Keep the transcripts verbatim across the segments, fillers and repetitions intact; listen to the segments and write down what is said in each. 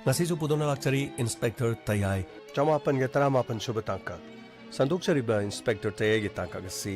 ꯉꯁꯤꯁꯨ ꯄꯨꯗꯨꯅ ꯂꯥꯛꯆꯔꯤ ꯏꯟꯁꯄꯦꯛꯇꯔ ꯇꯌꯥꯏ꯫ ꯆꯃꯥꯄꯟꯒ ꯇꯔꯥꯃꯥꯄꯟ ꯁꯨꯕ ꯇꯥꯡꯀꯛ꯫ ꯁꯟꯗꯣꯛꯆꯔꯤꯕ ꯏꯟꯁꯄꯦꯛꯇꯔ ꯇꯌꯥꯏꯒꯤ ꯇꯥꯡꯀꯛ ꯑꯁꯤ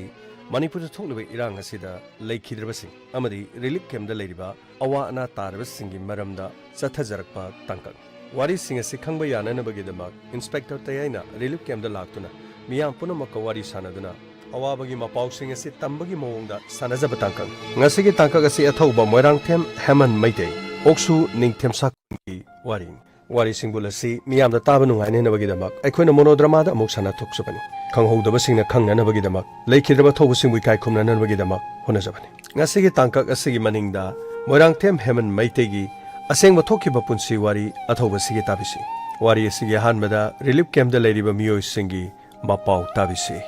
ꯃꯅꯤꯄꯨꯔꯗ ꯊꯣꯛꯂꯤꯕ ꯏꯔꯥꯡ ꯑꯁꯤꯗ ꯂꯩꯈꯤꯗ꯭ꯔꯕꯁꯤꯡ ꯑꯃꯗꯤ ꯔꯤꯂꯤꯐ ꯀꯦꯝꯞꯇ ꯂꯩꯔꯤꯕ ꯑꯋꯥ ꯑꯅꯥ ꯇꯥꯔꯕꯁꯤꯡꯒꯤ ꯃꯔꯝꯗ ꯆꯠꯊꯖꯔꯛꯄ ꯇꯥꯡꯀꯛꯅꯤ꯫ ꯋꯥꯔꯤꯁꯤꯡ ꯑꯁꯤ ꯈꯪꯕ ꯌꯥꯅꯅꯕꯒꯤꯗꯃꯛ ꯏꯟꯁꯄꯦꯛꯇꯔ ꯇꯌꯥꯏꯅ ꯔꯤꯂꯤꯐ ꯀꯦꯝꯞꯇ ꯂꯥꯛꯇꯨꯅ ꯃꯤꯌꯥꯝ ꯄꯨꯝꯅꯃꯛꯀ ꯋꯥꯔꯤ ꯁꯥꯟꯅꯗꯨꯅ ꯑꯋꯥꯕꯒꯤ ꯃꯄꯥꯎꯁꯤꯡ ꯑꯁꯤ ꯇꯝꯕꯒꯤ ꯃꯑꯣꯡꯗ ꯁꯥꯟꯅꯖꯕ ꯇꯥꯡꯀꯛꯅꯤ꯫ ꯉꯁꯤꯒꯤ ꯇꯥꯡꯀꯛ ꯑꯁꯤ ꯑꯊꯧꯕ ꯃꯣꯏꯔꯥꯡꯊꯦꯝ ꯍꯦꯃꯟ ꯃꯩꯇꯩ, ꯑꯣꯛꯁꯨ ꯅꯤꯡꯊꯦꯝꯁꯥ ꯈꯨꯟꯒꯤ ꯋꯥꯔꯤꯅꯤ꯫ ꯋꯥꯔꯤꯁꯤꯡꯕꯨ ꯑꯁꯤ ꯃꯤꯌꯥꯝꯗ ꯇꯥꯕ ꯅꯨꯡꯉꯥꯏꯅꯅꯕꯒꯤꯗꯃꯛ ꯑꯩꯈꯣꯏꯅ ꯃꯣꯅꯣꯗ꯭ꯔꯃꯥꯗ ꯑꯃꯨꯛ ꯁꯥꯟꯅꯊꯣꯛꯆꯕꯅꯤ꯫ ꯈꯪꯍꯧꯗꯕꯁꯤꯡꯅ ꯈꯪꯅꯅꯕꯒꯤꯗꯃꯛ, ꯂꯩꯈꯤꯗ꯭ꯔꯕ ꯊꯧꯕꯁꯤꯡꯕꯨ ꯏꯀꯥꯏ ꯈꯨꯝꯅꯅꯕꯒꯤꯗꯃꯛ ꯍꯣꯠꯅꯖꯕꯅꯤ꯫ ꯉꯁꯤꯒꯤ ꯇꯥꯡꯀꯛ ꯑꯁꯤꯒꯤ ꯃꯅꯤꯡꯗ ꯃꯣꯏꯔꯥꯡꯊꯦꯝ ꯍꯦꯃꯟ ꯃꯩꯇꯩꯒꯤ ꯑꯁꯦꯡꯕ ꯊꯣꯛꯈꯤꯕ ꯄꯨꯟꯁꯤ ꯋꯥꯔꯤ ꯑꯊꯧꯕꯁꯤꯒꯤ ꯇꯥꯕꯤꯁꯤ꯫ ꯋꯥꯔꯤ ꯑꯁꯤꯒꯤ ꯑꯍꯥꯟꯕꯗ ꯔꯤꯂꯤꯐ ꯀꯦꯝꯞꯇ ꯂꯩꯔꯤꯕ ꯃꯤꯑꯣꯏꯁꯤꯡꯒꯤ ꯃꯄꯥꯎ ꯇꯥꯕꯤꯁꯤ꯫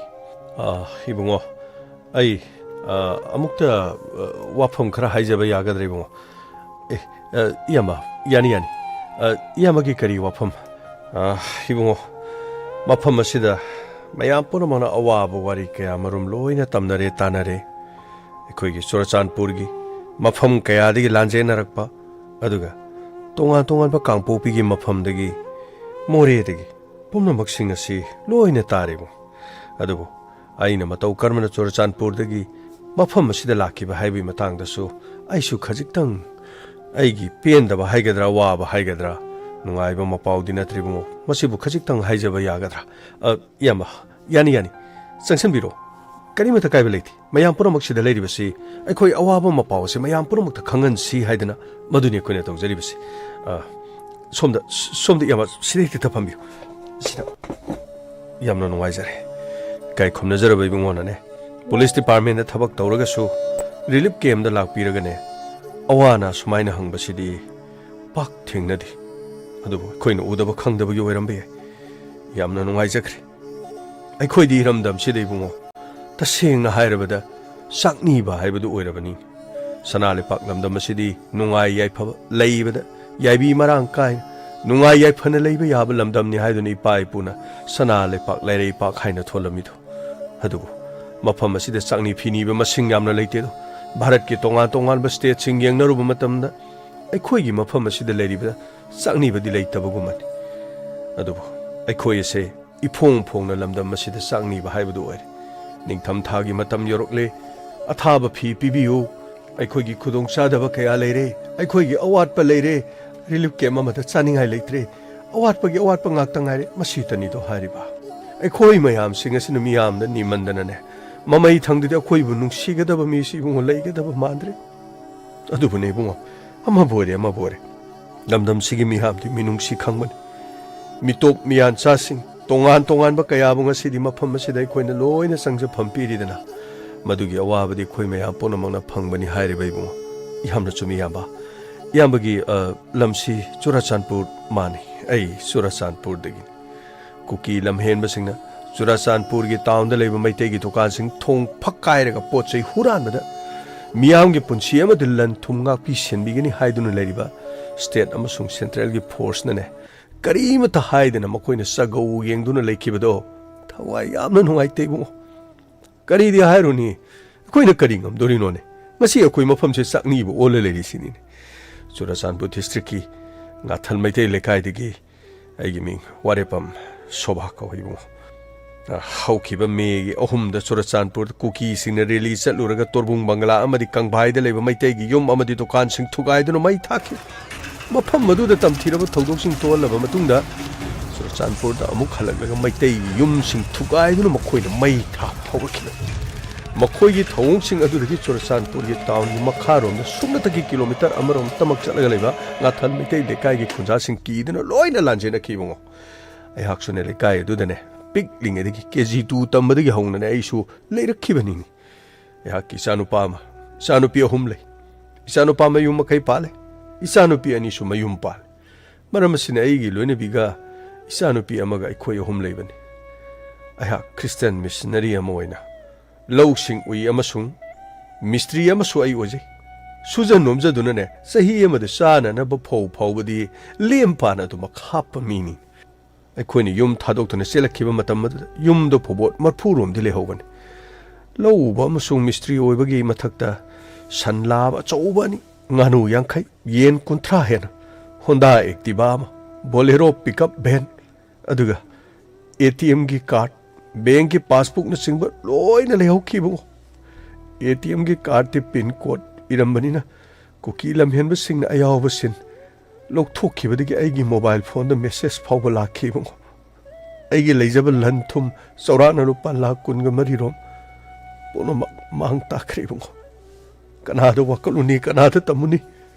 ꯑ, ꯏꯕꯨꯡꯉꯣ, ꯑꯩ, ꯑ, ꯑꯃꯨꯛꯇ, ꯑ, ꯋꯥꯐꯝ ꯈꯔ ꯍꯥꯏꯖꯕ ꯌꯥꯒꯗ꯭ꯔꯥ, ꯏꯕꯨꯡꯉꯣ? ꯑꯦ, ꯑ, ꯏꯌꯥꯝꯕ, ꯌꯥꯅꯤ, ꯌꯥꯅꯤ꯫ ꯑ, ꯏꯌꯥꯝꯕꯒꯤ ꯀꯔꯤ ꯋꯥꯐꯝ? ꯑ, ꯏꯕꯨꯡꯉꯣ, ꯃꯐꯝ ꯑꯁꯤꯗ ꯃꯌꯥꯝ ꯄꯨꯝꯅꯃꯛꯅ ꯑꯋꯥꯕ ꯋꯥꯔꯤ ꯀꯌꯥ ꯃꯔꯨꯝ ꯂꯣꯏꯅ ꯇꯝꯅꯔꯦ, ꯇꯥꯅꯔꯦ꯫ ꯑꯩꯈꯣꯏꯒꯤ ꯆꯨꯔꯆꯥꯟꯄꯨꯔꯒꯤ ꯃꯐꯝ ꯀꯌꯥꯗꯒꯤ ꯂꯥꯟꯖꯦꯟꯅꯔꯛꯄ, ꯑꯗꯨꯒ ꯇꯣꯉꯥꯟ ꯇꯣꯉꯥꯟꯕ ꯀꯥꯡꯄꯣꯛꯄꯤꯒꯤ ꯃꯐꯝꯗꯒꯤ, ꯃꯣꯔꯦꯗꯒꯤ, ꯄꯨꯝꯅꯃꯛꯁꯤꯡ ꯑꯁꯤ ꯂꯣꯏꯅ ꯇꯥꯔꯦ, ꯏꯕꯨꯡꯉꯣ꯫ ꯑꯗꯨꯕꯨ ꯑꯩꯅ ꯃꯇꯧ ꯀꯔꯝꯅ ꯆꯨꯔꯆꯥꯟꯄꯨꯔꯗꯒꯤ ꯃꯐꯝ ꯑꯁꯤꯗ ꯂꯥꯛꯈꯤꯕ ꯍꯥꯏꯕꯒꯤ ꯃꯇꯥꯡꯗꯁꯨ ꯑꯩꯁꯨ ꯈꯖꯤꯛꯇꯪ ꯑꯩꯒꯤ ꯄꯦꯟꯗꯕ ꯍꯥꯏꯒꯗ꯭ꯔꯥ, ꯋꯥꯕ ꯍꯥꯏꯒꯗ꯭ꯔꯥ, ꯅꯨꯡꯉꯥꯏꯕ ꯃꯄꯥꯎꯗꯤ ꯅꯠꯇ꯭ꯔꯤꯕꯨꯡꯉꯣ꯫ ꯃꯁꯤꯕꯨ ꯈꯖꯤꯛꯇꯪ ꯍꯥꯏꯖꯕ ꯌꯥꯒꯗ꯭ꯔꯥ? ꯑ, ꯏꯌꯥꯝꯕ, ꯌꯥꯅꯤ, ꯌꯥꯅꯤ꯫ ꯆꯪꯁꯤꯟꯕꯤꯔꯣ꯫ ꯀꯔꯤꯃꯠꯇ ꯀꯥꯏꯕ ꯂꯩꯇꯦ꯫ ꯃꯌꯥꯝ ꯄꯨꯝꯅꯃꯛ ꯁꯤꯗ ꯂꯩꯔꯤꯕꯁꯤ ꯑꯩꯈꯣꯏ ꯑꯋꯥꯕ ꯃꯄꯥꯎ ꯑꯁꯤ ꯃꯌꯥꯝ ꯄꯨꯝꯅꯃꯛꯇ ꯈꯪꯍꯟꯁꯤ ꯍꯥꯏꯗꯅ ꯃꯗꯨꯅꯤ ꯑꯩꯈꯣꯏꯅ ꯇꯧꯖꯔꯤꯕꯁꯤ꯫ ꯑ, ꯁꯣꯝꯗ, ꯁꯣꯝꯗ ꯏꯌꯥꯝꯕ, ꯁꯤꯗ ꯍꯦꯛꯇ ꯐꯝꯕꯤꯌꯨ꯫ ꯁꯤꯗ꯫ ꯌꯥꯝꯅ ꯅꯨꯡꯉꯥꯏꯖꯔꯦ꯫ ꯏꯀꯥꯏ ꯈꯨꯝꯅꯖꯔꯕ ꯏꯕꯨꯡꯉꯣꯅꯅꯦ, ꯄꯨꯂꯤꯁ ꯗꯤꯄꯥꯔꯠꯃꯦꯟꯗ ꯊꯕꯛ ꯇꯧꯔꯒꯁꯨ ꯔꯤꯂꯤꯐ ꯀꯦꯝꯞꯇ ꯂꯥꯛꯄꯤꯔꯒꯅꯦ, ꯑꯋꯥ ꯑꯅꯥ ꯁꯨꯃꯥꯏꯅ ꯍꯪꯕꯁꯤꯗꯤ ꯄꯥꯛ ꯊꯦꯡꯅꯗꯦ꯫ ꯑꯗꯨꯕꯨ ꯑꯩꯈꯣꯏꯅ ꯎꯗꯕ ꯈꯪꯗꯕꯒꯤ ꯑꯣꯏꯔꯝꯕ ꯌꯥꯏ꯫ ꯌꯥꯝꯅ ꯅꯨꯡꯉꯥꯏꯖꯈ꯭ꯔꯦ꯫ ꯑꯩꯈꯣꯏꯗꯤ ꯏꯔꯝꯗꯝꯁꯤꯗ, ꯏꯕꯨꯡꯉꯣ, ꯇꯁꯦꯡꯅ ꯍꯥꯏꯔꯕꯗ ꯆꯥꯛꯅꯤꯕ ꯍꯥꯏꯕꯗꯨ ꯑꯣꯏꯔꯕꯅꯤ꯫ ꯁꯅꯥ ꯂꯩꯄꯥꯛ ꯂꯝꯗꯝ ꯑꯁꯤꯗꯤ ꯅꯨꯡꯉꯥꯏ ꯌꯥꯏꯐꯕ ꯂꯩꯕꯗ ꯌꯥꯏꯕꯤ ꯃꯔꯥꯡ ꯀꯥꯏꯅ ꯅꯨꯡꯉꯥꯏ ꯌꯥꯏꯐꯅ ꯂꯩꯕ ꯌꯥꯕ ꯂꯝꯗꯝꯅꯤ ꯍꯥꯏꯗꯨꯅ ꯏꯄꯥ ꯏꯄꯨꯅ ꯁꯅꯥ ꯂꯩꯄꯥꯛ ꯂꯩꯔꯩꯄꯥꯛ ꯍꯥꯏꯅ ꯊꯣꯜꯂꯝꯃꯤꯗꯣ꯫ ꯑꯗꯨꯕꯨ ꯃꯐꯝ ꯑꯁꯤꯗ ꯆꯥꯛꯅꯤ ꯐꯤꯅꯤꯕ ꯃꯁꯤꯡ ꯌꯥꯝꯅ ꯂꯩꯇꯦꯗꯣ꯫ ꯚꯥꯔꯠꯀꯤ ꯇꯣꯉꯥꯟ ꯇꯣꯉꯥꯟꯕ ꯁ꯭ꯇꯦꯠꯁꯤꯡ ꯌꯦꯡꯅꯔꯨꯕ ꯃꯇꯝꯗ ꯑꯩꯈꯣꯏꯒꯤ ꯃꯐꯝ ꯑꯁꯤꯗ ꯂꯩꯔꯤꯕ ꯆꯥꯛꯅꯤꯕꯗꯤ ꯂꯩꯇꯕꯒꯨꯝꯕꯅꯤ꯫ ꯑꯗꯨꯕꯨ ꯑꯩꯈꯣꯏ ꯑꯁꯦ ꯏꯐꯣꯡ ꯐꯣꯡꯅ ꯂꯝꯗꯝ ꯑꯁꯤꯗ ꯆꯥꯛꯅꯤꯕ ꯍꯥꯏꯕꯗꯨ ꯑꯣꯏꯔꯦ꯫ ꯅꯤꯡꯊꯝ ꯊꯥꯒꯤ ꯃꯇꯝ ꯌꯧꯔꯛꯂꯦ, ꯑꯊꯥꯕ ꯐꯤ ꯄꯤꯕꯤꯌꯨ, ꯑꯩꯈꯣꯏꯒꯤ ꯈꯨꯗꯣꯡꯆꯥꯗꯕ ꯀꯌꯥ ꯂꯩꯔꯦ, ꯑꯩꯈꯣꯏꯒꯤ ꯑꯋꯥꯠꯄ ꯂꯩꯔꯦ, ꯔꯤꯂꯤꯐ ꯀꯦꯝꯞ ꯑꯃꯗ ꯆꯥꯅꯤꯡꯉꯥꯏ ꯂꯩꯇ꯭ꯔꯦ, ꯑꯋꯥꯠꯄꯒꯤ ꯑꯋꯥꯠꯄ ꯉꯥꯛꯇ ꯉꯥꯏꯔꯦ, ꯃꯁꯤꯇꯅꯤꯗꯣ ꯍꯥꯏꯔꯤꯕ꯫ ꯑꯩꯈꯣꯏ ꯃꯌꯥꯝꯁꯤꯡ ꯑꯁꯤꯅ ꯃꯤꯌꯥꯝꯗ ꯅꯤꯃꯟꯗꯅꯅꯦ, ꯃꯃꯩ ꯊꯪꯗꯗꯤ ꯑꯩꯈꯣꯏꯕꯨ ꯅꯨꯡꯁꯤꯒꯗꯕ ꯃꯤꯁꯤ ꯏꯕꯨꯡꯉꯣ ꯂꯩꯒꯗꯕ ꯃꯥꯟꯗ꯭ꯔꯦ꯫ ꯑꯗꯨꯕꯨꯅꯦ ꯏꯕꯨꯡꯉꯣ, ꯑꯃꯕꯨ ꯑꯣꯏꯔꯦ ꯑꯃꯕꯨ ꯑꯣꯏꯔꯦ, ꯂꯝꯗꯝꯁꯤꯒꯤ ꯃꯤꯌꯥꯝꯗꯤ ꯃꯤꯅꯨꯡꯁꯤ ꯈꯪꯕꯅꯤ꯫ ꯃꯤꯇꯣꯞ ꯃꯤꯌꯥꯟꯆꯥꯁꯤꯡ, ꯇꯣꯉꯥꯟ ꯇꯣꯉꯥꯟꯕ ꯀꯌꯥꯕꯨ ꯉꯁꯤꯗꯤ ꯃꯐꯝ ꯑꯁꯤꯗ ꯑꯩꯈꯣꯏꯅ ꯂꯣꯏꯅ ꯆꯪꯖꯐꯝ ꯄꯤꯔꯤꯗꯅ, ꯃꯗꯨꯒꯤ ꯑꯋꯥꯕꯗꯤ ꯑꯩꯈꯣꯏ ꯃꯌꯥꯝ ꯄꯨꯝꯅꯃꯛꯅ ꯐꯪꯕꯅꯤ ꯍꯥꯏꯔꯤꯕ ꯏꯕꯨꯡꯉꯣ꯫ ꯌꯥꯝꯅ ꯆꯨꯝꯃꯤ ꯏꯌꯥꯝꯕ꯫ ꯏꯌꯥꯝꯕꯒꯤ, ꯑ, ꯂꯝꯁꯤ ꯆꯨꯔꯆꯥꯟꯄꯨꯔ ꯃꯥꯅꯤ꯫ ꯑꯩ ꯆꯨꯔꯆꯥꯟꯄꯨꯔꯗꯒꯤꯅꯤ꯫ ꯀꯨꯀꯤ ꯂꯝꯍꯦꯟꯕꯁꯤꯡꯅ ꯆꯨꯔꯆꯥꯟꯄꯨꯔꯒꯤ ꯇꯥꯎꯟꯗ ꯂꯩꯕ ꯃꯩꯇꯩꯒꯤ ꯗꯨꯀꯥꯟꯁꯤꯡ ꯊꯣꯡ ꯐꯛ ꯀꯥꯏꯔꯒ ꯄꯣꯠ ꯆꯩ ꯍꯨꯔꯥꯟꯕꯗ ꯃꯤꯌꯥꯝꯒꯤ ꯄꯨꯟꯁꯤ ꯑꯃꯗꯤ ꯂꯟ ꯊꯨꯝ ꯉꯥꯛꯄꯤ ꯁꯦꯟꯕꯤꯒꯅꯤ ꯍꯥꯏꯗꯨꯅ ꯂꯩꯔꯤꯕ ꯁ꯭ꯇꯦꯠ ꯑꯃꯁꯨꯡ ꯁꯦꯟꯇ꯭ꯔꯦꯜꯒꯤ ꯐꯣꯔꯁꯅꯅꯦ, ꯀꯔꯤꯃꯠꯇ ꯍꯥꯏꯗꯅ ꯃꯈꯣꯏꯅ ꯆꯒꯧ ꯌꯦꯡꯗꯨꯅ ꯂꯩꯈꯤꯕꯗꯣ ꯊꯋꯥꯏ ꯌꯥꯝꯅ ꯅꯨꯡꯉꯥꯏꯇꯦ ꯏꯕꯨꯡꯉꯣ꯫ ꯀꯔꯤꯗꯤ ꯍꯥꯏꯔꯨꯅꯤ, ꯑꯩꯈꯣꯏꯅ ꯀꯔꯤ ꯉꯝꯗꯣꯔꯤꯅꯣꯅꯦ? ꯉꯁꯤ ꯑꯩꯈꯣꯏ ꯃꯐꯝꯁꯦ ꯆꯥꯛꯅꯤꯕ ꯑꯣꯜꯂ ꯂꯩꯔꯤꯁꯤꯅꯤꯅꯦ꯫ ꯆꯨꯔꯆꯥꯟꯄꯨꯔ ꯗꯤꯁꯇ꯭ꯔꯤꯛꯀꯤ ꯉꯥꯊꯜ ꯃꯩꯇꯩ ꯂꯩꯀꯥꯏꯗꯒꯤ ꯑꯩꯒꯤ ꯃꯤꯡ ꯋꯥꯔꯦꯄꯝ ꯁꯣꯚꯥ ꯀꯧꯏ ꯏꯕꯨꯡꯉꯣ꯫ ꯑ, ꯍꯧꯈꯤꯕ ꯃꯦꯒꯤ ꯑꯍꯨꯝꯗ ꯆꯨꯔꯆꯥꯟꯄꯨꯔꯗ ꯀꯨꯀꯤꯁꯤꯡꯅ ꯔꯦꯂꯤ ꯆꯠꯂꯨꯔꯒ ꯇꯣꯔꯕꯨꯡ ꯕꯪꯒꯂꯥ ꯑꯃꯗꯤ ꯀꯪꯚꯥꯏꯗ ꯂꯩꯕ ꯃꯩꯇꯩꯒꯤ ꯌꯨꯝ ꯑꯃꯗꯤ ꯗꯨꯀꯥꯟꯁꯤꯡ ꯊꯨꯒꯥꯏꯗꯨꯅ ꯃꯩ ꯊꯥꯈꯤ꯫ ꯃꯐꯝ ꯑꯗꯨꯗ ꯇꯝꯊꯤꯔꯕ ꯊꯧꯗꯣꯛꯁꯤꯡ ꯊꯣꯛꯍꯜꯂꯕ ꯃꯇꯨꯡꯗ ꯆꯨꯔꯆꯥꯟꯄꯨꯔꯗ ꯑꯃꯨꯛ ꯍꯜꯂꯛꯂꯒ ꯃꯩꯇꯩꯒꯤ ꯌꯨꯝꯁꯤꯡ ꯊꯨꯒꯥꯏꯗꯨꯅ ꯃꯈꯣꯏꯅ ꯃꯩ ꯊꯥꯕ ꯍꯧꯔꯛꯈꯤꯕꯅꯤ꯫ ꯃꯈꯣꯏꯒꯤ ꯊꯧꯑꯣꯡꯁꯤꯡ ꯑꯗꯨꯗꯒꯤ ꯆꯨꯔꯆꯥꯟꯄꯨꯔꯒꯤ ꯇꯥꯎꯟꯒꯤ ꯃꯈꯥꯔꯣꯝꯗ ꯁꯨꯞꯅꯇꯒꯤ ꯀꯤꯂꯣꯃꯤꯇꯔ ꯑꯃꯔꯣꯝꯇꯃꯛ ꯆꯠꯂꯒ ꯂꯩꯕ ꯉꯥꯊꯜ ꯃꯩꯇꯩ ꯂꯩꯀꯥꯏꯒꯤ ꯈꯨꯟꯖꯥꯁꯤꯡ ꯀꯤꯗꯨꯅ ꯂꯣꯏꯅ ꯂꯥꯟꯖꯦꯟꯅꯈꯤ ꯏꯕꯨꯡꯉꯣ꯫ ꯑꯩꯍꯥꯛꯁꯨꯅꯦ ꯂꯩꯀꯥꯏ ꯑꯗꯨꯗꯅꯦ ꯄꯤꯛꯂꯤꯉꯩꯗꯒꯤ ꯀꯦ ꯖꯤ ꯇꯨ ꯇꯝꯕꯗꯒꯤ ꯍꯧꯅꯅꯦ ꯑꯩꯁꯨ ꯂꯩꯔꯛꯈꯤꯕꯅꯤꯅꯤ꯫ ꯑꯩꯍꯥꯛꯀꯤ ꯏꯆꯥꯅꯨꯄꯥ ꯑꯃ, ꯏꯆꯥꯅꯨꯄꯤ ꯑꯍꯨꯝ ꯂꯩ꯫ ꯏꯆꯥꯅꯨꯄꯥ ꯃꯌꯨꯝ ꯃꯀꯩ ꯄꯥꯜꯂꯦ꯫ ꯏꯆꯥꯅꯨꯄꯤ ꯑꯅꯤꯁꯨ ꯃꯌꯨꯝ ꯄꯥꯜꯂꯦ꯫ ꯃꯔꯝ ꯑꯁꯤꯅ ꯑꯩꯒꯤ ꯂꯣꯏꯅꯕꯤꯒ ꯏꯆꯥꯅꯨꯄꯤ ꯑꯃꯒ ꯑꯩꯈꯣꯏ ꯑꯍꯨꯝ ꯂꯩꯕꯅꯤ꯫ ꯑꯩꯍꯥꯛ ꯈ꯭ꯔꯤꯁꯇꯤꯌꯥꯟ ꯃꯤꯁꯅꯔꯤ ꯑꯃ ꯑꯣꯏꯅ ꯂꯧꯁꯤꯡ ꯎꯏ ꯑꯃꯁꯨꯡ ꯃꯤꯁꯇ꯭ꯔꯤ ꯑꯃꯁꯨ ꯑꯩ ꯑꯣꯏꯖꯩ꯫ ꯁꯨꯖ ꯅꯣꯝꯖꯗꯨꯅꯅꯦ ꯆꯍꯤ ꯑꯃꯗ ꯆꯥꯅꯅꯕ ꯐꯧ ꯐꯥꯎꯕꯗꯤ ꯂꯦꯝ ꯄꯥꯅ ꯑꯗꯨꯃꯛ ꯍꯥꯞꯄ ꯃꯤꯅꯤ꯫ ꯑꯩꯈꯣꯏꯅ ꯌꯨꯝ ꯊꯥꯗꯣꯛꯇꯨꯅ ꯆꯦꯜꯂꯛꯈꯤꯕ ꯃꯇꯝ ꯑꯗꯨꯗ ꯌꯨꯝꯗ ꯐꯧꯕꯣꯠ ꯃꯔꯐꯨ ꯔꯣꯝꯗꯤ ꯂꯩꯍꯧꯕꯅꯤ꯫ ꯂꯧ ꯎꯕ ꯑꯃꯁꯨꯡ ꯃꯤꯁꯇ꯭ꯔꯤ ꯑꯣꯏꯕꯒꯤ ꯃꯊꯛꯇ ꯁꯟ ꯂꯥꯕ ꯑꯆꯧꯕ ꯑꯅꯤ, ꯉꯥꯅꯨ ꯌꯥꯡꯈꯩ, ꯌꯦꯟ ꯀꯨꯟꯊ꯭ꯔꯥ ꯍꯦꯟꯅ, Honda Activa ꯑꯃ, Bolero pickup van, ꯑꯗꯨꯒ ATMꯒꯤ card, bankꯀꯤ passbookꯅꯆꯤꯡꯕ ꯂꯣꯏꯅ ꯂꯩꯍꯧꯈꯤ ꯏꯕꯨꯡꯉꯣ꯫ ATMꯒꯤ cardꯇꯤ pin code ꯏꯔꯝꯕꯅꯤꯅ ꯀꯨꯀꯤ ꯂꯝꯍꯦꯟꯕꯁꯤꯡꯅ ꯑꯌꯥꯎꯕꯁꯤꯡ ꯂꯧꯊꯣꯛꯈꯤꯕꯗꯒꯤ ꯑꯩꯒꯤ mobile phoneꯗ message ꯐꯥꯎꯕ ꯂꯥꯛꯈꯤ ꯏꯕꯨꯡꯉꯣ꯫ ꯑꯩꯒꯤ ꯂꯩꯖꯕ ꯂꯟ ꯊꯨꯝ ꯆꯥꯎꯔꯥꯛꯅ ꯂꯨꯄꯥ ꯂꯥꯈ ꯀꯨꯟꯒ ꯃꯔꯤ ꯔꯣꯝ ꯄꯨꯝꯅꯃꯛ ꯃꯥꯡ ꯇꯥꯛꯈ꯭ꯔꯦ ꯏꯕꯨꯡꯉꯣ꯫ ꯀꯅꯥꯗ ꯋꯥꯀꯠꯂꯨꯅꯤ, ꯀꯅꯥꯗ ꯇꯝꯃꯨꯅꯤ?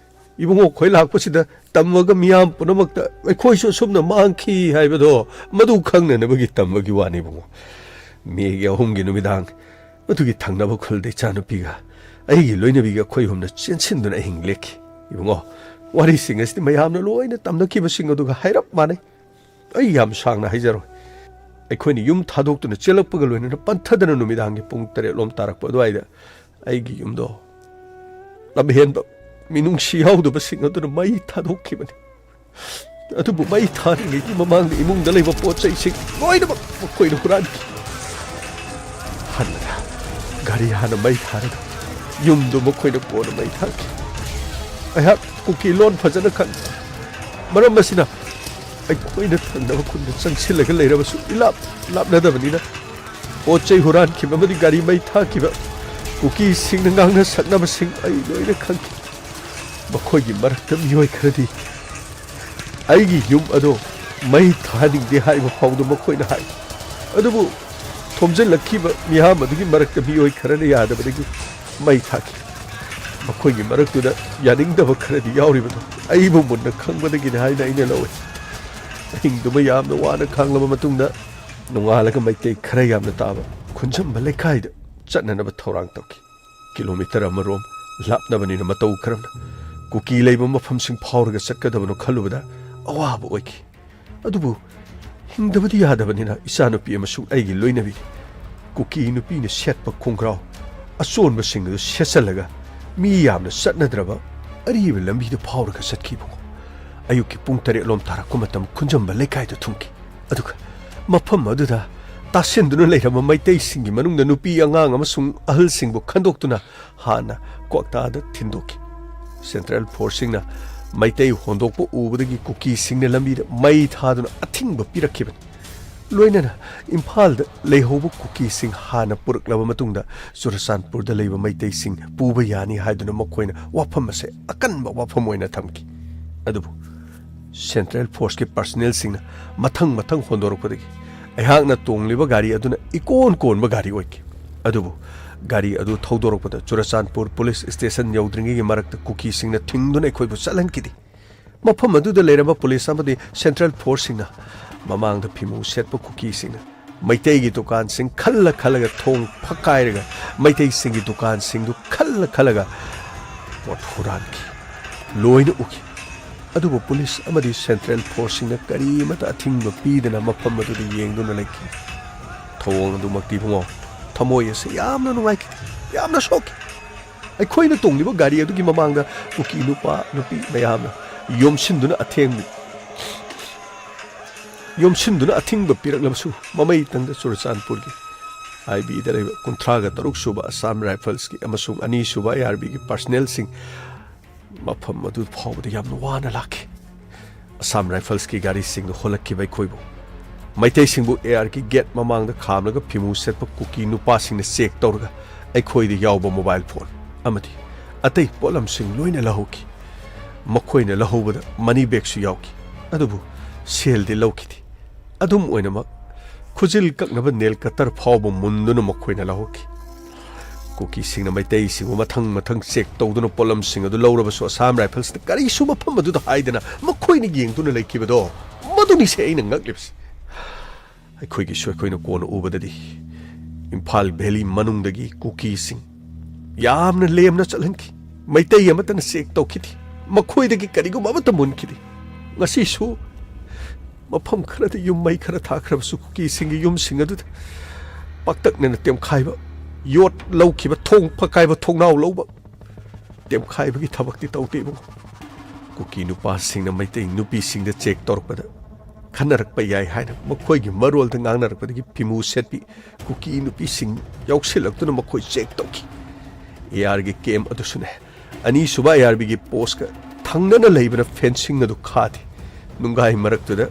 ꯏꯕꯨꯡꯉꯣ, ꯈꯣꯏ ꯂꯥꯛꯄꯁꯤꯗ ꯇꯝꯃꯒ ꯃꯤꯌꯥꯝ ꯄꯨꯝꯅꯃꯛꯇ ꯑꯩꯈꯣꯏꯁꯨ ꯑꯁꯨꯝꯅ ꯃꯥꯡꯈꯤ ꯍꯥꯏꯕꯗꯣ ꯃꯗꯨ ꯈꯪꯅꯅꯕꯒꯤ ꯇꯝꯕꯒꯤ ꯋꯥꯅꯤ ꯏꯕꯨꯡꯉꯣ꯫ Mayꯒꯤ ꯑꯍꯨꯝꯒꯤ ꯅꯨꯃꯤꯗꯥꯡ ꯃꯗꯨꯒꯤ ꯊꯪꯅꯕ ꯈꯨꯜꯗ ꯏꯆꯥꯅꯨꯄꯤꯒ ꯑꯩꯒꯤ ꯂꯣꯏꯅꯕꯤꯒ ꯑꯩꯈꯣꯏ ꯑꯍꯨꯝꯅ ꯆꯦꯟꯁꯤꯟꯗꯨꯅ ꯑꯍꯤꯡ ꯂꯦꯛꯈꯤ ꯏꯕꯨꯡꯉꯣ꯫ ꯋꯥꯔꯤꯁꯤꯡ ꯑꯁꯤꯗꯤ ꯃꯌꯥꯝꯅ ꯂꯣꯏꯅ ꯇꯝꯅꯈꯤꯕꯁꯤꯡ ꯑꯗꯨꯒ ꯍꯥꯏꯔꯞ ꯃꯥꯟꯅꯩ꯫ ꯑꯩ ꯌꯥꯝ ꯁꯥꯡꯅ ꯍꯥꯏꯖꯔꯣꯏ꯫ ꯑꯩꯈꯣꯏꯅ ꯌꯨꯝ ꯊꯥꯗꯣꯛꯇꯨꯅ ꯆꯦꯜꯂꯛꯄꯒ ꯂꯣꯏꯅꯅ ꯄꯟꯊꯗꯅ ꯅꯨꯃꯤꯗꯥꯡꯒꯤ ꯄꯨꯡ ꯇꯔꯦꯠ ꯂꯣꯝ ꯇꯥꯔꯛꯄ ꯑꯗꯨꯋꯥꯏꯗ ꯑꯩꯒꯤ ꯌꯨꯝꯗꯣ ꯂꯝꯍꯦꯟꯕ ꯃꯤꯅꯨꯡꯁꯤ ꯌꯥꯎꯗꯕꯁꯤꯡ ꯑꯗꯨꯅ ꯃꯩ ꯊꯥꯗꯣꯛꯈꯤꯕꯅꯤ꯫ ꯑꯗꯨꯕꯨ ꯃꯩ ꯊꯥꯔꯤꯉꯩꯒꯤ ꯃꯃꯥꯡꯗ ꯏꯃꯨꯡꯗ ꯂꯩꯕ ꯄꯣꯠ ꯆꯩꯁꯤꯡ ꯂꯣꯏꯅꯃꯛ ꯃꯈꯣꯏꯅ ꯍꯨꯔꯥꯟꯈꯤ꯫ ꯍꯟꯅ ꯒꯥꯔꯤ ꯍꯥꯟꯅ ꯃꯩ ꯊꯥꯔꯒ ꯌꯨꯝꯗꯨ ꯃꯈꯣꯏꯅ ꯀꯣꯟꯅ ꯃꯩ ꯊꯥꯈꯤ꯫ ꯑꯩꯍꯥꯛ ꯀꯨꯀꯤ ꯂꯣꯟ ꯐꯖꯅ ꯈꯪ, ꯃꯔꯝ ꯑꯁꯤꯅ ꯑꯩꯈꯣꯏꯅ ꯊꯪꯅꯕ ꯈꯨꯟꯗ ꯆꯪꯁꯤꯜꯂꯒ ꯂꯩꯔꯕꯁꯨ ꯏꯂꯥꯞ ꯂꯥꯞꯅꯗꯕꯅꯤꯅ ꯄꯣꯠ ꯆꯩ ꯍꯨꯔꯥꯟꯈꯤꯕ ꯑꯃꯗꯤ ꯒꯥꯔꯤ ꯃꯩ ꯊꯥꯈꯤꯕ ꯀꯨꯀꯤꯁꯤꯡꯅ ꯉꯥꯡꯅ ꯁꯛꯅꯕꯁꯤꯡ ꯑꯩ ꯂꯣꯏꯅ ꯈꯪꯈꯤ꯫ ꯃꯈꯣꯏꯒꯤ ꯃꯔꯛꯇ ꯃꯤꯑꯣꯏ ꯈꯔꯗꯤ ꯑꯩꯒꯤ ꯌꯨꯝ ꯑꯗꯣ ꯃꯩ ꯊꯥꯍꯟꯅꯤꯡꯗꯦ ꯍꯥꯏꯕ ꯐꯥꯎꯗ ꯃꯈꯣꯏꯅ ꯍꯥꯏ꯫ ꯑꯗꯨꯕꯨ ꯊꯣꯝꯖꯤꯜꯂꯛꯈꯤꯕ ꯃꯤꯍꯥꯝ ꯑꯗꯨꯒꯤ ꯃꯔꯛꯇ ꯃꯤꯑꯣꯏ ꯈꯔꯅ ꯌꯥꯗꯕꯗꯒꯤ ꯃꯩ ꯊꯥꯈꯤ꯫ ꯃꯈꯣꯏꯒꯤ ꯃꯔꯛꯇꯨꯗ ꯌꯥꯅꯤꯡꯗꯕ ꯈꯔꯗꯤ ꯌꯥꯎꯔꯤꯕꯗꯨ ꯑꯩꯕꯨ ꯃꯨꯟꯅ ꯈꯪꯕꯗꯒꯤꯅꯤ ꯍꯥꯏꯅ ꯑꯩꯅ ꯂꯧꯏ꯫ ꯑꯍꯤꯡꯗꯨꯃ ꯌꯥꯝꯅ ꯋꯥꯅ ꯈꯥꯡꯂꯕ ꯃꯇꯨꯡꯗ ꯅꯣꯡꯉꯥꯜꯂꯒ ꯃꯩꯇꯩ ꯈꯔ ꯌꯥꯝꯅ ꯇꯥꯕ ꯈꯨꯟꯖꯝꯕ ꯂꯩꯀꯥꯏꯗ ꯆꯠꯅꯅꯕ ꯊꯧꯔꯥꯡ ꯇꯧꯈꯤ꯫ Kilometre ꯑꯃꯔꯣꯝ ꯂꯥꯞꯅꯕꯅꯤꯅ ꯃꯇꯧ ꯀꯔꯝꯅ ꯀꯨꯀꯤ ꯂꯩꯕ ꯃꯐꯝꯁꯤꯡ ꯐꯥꯎꯔꯒ ꯆꯠꯀꯗꯕꯅꯣ ꯈꯜꯂꯨꯕꯗ ꯑꯋꯥꯕ ꯑꯣꯏꯈꯤ꯫ ꯑꯗꯨꯕꯨ ꯍꯤꯡꯗꯕꯗꯤ ꯌꯥꯗꯕꯅꯤꯅ ꯏꯆꯥꯅꯨꯄꯤ ꯑꯃꯁꯨꯡ ꯑꯩꯒꯤ ꯂꯣꯏꯅꯕꯤ ꯀꯨꯀꯤ ꯅꯨꯄꯤꯅ ꯁꯦꯠꯄ ꯈꯣꯡꯒ꯭ꯔꯥꯎ ꯑꯆꯣꯟꯕꯁꯤꯡ ꯑꯗꯨ ꯁꯦꯠꯆꯜꯂꯒ ꯃꯤ ꯌꯥꯝꯅ ꯆꯠꯅꯗ꯭ꯔꯕ ꯑꯔꯤꯕ ꯂꯝꯕꯤꯗ ꯐꯥꯎꯔꯒ ꯆꯠꯈꯤꯕꯀꯣ꯫ ꯑꯌꯨꯛꯀꯤ ꯄꯨꯡ ꯇꯔꯦꯠ ꯂꯣꯝ ꯇꯥꯔꯛꯄ ꯃꯇꯝ ꯈꯨꯟꯖꯝꯕ ꯂꯩꯀꯥꯏꯗ ꯊꯨꯡꯈꯤ꯫ ꯑꯗꯨꯒ ꯃꯐꯝ ꯑꯗꯨꯗ ꯇꯥꯁꯤꯟꯗꯨꯅ ꯂꯩꯔꯝꯕ ꯃꯩꯇꯩꯁꯤꯡꯒꯤ ꯃꯅꯨꯡꯗ ꯅꯨꯄꯤ ꯑꯉꯥꯡ ꯑꯃꯁꯨꯡ ꯑꯍꯜꯁꯤꯡꯕꯨ ꯈꯟꯗꯣꯛꯇꯨꯅ ꯍꯥꯟꯅ ꯀ꯭ꯋꯥꯛꯇꯥꯗ ꯊꯤꯟꯗꯣꯛꯈꯤ꯫ ꯁꯦꯟꯇ꯭ꯔꯦꯜ ꯐꯣꯔꯁꯁꯤꯡꯅ ꯃꯩꯇꯩ ꯍꯣꯟꯗꯣꯛꯄ ꯎꯕꯗꯒꯤ ꯀꯨꯀꯤꯁꯤꯡꯅ ꯂꯝꯕꯤꯗ ꯃꯩ ꯊꯥꯗꯨꯅ ꯑꯊꯤꯡꯕ ꯄꯤꯔꯛꯈꯤꯕꯅꯤ꯫ ꯂꯣꯏꯅꯅ ꯏꯝꯐꯥꯜꯗ ꯂꯩꯍꯧꯕ ꯀꯨꯀꯤꯁꯤꯡ ꯍꯥꯟꯅ ꯄꯨꯔꯛꯂꯕ ꯃꯇꯨꯡꯗ ꯆꯨꯔꯆꯥꯟꯄꯨꯔꯗ ꯂꯩꯕ ꯃꯩꯇꯩꯁꯤꯡ ꯄꯨꯕ ꯌꯥꯅꯤ ꯍꯥꯏꯗꯨꯅ ꯃꯈꯣꯏꯅ ꯋꯥꯐꯝ ꯑꯁꯦ ꯑꯀꯟꯕ ꯋꯥꯐꯝ ꯑꯣꯏꯅ ꯊꯝꯈꯤ꯫ ꯑꯗꯨꯕꯨ ꯁꯦꯟꯇ꯭ꯔꯦꯜ ꯐꯣꯔꯁꯀꯤ ꯄꯔꯁꯅꯦꯜꯁꯤꯡꯅ ꯃꯊꯪ ꯃꯊꯪ ꯍꯣꯟꯗꯣꯔꯛꯄꯗꯒꯤ ꯑꯩꯍꯥꯛꯅ ꯇꯣꯡꯂꯤꯕ ꯒꯥꯔꯤ ꯑꯗꯨꯅ ꯏꯀꯣꯟ ꯀꯣꯟꯕ ꯒꯥꯔꯤ ꯑꯣꯏꯈꯤ꯫ ꯑꯗꯨꯕꯨ ꯒꯥꯔꯤ ꯑꯗꯨ ꯊꯧꯗꯣꯔꯛꯄꯗ ꯆꯨꯔꯆꯥꯟꯄꯨꯔ ꯄꯨꯂꯤꯁ ꯁ꯭ꯇꯦꯁꯟ ꯌꯧꯗ꯭ꯔꯤꯉꯩꯒꯤ ꯃꯔꯛꯇ ꯀꯨꯀꯤꯁꯤꯡꯅ ꯊꯤꯡꯗꯨꯅ ꯑꯩꯈꯣꯏꯕꯨ ꯆꯠꯍꯟꯈꯤꯗꯦ꯫ ꯃꯐꯝ ꯑꯗꯨꯗ ꯂꯩꯔꯝꯕ ꯄꯨꯂꯤꯁ ꯑꯃꯗꯤ ꯁꯦꯟꯇ꯭ꯔꯦꯜ ꯐꯣꯔꯁꯁꯤꯡꯅ ꯃꯃꯥꯡꯗ ꯐꯤꯃꯨ ꯁꯦꯠꯄ ꯀꯨꯀꯤꯁꯤꯡꯅ ꯃꯩꯇꯩꯒꯤ ꯗꯨꯀꯥꯟꯁꯤꯡ ꯈꯜꯂ ꯈꯜꯂꯒ ꯊꯣꯡ ꯐꯛꯀꯥꯏꯔꯒ ꯃꯩꯇꯩꯁꯤꯡꯒꯤ ꯗꯨꯀꯥꯟꯁꯤꯡꯗꯨ ꯈꯜꯂ ꯈꯜꯂꯒ ꯄꯣꯠ ꯍꯨꯔꯥꯟꯈꯤ꯫ ꯂꯣꯏꯅ ꯎꯈꯤ꯫ ꯑꯗꯨꯕꯨ ꯄꯨꯂꯤꯁ ꯑꯃꯗꯤ ꯁꯦꯟꯇ꯭ꯔꯦꯜ ꯐꯣꯔꯁꯁꯤꯡꯅ ꯀꯔꯤꯃꯠꯇ ꯑꯊꯤꯡꯕ ꯄꯤꯗꯅ ꯃꯐꯝ ꯑꯗꯨꯗ ꯌꯦꯡꯗꯨꯅ ꯂꯩꯈꯤ꯫ ꯊꯧꯑꯣꯡ ꯑꯗꯨꯃꯛꯇꯤ ꯏꯕꯨꯡꯉꯣ, ꯊꯃꯣꯏ ꯑꯁꯦ ꯌꯥꯝꯅ ꯅꯨꯡꯉꯥꯏꯈꯤꯗꯦ, ꯌꯥꯝꯅ ꯁꯣꯛꯈꯤ꯫ ꯑꯩꯈꯣꯏꯅ ꯇꯣꯡꯂꯤꯕ ꯒꯥꯔꯤ ꯑꯗꯨꯒꯤ ꯃꯃꯥꯡꯗ ꯀꯨꯀꯤ ꯅꯨꯄꯥ ꯅꯨꯄꯤ ꯃꯌꯥꯝꯅ ꯌꯣꯝꯁꯤꯟꯗꯨꯅ ꯑꯊꯦꯡ-, ꯌꯣꯝꯁꯤꯟꯗꯨꯅ ꯑꯊꯤꯡꯕ ꯄꯤꯔꯛꯂꯕꯁꯨ, ꯃꯃꯩ ꯇꯪꯗ ꯆꯨꯔꯆꯥꯟꯄꯨꯔꯒꯤ ꯑꯥꯏꯕꯤꯗ ꯂꯩꯕ ꯀꯨꯟꯊ꯭ꯔꯥꯒ ꯇꯔꯨꯛ ꯁꯨꯕ ꯑꯁꯥꯝ ꯔꯥꯏꯐꯜꯁꯀꯤ ꯑꯃꯁꯨꯡ ꯑꯅꯤ ꯁꯨꯕ ꯑꯦ ꯑꯥꯔ ꯕꯤꯒꯤ ꯄꯔꯁꯅꯦꯜꯁꯤꯡ ꯃꯐꯝ ꯑꯗꯨ ꯐꯥꯎꯕꯗ ꯌꯥꯝꯅ ꯋꯥꯅ ꯂꯥꯛꯈꯤ꯫ ꯑꯁꯥꯝ ꯔꯥꯏꯐꯜꯁꯀꯤ ꯒꯥꯔꯤꯁꯤꯡꯗ ꯍꯣꯜꯂꯛꯈꯤꯕ ꯑꯩꯈꯣꯏꯕꯨ, ꯃꯩꯇꯩꯁꯤꯡꯕꯨ ꯑꯦ ꯑꯥꯔꯒꯤ ꯒꯦꯠ ꯃꯃꯥꯡꯗ ꯈꯥꯝꯂꯒ ꯐꯤꯃꯨ ꯁꯦꯠꯄ ꯀꯨꯀꯤ ꯅꯨꯄꯥꯁꯤꯡꯅ ꯆꯦꯛ ꯇꯧꯔꯒ ꯑꯩꯈꯣꯏꯗ ꯌꯥꯎꯕ ꯃꯣꯕꯥꯏꯜ ꯐꯣꯟ ꯑꯃꯗꯤ ꯑꯇꯩ ꯄꯣꯠꯂꯝꯁꯤꯡ ꯂꯣꯏꯅ ꯂꯧꯍꯧꯈꯤ꯫ ꯃꯈꯣꯏꯅ ꯂꯧꯍꯧꯕꯗ ꯃꯅꯤ ꯕꯦꯒꯁꯨ ꯌꯥꯎꯈꯤ, ꯑꯗꯨꯕꯨ ꯁꯦꯜꯗꯤ ꯂꯧꯈꯤꯗꯦ꯫ ꯑꯗꯨꯝ ꯑꯣꯏꯅꯃꯛ, ꯈꯨꯖꯤꯜ ꯀꯛꯅꯕ ꯅꯦꯜ ꯀꯇꯔ ꯐꯥꯎꯕ ꯃꯨꯟꯗꯨꯅ ꯃꯈꯣꯏꯅ ꯂꯧꯍꯧꯈꯤ꯫ ꯀꯨꯀꯤꯁꯤꯡꯅ ꯃꯩꯇꯩꯁꯤꯡꯕꯨ ꯃꯊꯪ ꯃꯊꯪ ꯆꯦꯛ ꯇꯧꯗꯨꯅ ꯄꯣꯠꯂꯝꯁꯤꯡ ꯑꯗꯨ ꯂꯧꯔꯕꯁꯨ, ꯑꯁꯥꯝ ꯔꯥꯏꯐꯜꯁꯇ ꯀꯔꯤꯁꯨ ꯃꯐꯝ ꯑꯗꯨꯗ ꯍꯥꯏꯗꯅ ꯃꯈꯣꯏꯅ ꯌꯦꯡꯗꯨꯅ ꯂꯩꯈꯤꯕꯗꯣ, ꯃꯗꯨꯅꯤꯁꯦ ꯑꯩꯅ ꯉꯛꯂꯤꯕꯁꯤ꯫ ꯑꯩꯈꯣꯏꯒꯤꯁꯨ ꯑꯩꯈꯣꯏꯅ ꯀꯣꯟꯅ ꯎꯕꯗꯗꯤ ꯏꯝꯐꯥꯜ ꯚꯦꯂꯤ ꯃꯅꯨꯡꯗꯒꯤ ꯀꯨꯀꯤꯁꯤꯡ ꯌꯥꯝꯅ ꯂꯦꯝꯅ ꯆꯠꯍꯟꯈꯤ꯫ ꯃꯩꯇꯩ ꯑꯃꯠꯇꯅ ꯆꯦꯛ ꯇꯧꯈꯤꯗꯦ꯫ ꯃꯈꯣꯏꯗꯒꯤ ꯀꯔꯤꯒꯨꯝꯕ ꯑꯃꯠꯇ ꯃꯨꯟꯈꯤꯗꯦ꯫ ꯉꯁꯤꯁꯨ ꯃꯐꯝ ꯈꯔꯗ ꯌꯨꯝ ꯃꯩ ꯈꯔ ꯊꯥꯈ꯭ꯔꯕꯁꯨ, ꯀꯨꯀꯤꯁꯤꯡꯒꯤ ꯌꯨꯝꯁꯤꯡ ꯑꯗꯨꯗ ꯄꯥꯛꯇꯛꯅꯅ ꯇꯦꯝꯈꯥꯏꯕ, ꯌꯣꯠ ꯂꯧꯈꯤꯕ, ꯊꯣꯡ ꯐꯛꯀꯥꯏꯕ, ꯊꯣꯡꯅꯥꯎ ꯂꯧꯕ, ꯇꯦꯝꯈꯥꯏꯕꯒꯤ ꯊꯕꯛꯇꯤ ꯇꯧꯗꯦ ꯏꯕꯨꯡꯉꯣ꯫ ꯀꯨꯀꯤ ꯅꯨꯄꯥꯁꯤꯡꯅ ꯃꯩꯇꯩ ꯅꯨꯄꯤꯁꯤꯡꯗ ꯆꯦꯛ ꯇꯧꯔꯛꯄꯗ, ꯈꯟꯅꯔꯛꯄ ꯌꯥꯏ ꯍꯥꯏꯅ ꯃꯈꯣꯏꯒꯤ ꯃꯔꯣꯜꯗ ꯉꯥꯡꯅꯔꯛꯄꯗꯒꯤ ꯐꯤꯃꯨ ꯁꯦꯠꯄꯤ ꯀꯨꯀꯤ ꯅꯨꯄꯤꯁꯤꯡ ꯌꯥꯎꯁꯤꯜꯂꯛꯇꯨꯅ ꯃꯈꯣꯏ ꯆꯦꯛ ꯇꯧꯈꯤ꯫ ꯑꯦ ꯑꯥꯔꯒꯤ ꯀꯦꯝ ꯑꯗꯨꯁꯨꯅꯦ, ꯑꯅꯤꯁꯨꯕ ꯑꯥꯏ ꯑꯥꯔ ꯕꯤꯒꯤ ꯄꯣꯁꯀ ꯊꯪꯅꯅ ꯂꯩꯕꯅ ꯐꯦꯟꯁꯤꯡ ꯑꯗꯨ ꯈꯥꯗꯦ꯫ ꯅꯨꯡꯒꯥꯏ ꯃꯔꯛꯇꯨꯗ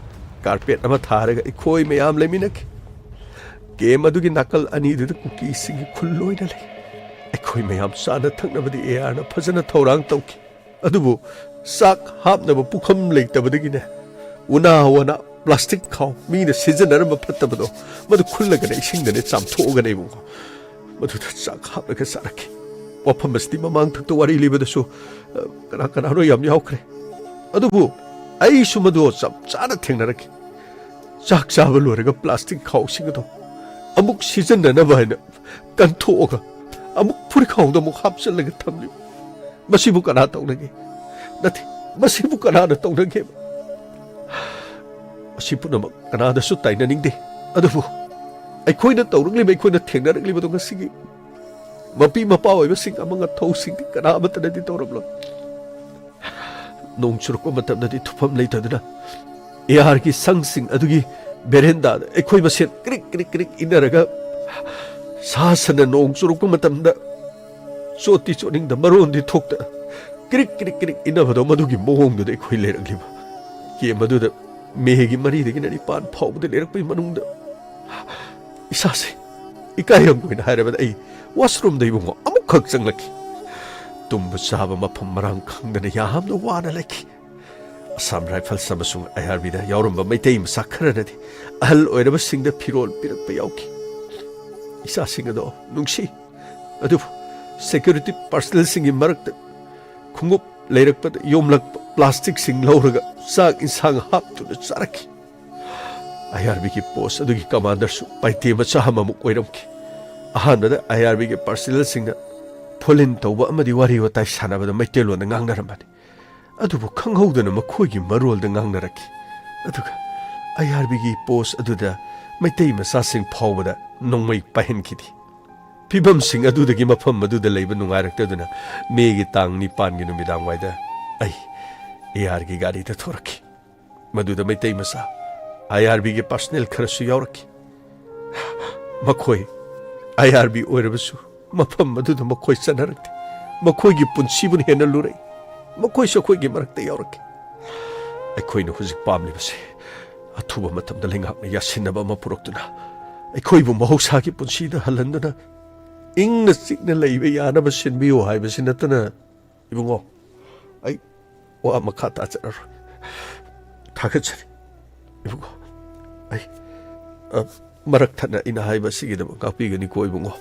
ꯀꯥꯔꯄꯦꯠ ꯑꯃ ꯊꯥꯔꯒ ꯑꯩꯈꯣꯏ ꯃꯌꯥꯝ ꯂꯩꯃꯤꯟꯅꯈꯤ꯫ ꯀꯦꯝ ꯑꯗꯨꯒꯤ ꯅꯥꯀꯜ ꯑꯅꯤꯗꯨꯗ ꯀꯨꯀꯤꯁꯤꯡꯒꯤ ꯈꯨꯜ ꯂꯣꯏꯅ ꯂꯩ꯫ ꯑꯩꯈꯣꯏ ꯃꯌꯥꯝ ꯆꯥꯅ ꯊꯛꯅꯕꯗꯤ ꯑꯦ ꯑꯥꯔꯅ ꯐꯖꯅ ꯊꯧꯔꯥꯡ ꯇꯧꯈꯤ꯫ ꯑꯗꯨꯕꯨ ꯆꯥꯛ ꯍꯥꯞꯅꯕ ꯄꯨꯈꯝ ꯂꯩꯇꯕꯗꯒꯤꯅꯦ, ꯎꯅꯥ ꯋꯥꯅ ꯄ꯭ꯂꯥꯁꯇꯤꯛ ꯈꯥꯎ, ꯃꯤꯅ ꯁꯤꯖꯤꯟꯅꯔꯝꯕ ꯐꯠꯇꯕꯗꯣ, ꯃꯗꯨ ꯈꯨꯜꯂꯒꯅꯦ, ꯏꯁꯤꯡꯗꯅꯦ ꯆꯥꯝꯊꯣꯛꯑꯒꯅꯦ ꯏꯕꯨꯡꯉꯣ, ꯃꯗꯨꯗ ꯆꯥꯛ ꯍꯥꯞꯂꯒ ꯆꯥꯔꯛꯈꯤ꯫ ꯋꯥꯐꯝ ꯑꯁꯤꯗꯤ ꯃꯃꯥꯡ ꯊꯛꯇ ꯋꯥꯔꯤ ꯂꯤꯕꯗꯁꯨ, ꯑ, ꯀꯅꯥ ꯀꯅꯥꯅꯣ ꯌꯥꯝ ꯌꯥꯎꯈ꯭ꯔꯦ꯫ ꯑꯗꯨꯕꯨ ꯑꯩꯁꯨ ꯃꯗꯨ ꯆꯞ ꯆꯥꯅ ꯊꯦꯡꯅꯔꯛꯈꯤ꯫ ꯆꯥꯛ ꯆꯥꯕ ꯂꯣꯏꯔꯒ ꯄ꯭ꯂꯥꯁꯇꯤꯛ ꯈꯥꯎꯁꯤꯡ ꯑꯗꯣ ꯑꯃꯨꯛ ꯁꯤꯖꯤꯟꯅꯅꯕ ꯍꯥꯏꯅ ꯀꯟꯊꯣꯛꯑꯒ ꯑꯃꯨꯛ ꯐꯨꯔꯤꯈꯥꯎꯗ ꯑꯃꯨꯛ ꯍꯥꯞꯆꯤꯜꯂꯒ ꯊꯝꯂꯤ꯫ ꯃꯁꯤꯕꯨ ꯀꯅꯥ ꯇꯧꯅꯒꯦ? ꯅꯠꯇꯦ, ꯃꯁꯤꯕꯨ ꯀꯅꯥꯅ ꯇꯧꯅꯒꯦ? ꯃꯁꯤ ꯄꯨꯝꯅꯃꯛ ꯀꯅꯥꯗꯁꯨ ꯇꯥꯏꯅꯅꯤꯡꯗꯦ꯫ ꯑꯗꯨꯕꯨ ꯑꯩꯈꯣꯏꯅ ꯇꯧꯔꯛꯂꯤꯕ, ꯑꯩꯈꯣꯏꯅ ꯊꯦꯡꯅꯔꯛꯂꯤꯕꯗꯣ ꯉꯁꯤꯒꯤ ꯃꯄꯤ ꯃꯄꯥ ꯑꯣꯏꯕꯁꯤꯡ ꯑꯃ ꯃꯊꯧꯁꯤꯡꯗꯤ ꯀꯅꯥ ꯑꯃꯠꯇꯅꯗꯤ ꯇꯧꯔꯝꯂꯣꯏ꯫ ꯅꯣꯡ ꯆꯨꯔꯛꯄ ꯃꯇꯝꯗꯗꯤ ꯊꯨꯞꯐꯝ ꯂꯩꯇꯗꯨꯅ ꯑꯦ ꯑꯥꯔꯒꯤ ꯁꯪꯁꯤꯡ ꯑꯗꯨꯒꯤ ꯕꯦꯔꯦꯟꯗꯥꯗ ꯑꯩꯈꯣꯏ ꯃꯁꯦꯟ ꯀ꯭ꯔꯤꯛ ꯀ꯭ꯔꯤꯛ ꯀ꯭ꯔꯤꯛ ꯏꯟꯅꯔꯒ ꯁꯥ ꯁꯟꯅ ꯅꯣꯡ ꯆꯨꯔꯛꯄ ꯃꯇꯝꯗ ꯆꯣꯠꯇꯤ ꯆꯣꯠꯅꯤꯡꯗ ꯃꯔꯣꯟꯗꯤ ꯊꯣꯛꯇ ꯀ꯭ꯔꯤꯛ ꯀ꯭ꯔꯤꯛ ꯀ꯭ꯔꯤꯛ ꯏꯟꯅꯕꯗꯣ, ꯃꯗꯨꯒꯤ ꯃꯑꯣꯡꯗꯨꯗ ꯑꯩꯈꯣꯏ ꯂꯩꯔꯛꯂꯤꯕ꯫ ꯀꯦꯝ ꯑꯗꯨꯗ ꯃꯦꯒꯤ ꯃꯔꯤꯗꯒꯤꯅ ꯅꯤꯄꯥꯟ ꯐꯥꯎꯕꯗ ꯂꯩꯔꯛꯄꯒꯤ ꯃꯅꯨꯡꯗ ꯏꯁꯥꯁꯦ ꯏꯀꯥꯏꯔꯝꯕ ꯑꯣꯏꯅ ꯍꯥꯏꯔꯕꯗ ꯑꯩ ꯋꯥꯁꯔꯨꯝꯗ ꯏꯕꯨꯡꯉꯣ ꯑꯃꯨꯛꯈꯛ ꯆꯪꯂꯛꯈꯤ꯫ ꯇꯨꯝꯕ ꯆꯥꯕ ꯃꯐꯝ ꯃꯔꯥꯡ ꯈꯪꯗꯅ ꯌꯥꯝꯅ ꯋꯥꯅ ꯂꯩꯈꯤ꯫ ꯑꯁꯥꯝ ꯔꯥꯏꯐꯜꯁ ꯑꯃꯁꯨꯡ ꯑꯥꯏ ꯑꯥꯔ ꯕꯤꯗ ꯌꯥꯎꯔꯝꯕ ꯃꯩꯇꯩ ꯃꯆꯥ ꯈꯔꯅꯗꯤ ꯑꯍꯜ ꯑꯣꯏꯔꯕꯁꯤꯡꯗ ꯐꯤꯔꯣꯜ ꯄꯤꯔꯛꯄ ꯌꯥꯎꯈꯤ꯫ ꯏꯆꯥꯁꯤꯡ ꯑꯗꯣ ꯅꯨꯡꯁꯤ, ꯑꯗꯨꯕꯨ ꯁꯦꯀ꯭ꯌꯨꯔꯤꯇꯤ ꯄꯥꯔꯁꯅꯦꯜꯁꯤꯡꯒꯤ ꯃꯔꯛꯇ ꯈꯣꯡꯎꯞ ꯂꯩꯔꯛꯄꯗ ꯌꯣꯝꯂꯛꯄ ꯄ꯭ꯂꯥꯁꯇꯤꯛꯁꯤꯡ ꯂꯧꯔꯒ ꯆꯥꯛ ꯏꯟꯁꯥꯡ ꯍꯥꯞꯇꯨꯅ ꯆꯥꯔꯛꯈꯤ꯫ ꯑꯥꯏ ꯑꯥꯔ ꯕꯤꯒꯤ ꯄꯣꯁ ꯑꯗꯨꯒꯤ ꯀꯃꯥꯟꯗꯔꯁꯨ ꯄꯥꯏꯇꯦ ꯃꯆꯥ ꯑꯃꯃꯨꯛ ꯑꯣꯏꯔꯝꯈꯤ꯫ ꯑꯍꯥꯟꯕꯗ ꯑꯥꯏ ꯑꯥꯔ ꯕꯤꯒꯤ ꯄꯥꯔꯁꯅꯦꯜꯁꯤꯡꯅ ꯐꯣꯟ ꯏꯟ ꯇꯧꯕ ꯑꯃꯗꯤ ꯋꯥꯔꯤ ꯋꯥꯇꯥꯏ ꯁꯥꯟꯅꯕꯗ ꯃꯩꯇꯩꯂꯣꯟꯗ ꯉꯥꯡꯅꯔꯝꯕꯅꯤ꯫ ꯑꯗꯨꯕꯨ ꯈꯪꯍꯧꯗꯅ ꯃꯈꯣꯏꯒꯤ ꯃꯔꯣꯜꯗ ꯉꯥꯡꯅꯔꯛꯈꯤ꯫ ꯑꯗꯨꯒ ꯑꯥꯏ ꯑꯥꯔ ꯕꯤꯒꯤ ꯄꯣꯁ ꯑꯗꯨꯗ ꯃꯩꯇꯩ ꯃꯆꯥꯁꯤꯡ ꯐꯥꯎꯕꯗ ꯅꯣꯡꯃꯩ ꯄꯥꯏꯍꯟꯈꯤꯗꯦ꯫ ꯐꯤꯕꯝꯁꯤꯡ ꯑꯗꯨꯗꯒꯤ ꯃꯐꯝ ꯑꯗꯨꯗ ꯂꯩꯕ ꯅꯨꯡꯉꯥꯏꯔꯛꯇꯗꯨꯅ ꯃꯦꯒꯤ ꯇꯥꯡ ꯅꯤꯄꯥꯟꯒꯤ ꯅꯨꯃꯤꯗꯥꯡꯋꯥꯏꯗ ꯑꯩ ꯑꯦ ꯑꯥꯔꯒꯤ ꯒꯥꯔꯤꯗ ꯊꯣꯔꯛꯈꯤ꯫ ꯃꯗꯨꯗ ꯃꯩꯇꯩ ꯃꯆꯥ ꯑꯥꯏ ꯑꯥꯔ ꯕꯤꯒꯤ ꯄꯥꯔꯁꯅꯦꯜ ꯈꯔꯁꯨ ꯌꯥꯎꯔꯛꯈꯤ꯫ ꯃꯈꯣꯏ ꯑꯥꯏ ꯑꯥꯔ ꯕꯤ ꯑꯣꯏꯔꯕꯁꯨ ꯃꯐꯝ ꯑꯗꯨꯗ ꯃꯈꯣꯏ ꯆꯠꯅꯔꯛꯇꯦ꯫ ꯃꯈꯣꯏꯒꯤ ꯄꯨꯟꯁꯤꯕꯨꯅ ꯍꯦꯟꯅ ꯂꯨꯔꯛꯏ꯫ ꯃꯈꯣꯏꯁꯨ ꯑꯩꯈꯣꯏꯒꯤ ꯃꯔꯛꯇ ꯌꯥꯎꯔꯛꯈꯤ꯫ ꯑꯩꯈꯣꯏꯅ ꯍꯧꯖꯤꯛ ꯄꯥꯝꯂꯤꯕꯁꯤ ꯑꯊꯨꯕ ꯃꯇꯝꯗ ꯂꯩꯉꯥꯛꯅ ꯌꯥꯁꯤꯟꯅꯕ ꯑꯃ ꯄꯨꯔꯛꯇꯨꯅ ꯑꯩꯈꯣꯏꯕꯨ ꯃꯍꯧꯁꯥꯒꯤ ꯄꯨꯟꯁꯤꯗ ꯍꯜꯍꯟꯗꯨꯅ ꯏꯪꯅ ꯆꯤꯛꯅ ꯂꯩꯕ ꯌꯥꯅꯕ ꯁꯤꯟꯕꯤꯌꯨ ꯍꯥꯏꯕꯁꯤ ꯅꯠꯇꯅ, ꯏꯕꯨꯡꯉꯣ, ꯑꯩ ꯋꯥ ꯃꯈꯥ ꯇꯥꯖꯔꯔꯣꯏ꯫ ꯊꯥꯒꯠꯆꯔꯤ, ꯏꯕꯨꯡꯉꯣ꯫ ꯑꯩ, ꯑ, ꯃꯔꯛ ꯊꯠꯅ ꯑꯩꯅ ꯍꯥꯏꯕ ꯑꯁꯤꯒꯤꯗꯃꯛ ꯉꯥꯛꯄꯤꯒꯅꯤꯀꯣ, ꯏꯕꯨꯡꯉꯣ꯫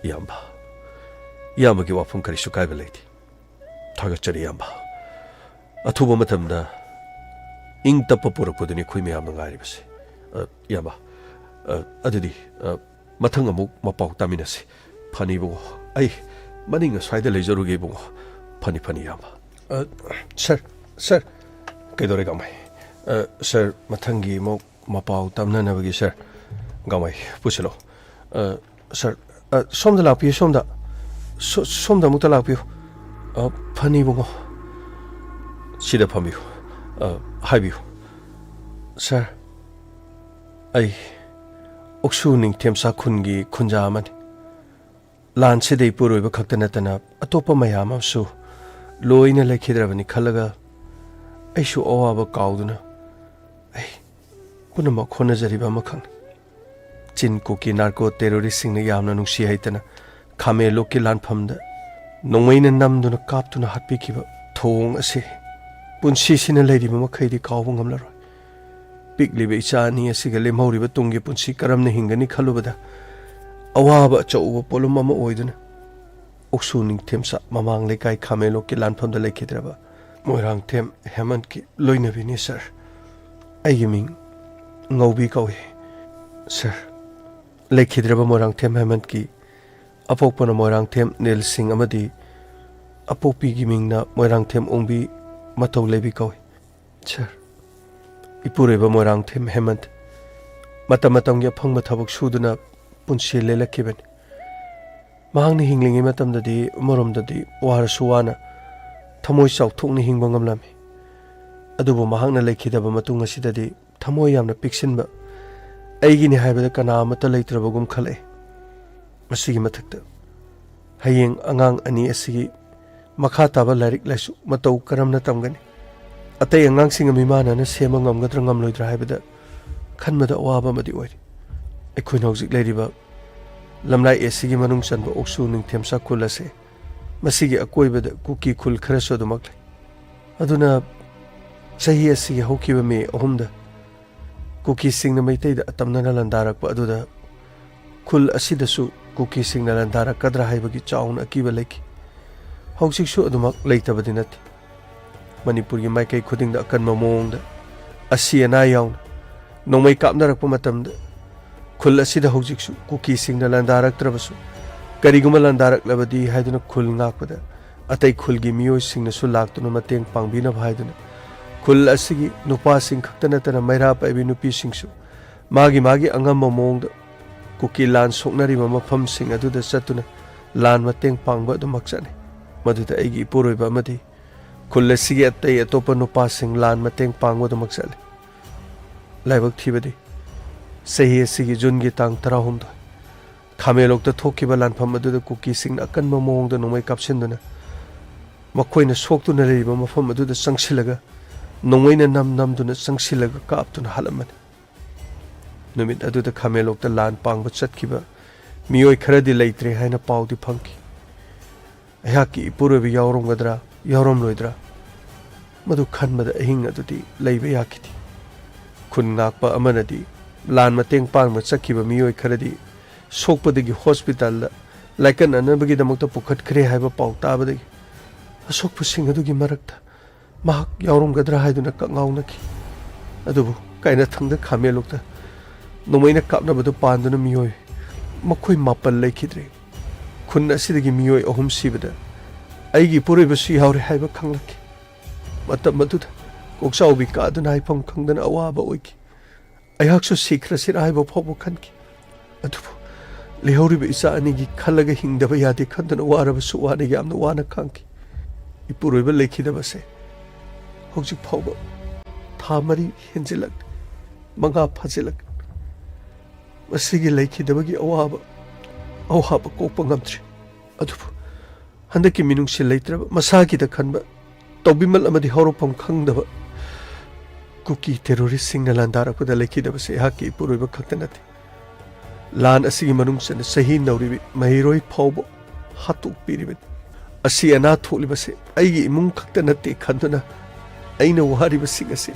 ꯏꯌꯥꯝꯕ, ꯏꯌꯥꯝꯕꯒꯤ ꯋꯥꯐꯝ ꯀꯔꯤꯁꯨ ꯀꯥꯏꯕ ꯂꯩꯇꯦ꯫ ꯊꯥꯒꯠꯆꯔꯤ, ꯏꯌꯥꯝꯕ꯫ ꯑꯊꯨꯕ ꯃꯇꯝꯗ ꯏꯪ ꯇꯞꯄ ꯄꯨꯔꯛꯄꯗꯨꯅꯤ ꯑꯩꯈꯣꯏ ꯃꯌꯥꯝꯅ ꯉꯥꯏꯔꯤꯕꯁꯦ꯫ ꯑ, ꯏꯌꯥꯝꯕ, ꯑ, ꯑꯗꯨꯗꯤ, ꯑ, ꯃꯊꯪ ꯑꯃꯨꯛ ꯃꯄꯥꯎ ꯇꯥꯃꯤꯟꯅꯁꯤ꯫ ꯐꯅꯤ, ꯏꯕꯨꯡꯉꯣ꯫ ꯑꯩ ꯃꯅꯤꯡ ꯑꯁ꯭ꯋꯥꯏꯗ ꯂꯩꯖꯔꯨꯒꯦ, ꯏꯕꯨꯡꯉꯣ꯫ ꯐꯅꯤ, ꯐꯅꯤ, ꯏꯌꯥꯝꯕ꯫ ꯑ, ꯁꯥꯔ, ꯁꯥꯔ꯫ ꯀꯩꯗꯧꯔꯦ, ꯒꯥꯡꯃꯩ? ꯑ, ꯁꯥꯔ, ꯃꯊꯪꯒꯤ ꯑꯃꯨꯛ ꯃꯄꯥꯎ ꯇꯝꯅꯅꯕꯒꯤ, ꯁꯥꯔ꯫ ꯒꯥꯡꯃꯩ, ꯄꯨꯁꯤꯜꯂꯣ꯫ ꯑ, ꯁꯥꯔ, ꯑ, ꯁꯣꯝꯗ ꯂꯥꯛꯄꯤꯌꯨ, ꯁꯣꯝꯗ꯫ ꯁꯣ-, ꯁꯣꯝꯗ ꯑꯃꯨꯛꯇ ꯂꯥꯛꯄꯤꯌꯨ꯫ ꯑ, ꯐꯅꯤ, ꯏꯕꯨꯡꯉꯣ꯫ ꯁꯤꯗ ꯐꯝꯕꯤꯌꯨ꯫ ꯑ, ꯍꯥꯏꯕꯤꯌꯨ꯫ ꯁꯥꯔ, ꯑꯩ ꯎꯛꯁꯨ ꯅꯤꯡꯊꯦꯝꯆꯥ ꯈꯨꯟꯒꯤ ꯈꯨꯟꯖꯥ ꯑꯃꯅꯤ꯫ ꯂꯥꯟꯁꯤꯗ ꯏꯄꯨꯔꯣꯏꯕ ꯈꯛꯇ ꯅꯠꯇꯅ ꯑꯇꯣꯞꯄ ꯃꯌꯥꯝ ꯑꯃꯁꯨ ꯂꯣꯏꯅ ꯂꯩꯈꯤꯗ꯭ꯔꯕꯅꯤ ꯈꯜꯂꯒ ꯑꯩꯁꯨ ꯑꯋꯥꯕ ꯀꯥꯎꯗꯨꯅ ꯑꯩ ꯄꯨꯝꯅꯃꯛ ꯍꯣꯠꯅꯖꯔꯤꯕ ꯑꯃꯈꯛꯅꯤ꯫ ꯆꯤꯟ ꯀꯨꯀꯤ ꯅꯥꯔꯀꯣ ꯇꯦꯔꯣꯔꯤꯁꯁꯤꯡꯅ ꯌꯥꯝꯅ ꯅꯨꯡꯁꯤ ꯍꯩꯇꯅ ꯈꯥꯃꯦꯟꯂꯣꯛꯀꯤ ꯂꯥꯟꯐꯝꯗ ꯅꯣꯡꯃꯩꯅ ꯅꯝꯗꯨꯅ ꯀꯥꯞꯇꯨꯅ ꯍꯥꯠꯄꯤꯈꯤꯕ ꯊꯧꯑꯣꯡ ꯑꯁꯤ ꯄꯨꯟꯁꯤꯁꯤꯅ ꯂꯩꯔꯤꯕ ꯃꯈꯩꯗꯤ ꯀꯥꯎꯕ ꯉꯝꯂꯔꯣꯏ꯫ ꯄꯤꯛꯂꯤꯕ ꯏꯆꯥ ꯑꯅꯤ ꯑꯁꯤꯒ ꯂꯦꯝꯍꯧꯔꯤꯕ ꯇꯨꯡꯒꯤ ꯄꯨꯟꯁꯤ ꯀꯔꯝꯅ ꯍꯤꯡꯒꯅꯤ ꯈꯜꯂꯨꯕꯗ ꯑꯋꯥꯕ ꯑꯆꯧꯕ ꯄꯣꯠꯂꯨꯝ ꯑꯃ ꯑꯣꯏꯗꯨꯅ ꯎꯛꯁꯨ ꯅꯤꯡꯊꯦꯝꯆꯥ ꯃꯃꯥꯡ ꯂꯩꯀꯥꯏ ꯈꯥꯃꯦꯟꯂꯣꯛꯀꯤ ꯂꯥꯟꯐꯝꯗ ꯂꯩꯈꯤꯗ꯭ꯔꯕ ꯃꯣꯏꯔꯥꯡꯊꯦꯝ ꯍꯦꯃꯟꯠꯀꯤ ꯂꯣꯏꯅꯕꯤꯅꯤ, ꯁꯥꯔ꯫ ꯑꯩꯒꯤ ꯃꯤꯡ ꯉꯧꯕꯤ ꯀꯧꯏ, ꯁꯥꯔ꯫ ꯂꯩꯈꯤꯗ꯭ꯔꯕ ꯃꯣꯏꯔꯥꯡꯊꯦꯝ ꯍꯦꯃꯟꯠꯀꯤ ꯑꯄꯣꯛꯄꯅ ꯃꯣꯏꯔꯥꯡꯊꯦꯝ ꯅꯤꯜ ꯁꯤꯡ ꯑꯃꯗꯤ ꯑꯄꯣꯛꯄꯤꯒꯤ ꯃꯤꯡꯅ ꯃꯣꯏꯔꯥꯡꯊꯦꯝ ꯑꯣꯡꯕꯤ ꯃꯇꯧ ꯂꯩꯕꯤ ꯀꯧꯏ꯫ ꯁꯥꯔ, ꯏꯄꯨꯔꯣꯏꯕ ꯃꯣꯏꯔꯥꯡꯊꯦꯝ ꯍꯦꯃꯟꯠ ꯃꯇꯝ ꯃꯇꯝꯒꯤ ꯑꯐꯪꯕ ꯊꯕꯛ ꯁꯨꯗꯨꯅ ꯄꯨꯟꯁꯤ ꯂꯦꯜꯂꯛꯈꯤꯕꯅꯤ꯫ ꯃꯍꯥꯛꯅ ꯍꯤꯡꯂꯤꯉꯩ ꯃꯇꯝꯗꯗꯤ ꯑꯃꯔꯣꯝꯗꯗꯤ ꯋꯥꯔꯁꯨ ꯋꯥꯅ ꯊꯃꯣꯏ ꯆꯥꯎꯊꯣꯛꯅ ꯍꯤꯡꯕ ꯉꯝꯂꯝꯃꯤ꯫ ꯑꯗꯨꯕꯨ ꯃꯍꯥꯛꯅ ꯂꯩꯈꯤꯗꯕ ꯃꯇꯨꯡ ꯑꯁꯤꯗꯗꯤ ꯊꯃꯣꯏ ꯌꯥꯝꯅ ꯄꯤꯛꯁꯤꯟꯕ, ꯑꯩꯒꯤꯅꯤ ꯍꯥꯏꯕꯗ ꯀꯅꯥ ꯑꯃꯠꯇ ꯂꯩꯇ꯭ꯔꯕꯒꯨꯝ ꯈꯜꯂꯛꯏ꯫ ꯃꯁꯤꯒꯤ ꯃꯊꯛꯇ ꯍꯌꯦꯡ ꯑꯉꯥꯡ ꯑꯅꯤ ꯑꯁꯤꯒꯤ ꯃꯈꯥ ꯇꯥꯕ ꯂꯥꯏꯔꯤꯛ ꯂꯥꯏꯁꯨ ꯃꯇꯧ ꯀꯔꯝꯅ ꯇꯝꯒꯅꯤ? ꯑꯇꯩ ꯑꯉꯥꯡꯁꯤꯡꯒ ꯃꯤꯃꯥꯟꯅꯅ ꯁꯦꯝꯕ ꯉꯝꯒꯗ꯭ꯔꯥ ꯉꯝꯂꯣꯏꯗ꯭ꯔꯥ ꯍꯥꯏꯕꯗ ꯈꯟꯕꯗ ꯑꯋꯥꯕ ꯑꯃꯗꯤ ꯑꯣꯏꯔꯤ꯫ ꯑꯩꯈꯣꯏꯅ ꯍꯧꯖꯤꯛ ꯂꯩꯔꯤꯕ ꯂꯝꯂꯥꯏ ꯑꯦꯁꯤꯒꯤ ꯃꯅꯨꯡ ꯆꯟꯕ ꯑꯣꯛꯁꯨ ꯅꯤꯡꯊꯦꯝꯁꯥ ꯈꯨꯜ ꯑꯁꯦ, ꯃꯁꯤꯒꯤ ꯑꯀꯣꯏꯕꯗ ꯀꯨꯀꯤ ꯈꯨꯜ ꯈꯔꯁꯨ ꯑꯗꯨꯃꯛ ꯂꯩ꯫ ꯑꯗꯨꯅ ꯆꯍꯤ ꯑꯁꯤꯒꯤ ꯍꯧꯈꯤꯕ ꯃꯦ ꯑꯍꯨꯝꯗ ꯀꯨꯀꯤꯁꯤꯡꯅ ꯃꯩꯇꯩꯗ ꯑꯇꯝꯅꯅ ꯂꯥꯟꯗꯥꯔꯛꯄ ꯑꯗꯨꯗ ꯈꯨꯜ ꯑꯁꯤꯗꯁꯨ ꯀꯨꯀꯤꯁꯤꯡꯅ ꯂꯥꯟꯗꯥꯔꯛꯀꯗ꯭ꯔꯥ ꯍꯥꯏꯕꯒꯤ ꯆꯥꯎꯅ ꯑꯀꯤꯕ ꯂꯩꯈꯤ꯫ ꯍꯧꯖꯤꯛꯁꯨ ꯑꯗꯨꯃꯛ ꯂꯩꯇꯕꯗꯤ ꯅꯠꯇꯦ꯫ ꯃꯅꯤꯄꯨꯔꯒꯤ ꯃꯥꯏꯀꯩ ꯈꯨꯗꯤꯡꯗ ꯑꯀꯟꯕ ꯃꯑꯣꯡꯗ ꯑꯁꯤ ꯑꯅꯥ ꯌꯥꯎꯅ ꯅꯣꯡꯃꯩ ꯀꯥꯞꯅꯔꯛꯄ ꯃꯇꯝꯗ ꯈꯨꯜ ꯑꯁꯤꯗ ꯍꯧꯖꯤꯛꯁꯨ ꯀꯨꯀꯤꯁꯤꯡꯅ ꯂꯥꯟꯗꯥꯔꯛꯇ꯭ꯔꯕꯁꯨ, ꯀꯔꯤꯒꯨꯝꯕ ꯂꯥꯟꯗꯥꯔꯛꯂꯕꯗꯤ ꯍꯥꯏꯗꯨꯅ ꯈꯨꯜ ꯉꯥꯛꯄꯗ ꯑꯇꯩ ꯈꯨꯜꯒꯤ ꯃꯤꯑꯣꯏꯁꯤꯡꯅꯁꯨ ꯂꯥꯛꯇꯨꯅ ꯃꯇꯦꯡ ꯄꯥꯡꯕꯤꯅꯕ ꯍꯥꯏꯗꯨꯅ ꯈꯨꯜ ꯑꯁꯤꯒꯤ ꯅꯨꯄꯥꯁꯤꯡ ꯈꯛꯇ ꯅꯠꯇꯅ ꯃꯩꯔꯥ ꯄꯥꯏꯕꯤ ꯅꯨꯄꯤꯁꯤꯡꯁꯨ ꯃꯥꯒꯤ ꯃꯥꯒꯤ ꯑꯉꯝꯕ ꯃꯑꯣꯡꯗ ꯀꯨꯀꯤ ꯂꯥꯟ ꯁꯣꯛꯅꯔꯤꯕ ꯃꯐꯝꯁꯤꯡ ꯑꯗꯨꯗ ꯆꯠꯇꯨꯅ ꯂꯥꯟ ꯃꯇꯦꯡ ꯄꯥꯡꯕ ꯑꯗꯨꯃꯛ ꯆꯠꯅꯩ꯫ ꯃꯗꯨꯗ ꯑꯩꯒꯤ ꯏꯄꯨꯔꯣꯏꯕ ꯑꯃꯗꯤ ꯈꯨꯜ ꯑꯁꯤꯒꯤ ꯑꯇꯩ ꯑꯇꯣꯞꯄ ꯅꯨꯄꯥꯁꯤꯡ ꯂꯥꯟ ꯃꯇꯦꯡ ꯄꯥꯡꯕ ꯑꯗꯨꯃꯛ ꯆꯠꯂꯤ꯫ ꯂꯥꯏꯕꯛ ꯊꯤꯕꯗꯤ, ꯆꯍꯤ ꯑꯁꯤꯒꯤ ꯖꯨꯟꯒꯤ ꯇꯥꯡ ꯇꯔꯥꯍꯨꯝꯗꯣꯏ, ꯈꯥꯃꯦꯟꯂꯣꯛꯇ ꯊꯣꯛꯈꯤꯕ ꯂꯥꯟꯐꯝ ꯑꯗꯨꯗ ꯀꯨꯀꯤꯁꯤꯡꯅ ꯑꯀꯟꯕ ꯃꯑꯣꯡꯗ ꯅꯣꯡꯃꯩ ꯀꯥꯞꯁꯤꯟꯗꯨꯅ ꯃꯈꯣꯏꯅ ꯁꯣꯛꯇꯨꯅ ꯂꯩꯔꯤꯕ ꯃꯐꯝ ꯑꯗꯨꯗ ꯆꯪꯁꯤꯜꯂꯒ ꯅꯣꯡꯃꯩꯅ ꯅꯝ ꯅꯝꯗꯨꯅ ꯆꯪꯁꯤꯜꯂꯒ ꯀꯥꯞꯇꯨꯅ ꯍꯥꯠꯂꯝꯕꯅꯤ꯫ ꯅꯨꯃꯤꯠ ꯑꯗꯨꯗ ꯈꯥꯃꯦꯟꯂꯣꯛꯇ ꯂꯥꯟ ꯄꯥꯡꯕ ꯆꯠꯈꯤꯕ ꯃꯤꯑꯣꯏ ꯈꯔꯗꯤ ꯂꯩꯇ꯭ꯔꯦ ꯍꯥꯏꯅ ꯄꯥꯎꯗꯤ ꯐꯪꯈꯤ꯫ ꯑꯩꯍꯥꯛꯀꯤ ꯏꯄꯨꯔꯣꯏꯕ ꯌꯥꯎꯔꯝꯒꯗ꯭ꯔꯥ, ꯌꯥꯎꯔꯝꯂꯣꯏꯗ꯭ꯔꯥ, ꯃꯗꯨ ꯈꯟꯕꯗ ꯑꯍꯤꯡ ꯑꯗꯨꯗꯤ ꯂꯩꯕ ꯌꯥꯈꯤꯗꯦ꯫ ꯈꯨꯟ ꯉꯥꯛꯄ ꯑꯃꯅꯗꯤ ꯂꯥꯟ ꯃꯇꯦꯡ ꯄꯥꯡꯕ ꯆꯠꯈꯤꯕ ꯃꯤꯑꯣꯏ ꯈꯔꯗꯤ ꯁꯣꯛꯄꯗꯒꯤ ꯍꯣꯁꯄꯤꯇꯥꯜꯗ ꯂꯥꯏꯀꯠꯅꯅꯕꯒꯤꯗꯃꯛꯇ ꯄꯨꯈꯠꯈ꯭ꯔꯦ ꯍꯥꯏꯕ ꯄꯥꯎ ꯇꯥꯕꯗꯒꯤ ꯑꯁꯣꯛꯄꯁꯤꯡ ꯑꯗꯨꯒꯤ ꯃꯔꯛꯇ ꯃꯍꯥꯛ ꯌꯥꯎꯔꯝꯒꯗ꯭ꯔꯥ ꯍꯥꯏꯗꯨꯅ ꯀꯛꯉꯥꯎꯅꯈꯤ꯫ ꯑꯗꯨꯕꯨ ꯀꯥꯏꯅꯊꯪꯗ ꯈꯥꯃꯦꯟꯂꯣꯛꯇ ꯅꯣꯡꯃꯩꯅ ꯀꯥꯞꯅꯕꯗꯨ ꯄꯥꯟꯗꯨꯅ ꯃꯤꯑꯣꯏ ꯃꯈꯣꯏ ꯃꯥꯄꯜ ꯂꯩꯈꯤꯗ꯭ꯔꯦ꯫ ꯈꯨꯟ ꯑꯁꯤꯗꯒꯤ ꯃꯤꯑꯣꯏ ꯑꯍꯨꯝ ꯁꯤꯕꯗ ꯑꯩꯒꯤ ꯏꯄꯨꯔꯣꯏꯕꯁꯨ ꯌꯥꯎꯔꯦ ꯍꯥꯏꯕ ꯈꯪꯂꯛꯈꯤ꯫ ꯃꯇꯝ ꯑꯗꯨꯗ ꯀꯣꯛꯆꯥꯎꯕꯤ ꯀꯥꯗꯨꯅ ꯍꯥꯏꯐꯝ ꯈꯪꯗꯅ ꯑꯋꯥꯕ ꯑꯣꯏꯈꯤ꯫ ꯑꯩꯍꯥꯛꯁꯨ ꯁꯤꯈ꯭ꯔꯁꯤꯔꯥ ꯍꯥꯏꯕ ꯐꯥꯎꯕ ꯈꯟꯈꯤ꯫ ꯑꯗꯨꯕꯨ ꯂꯩꯍꯧꯔꯤꯕ ꯏꯆꯥ ꯑꯅꯤꯒꯤ ꯈꯜꯂꯒ ꯍꯤꯡꯗꯕ ꯌꯥꯗꯦ ꯈꯟꯗꯨꯅ ꯋꯥꯔꯕꯁꯨ ꯋꯥꯅ ꯌꯥꯝꯅ ꯋꯥꯅ ꯈꯥꯡꯈꯤ꯫ ꯏꯄꯨꯔꯣꯏꯕ ꯂꯩꯈꯤꯗꯕꯁꯦ ꯍꯧꯖꯤꯛ ꯐꯥꯎꯕ ꯊꯥ ꯃꯔꯤ ꯍꯦꯟꯖꯤꯜꯂꯛ, ꯃꯉꯥ ꯐꯥꯖꯤꯜꯂꯛ, ꯃꯁꯤꯒꯤ ꯂꯩꯈꯤꯗꯕꯒꯤ ꯑꯋꯥꯕ, ꯑꯋꯥꯕ ꯀꯣꯛꯄ ꯉꯝꯗ꯭ꯔꯤ꯫ ꯑꯗꯨꯕꯨ ꯍꯟꯗꯛꯀꯤ ꯃꯤꯅꯨꯡꯁꯤ ꯂꯩꯇ꯭ꯔꯕ, ꯃꯁꯥꯒꯤꯗ ꯈꯟꯕ, ꯇꯧꯕꯤꯃꯜ ꯑꯃꯗꯤ ꯍꯧꯔꯛꯐꯝ ꯈꯪꯗꯕ ꯀꯨꯀꯤ ꯇꯦꯔꯣꯔꯤꯁꯁꯤꯡꯅ ꯂꯥꯟꯗꯥꯔꯛꯄꯗ ꯂꯩꯈꯤꯗꯕꯁꯦ ꯑꯩꯍꯥꯛꯀꯤ ꯏꯄꯨꯔꯣꯏꯕ ꯈꯛꯇ ꯅꯠꯇꯦ꯫ ꯂꯥꯟ ꯑꯁꯤꯒꯤ ꯃꯅꯨꯡ ꯆꯟꯅ ꯆꯍꯤ ꯅꯧꯔꯤꯕꯤ ꯃꯍꯩꯔꯣꯏ ꯐꯥꯎꯕ ꯍꯥꯠꯇꯣꯛꯄꯤꯔꯤꯕꯅꯤ꯫ ꯑꯁꯤ ꯑꯅꯥ ꯊꯣꯛꯂꯤꯕꯁꯦ ꯑꯩꯒꯤ ꯏꯃꯨꯡ ꯈꯛꯇ ꯅꯠꯇꯦ ꯈꯟꯗꯨꯅ ꯑꯩꯅ ꯋꯥꯔꯤꯕꯁꯤꯡ ꯑꯁꯤ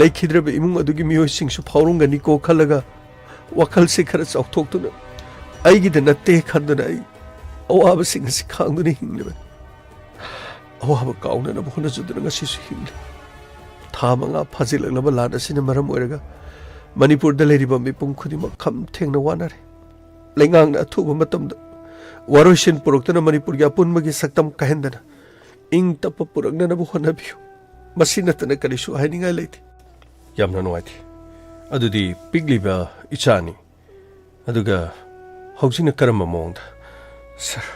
ꯂꯩꯈꯤꯗ꯭ꯔꯕ ꯏꯃꯨꯡ ꯑꯗꯨꯒꯤ ꯃꯤꯑꯣꯏꯁꯤꯡꯁꯨ ꯐꯥꯎꯔꯝꯒꯅꯤꯀꯣ ꯈꯜꯂꯒ ꯋꯥꯈꯜꯁꯦ ꯈꯔ ꯆꯥꯎꯊꯣꯛꯇꯨꯅ ꯑꯩꯒꯤꯗ ꯅꯠꯇꯦ ꯈꯟꯗꯨꯅ ꯑꯩ ꯑꯋꯥꯕꯁꯤꯡ ꯑꯁꯤ ꯈꯥꯡꯗꯨꯅ ꯍꯤꯡꯂꯤꯕꯅꯤ꯫ ꯑꯋꯥꯕ ꯀꯥꯎꯅꯅꯕ ꯍꯣꯠꯅꯖꯗꯨꯅ ꯉꯁꯤꯁꯨ ꯍꯤꯡꯂꯤ꯫ ꯊꯥ ꯃꯉꯥ ꯐꯥꯖꯤꯜꯂꯛꯂꯕ ꯂꯥꯟ ꯑꯁꯤꯅ ꯃꯔꯝ ꯑꯣꯏꯔꯒ ꯃꯅꯤꯄꯨꯔꯗ ꯂꯩꯔꯤꯕ ꯃꯤꯄꯨꯝ ꯈꯨꯗꯤꯡꯃꯛ ꯈꯝ ꯊꯦꯡꯅ ꯋꯥꯅꯔꯦ꯫ ꯂꯩꯉꯥꯛꯅ ꯑꯊꯨꯕ ꯃꯇꯝꯗ ꯋꯥꯔꯣꯏꯁꯤꯟ ꯄꯨꯔꯛꯇꯨꯅ ꯃꯅꯤꯄꯨꯔꯒꯤ ꯑꯄꯨꯟꯕꯒꯤ ꯁꯛꯇꯝ ꯀꯥꯏꯍꯟꯗꯅ ꯏꯪ ꯇꯞꯄ ꯄꯨꯔꯛꯅꯅꯕ ꯍꯣꯠꯅꯕꯤꯌꯨ꯫ ꯃꯁꯤ ꯅꯠꯇꯅ ꯀꯔꯤꯁꯨ ꯍꯥꯏꯅꯤꯡꯉꯥꯏ ꯂꯩꯇꯦ꯫ ꯌꯥꯝꯅ ꯅꯨꯡꯉꯥꯏꯇꯦ꯫ ꯑꯗꯨꯗꯤ ꯄꯤꯛꯂꯤꯕ ꯏꯆꯥꯅꯤ꯫ ꯑꯗꯨꯒ ꯍꯧꯖꯤꯛꯅ ꯀꯔꯝꯕ ꯃꯑꯣꯡꯗ? ꯁꯥꯔ,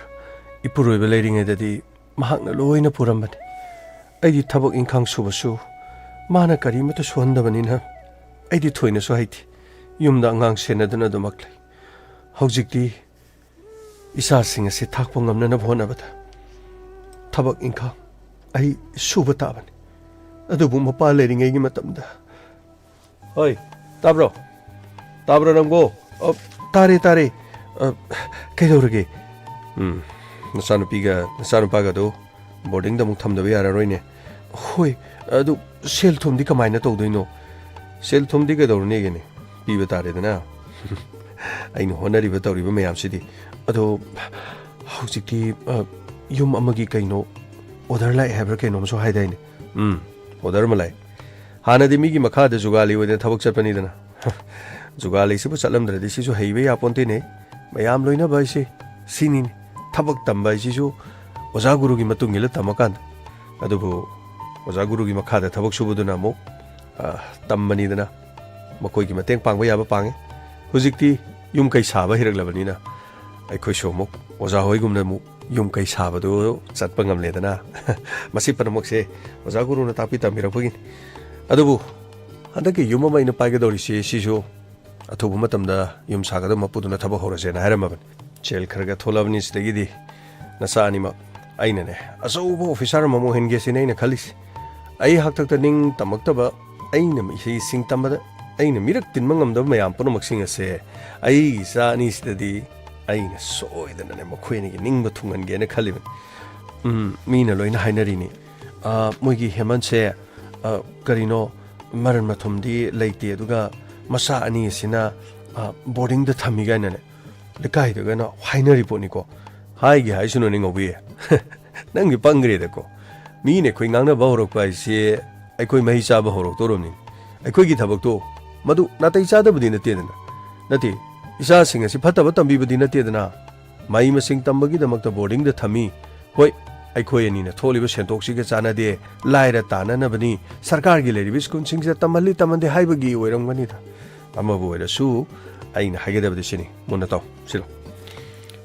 ꯏꯄꯨꯔꯣꯏꯕ ꯂꯩꯔꯤꯉꯩꯗꯗꯤ ꯃꯍꯥꯛꯅ ꯂꯣꯏꯅ ꯄꯨꯔꯝꯕꯅꯤ꯫ ꯑꯩꯗꯤ ꯊꯕꯛ ꯏꯪꯈꯥꯡ ꯁꯨꯕꯁꯨ ꯃꯥꯅ ꯀꯔꯤꯃꯠꯇ ꯁꯨꯍꯟꯗꯕꯅꯤꯅ ꯑꯩꯗꯤ ꯊꯣꯏꯅꯁꯨ ꯍꯩꯇꯦ꯫ ꯌꯨꯝꯗ ꯑꯉꯥꯡ ꯁꯦꯟꯅꯗꯨꯅ ꯑꯗꯨꯃꯛ ꯂꯩ꯫ ꯍꯧꯖꯤꯛꯇꯤ ꯏꯆꯥꯁꯤꯡ ꯑꯁꯤ ꯊꯥꯛꯄ ꯉꯝꯅꯅꯕ ꯍꯣꯠꯅꯕꯗ ꯊꯕꯛ ꯏꯪꯈꯥꯡ ꯑꯩ ꯁꯨꯕ ꯇꯥꯕꯅꯤ꯫ ꯑꯗꯨꯕꯨ ꯃꯄꯥ ꯂꯩꯔꯤꯉꯩꯒꯤ ꯃꯇꯝꯗ, ꯍꯣꯏ, ꯇꯥꯕ꯭ꯔꯣ? ꯇꯥꯕ꯭ꯔꯣ ꯅꯪꯕꯣ? ꯑ, ꯇꯥꯔꯦ, ꯇꯥꯔꯦ꯫ ꯑ, ꯀꯩꯗꯧꯔꯒꯦ? ꯎꯝ, ꯅꯆꯥꯅꯨꯄꯤꯒ ꯅꯆꯥꯅꯨꯄꯥꯒꯗꯣ ꯕꯣꯔꯗꯤꯡꯗ ꯑꯃꯨꯛ ꯊꯝꯗꯕ ꯌꯥꯔꯔꯣꯏꯅꯦ꯫ ꯍꯣꯏ, ꯑꯗꯨ ꯁꯦꯜ ꯊꯨꯝꯗꯤ ꯀꯃꯥꯏꯅ ꯇꯧꯗꯣꯏꯅꯣ? ꯁꯦꯜ ꯊꯨꯝꯗꯤ ꯀꯩꯗꯧꯔꯨꯅꯦꯒꯦꯅꯦ? ꯄꯤꯕ ꯇꯥꯔꯦꯗꯅ꯫ ꯑꯩꯅ ꯍꯣꯠꯅꯔꯤꯕ ꯇꯧꯔꯤꯕ ꯃꯌꯥꯝꯁꯤꯗꯤ꯫ ꯑꯗꯣ ꯍꯧꯖꯤꯛꯇꯤ, ꯑ, ꯌꯨꯝ ꯑꯃꯒꯤ ꯀꯩꯅꯣ ꯑꯣꯔꯗꯔ ꯂꯥꯛꯑꯦ ꯍꯥꯏꯕ꯭ꯔꯥ ꯀꯩꯅꯣꯝꯁꯨ ꯍꯥꯏꯗꯥꯏꯅꯦ? ꯎꯝ, ꯑꯣꯔꯗꯔ ꯑꯃ ꯂꯥꯛꯑꯦ꯫ ꯍꯥꯟꯅꯗꯤ ꯃꯤꯒꯤ ꯃꯈꯥꯗ ꯖꯨꯒꯥꯂꯤ ꯑꯣꯏꯗꯅ ꯊꯕꯛ ꯆꯠꯄꯅꯤꯗꯅ꯫ ꯖꯨꯒꯥꯂꯤꯁꯤꯕꯨ ꯆꯠꯂꯝꯗ꯭ꯔꯗꯤ ꯁꯤꯁꯨ ꯍꯩꯕ ꯌꯥꯄꯣꯟꯇꯦꯅꯦ꯫ ꯃꯌꯥꯝ ꯂꯣꯏꯅꯕ ꯍꯥꯏꯁꯦ ꯁꯤꯅꯤꯅꯦ꯫ ꯊꯕꯛ ꯇꯝꯕ ꯍꯥꯏꯁꯤꯁꯨ ꯑꯣꯖꯥ ꯒꯨꯔꯨꯒꯤ ꯃꯇꯨꯡ ꯏꯜꯂ ꯇꯝꯃꯀꯥꯟꯗ꯫ ꯑꯗꯨꯕꯨ ꯑꯣꯖꯥ ꯒꯨꯔꯨꯒꯤ ꯃꯈꯥꯗ ꯊꯕꯛ ꯁꯨꯕꯗꯨꯅ ꯑꯃꯨꯛ, ꯑ, ꯇꯝꯕꯅꯤꯗꯅ꯫ ꯃꯈꯣꯏꯒꯤ ꯃꯇꯦꯡ ꯄꯥꯡꯕ ꯌꯥꯕ ꯄꯥꯡꯉꯤ꯫ ꯍꯧꯖꯤꯛꯇꯤ ꯌꯨꯝ ꯀꯩ ꯁꯥꯕ ꯍꯩꯔꯛꯂꯕꯅꯤꯅ ꯑꯩꯈꯣꯏꯁꯨ ꯑꯃꯨꯛ ꯑꯣꯖꯥ ꯍꯣꯏꯒꯨꯝꯅ ꯑꯃꯨꯛ ꯌꯨꯝ ꯀꯩ ꯁꯥꯕꯗꯨ ꯆꯠꯄ ꯉꯝꯂꯦꯗꯅ꯫ ꯃꯁꯤ ꯄꯨꯝꯅꯃꯛꯁꯦ ꯑꯣꯖꯥ ꯒꯨꯔꯨꯅ ꯇꯥꯛꯄꯤ ꯇꯝꯕꯤꯔꯛꯄꯒꯤꯅꯤ꯫ ꯑꯗꯨꯕꯨ ꯍꯟꯗꯛꯀꯤ ꯌꯨꯝ ꯑꯃ ꯑꯩꯅ ꯄꯥꯏꯒꯗꯧꯔꯤꯁꯤ ꯁꯤꯁꯨ ꯑꯊꯨꯕ ꯃꯇꯝꯗ ꯌꯨꯝ ꯁꯥꯒꯗꯕ ꯃꯄꯨꯗꯨꯅ ꯊꯕꯛ ꯍꯧꯔꯁꯦꯅ ꯍꯥꯏꯔꯝꯃꯕꯅꯤ꯫ ꯁꯦꯜ ꯈꯔ ꯈꯔ ꯊꯣꯛꯂꯕꯅꯤ ꯁꯤꯗꯒꯤꯗꯤ꯫ ꯅꯆꯥ ꯑꯅꯤꯃꯛ ꯑꯩꯅꯅꯦ ꯑꯆꯧꯕ ꯑꯣꯐꯤꯁꯥꯔ ꯑꯃ ꯑꯣꯏꯍꯟꯒꯦ ꯁꯤꯅꯦ ꯑꯩꯅ ꯈꯜꯂꯤꯁꯦ꯫ ꯑꯩ ꯍꯥꯛꯇꯛꯇ ꯅꯤꯡ ꯇꯝꯃꯛꯇꯕ, ꯑꯩꯅ ꯏꯍꯩꯁꯤꯡ ꯇꯝꯕꯗ ꯑꯩꯅ ꯃꯤꯔꯛ ꯇꯤꯟꯕ ꯉꯝꯗꯕ ꯃꯌꯥꯝ ꯄꯨꯝꯅꯃꯛꯁꯤꯡ ꯑꯁꯦ ꯑꯩꯒꯤ ꯏꯆꯥ ꯑꯅꯤꯁꯤꯗꯗꯤ ꯑꯩꯅ ꯁꯣꯏꯗꯅꯅꯦ ꯃꯈꯣꯏ ꯑꯅꯤꯒꯤ ꯅꯤꯡꯕ ꯊꯨꯡꯍꯟꯒꯦꯅ ꯈꯜꯂꯤꯕꯅꯤ꯫ ꯎꯝ, ꯃꯤꯅ ꯂꯣꯏꯅ ꯍꯥꯏꯅꯔꯤꯅꯤ, "ꯑ, ꯃꯣꯏꯒꯤ ꯍꯦꯃꯟꯁꯦ, ꯑ, ꯀꯔꯤꯅꯣ, ꯃꯔꯟ ꯃꯊꯨꯝꯗꯤ ꯂꯩꯇꯦ, ꯑꯗꯨꯒ ꯃꯆꯥ ꯑꯅꯤ ꯑꯁꯤꯅ, ꯑ, ꯕꯣꯔꯗꯤꯡꯗ ꯊꯝꯃꯤ" ꯀꯥꯏꯅꯅꯦ꯫ ꯂꯩꯀꯥꯏꯗꯒꯅ ꯍꯥꯏꯅꯔꯤ ꯄꯣꯠꯅꯤꯀꯣ꯫ ꯍꯥꯏꯒꯦ ꯍꯥꯏꯁꯅꯨꯅꯦ ꯉꯧꯕꯤ꯫ ꯅꯪꯗꯤ ꯄꯪꯒ꯭ꯔꯦꯗꯀꯣ꯫ ꯃꯤꯅ ꯑꯩꯈꯣꯏ ꯉꯥꯡꯅꯕ ꯍꯧꯔꯛꯄ ꯍꯥꯏꯁꯦ ꯑꯩꯈꯣꯏ ꯃꯍꯩ ꯆꯥꯕ ꯍꯧꯔꯛꯇꯧꯔꯕꯅꯤ꯫ ꯑꯩꯈꯣꯏꯒꯤ ꯊꯕꯛꯇꯣ ꯃꯗꯨ ꯅꯥꯇꯩ ꯆꯥꯗꯕꯗꯤ ꯅꯠꯇꯦꯗꯅ꯫ ꯅꯠꯇꯦ, ꯏꯆꯥꯁꯤꯡ ꯑꯁꯤ ꯐꯠꯇꯕ ꯇꯝꯕꯤꯕꯗꯤ ꯅꯠꯇꯦꯗꯅ꯫ ꯃꯍꯩ ꯃꯁꯤꯡ ꯇꯝꯕꯒꯤꯗꯃꯛꯇ ꯕꯣꯔꯗꯤꯡꯗ ꯊꯝꯃꯤ꯫ ꯍꯣꯏ, ꯑꯩꯈꯣꯏ ꯑꯅꯤꯅ ꯊꯣꯛꯂꯤꯕ ꯁꯦꯟꯊꯣꯛꯁꯤꯒ ꯆꯥꯟꯅꯗꯦ, ꯂꯥꯏꯔ ꯇꯥꯅꯅꯕꯅꯤ, ꯁꯔꯀꯥꯔꯒꯤ ꯂꯩꯔꯤꯕ ꯁ꯭ꯀꯨꯜꯁꯤꯡꯁꯤꯗ ꯇꯝꯍꯜꯂꯤ ꯇꯝꯍꯟꯗꯦ ꯍꯥꯏꯕꯒꯤ ꯑꯣꯏꯔꯝꯒꯅꯤꯗ꯫ ꯑꯃꯕꯨ ꯑꯣꯏꯔꯁꯨ ꯑꯩꯅ ꯍꯥꯏꯒꯗꯕꯗꯤ ꯁꯤꯅꯤ, ꯃꯨꯟꯅ ꯇꯥꯎ, ꯁꯤꯂꯣ꯫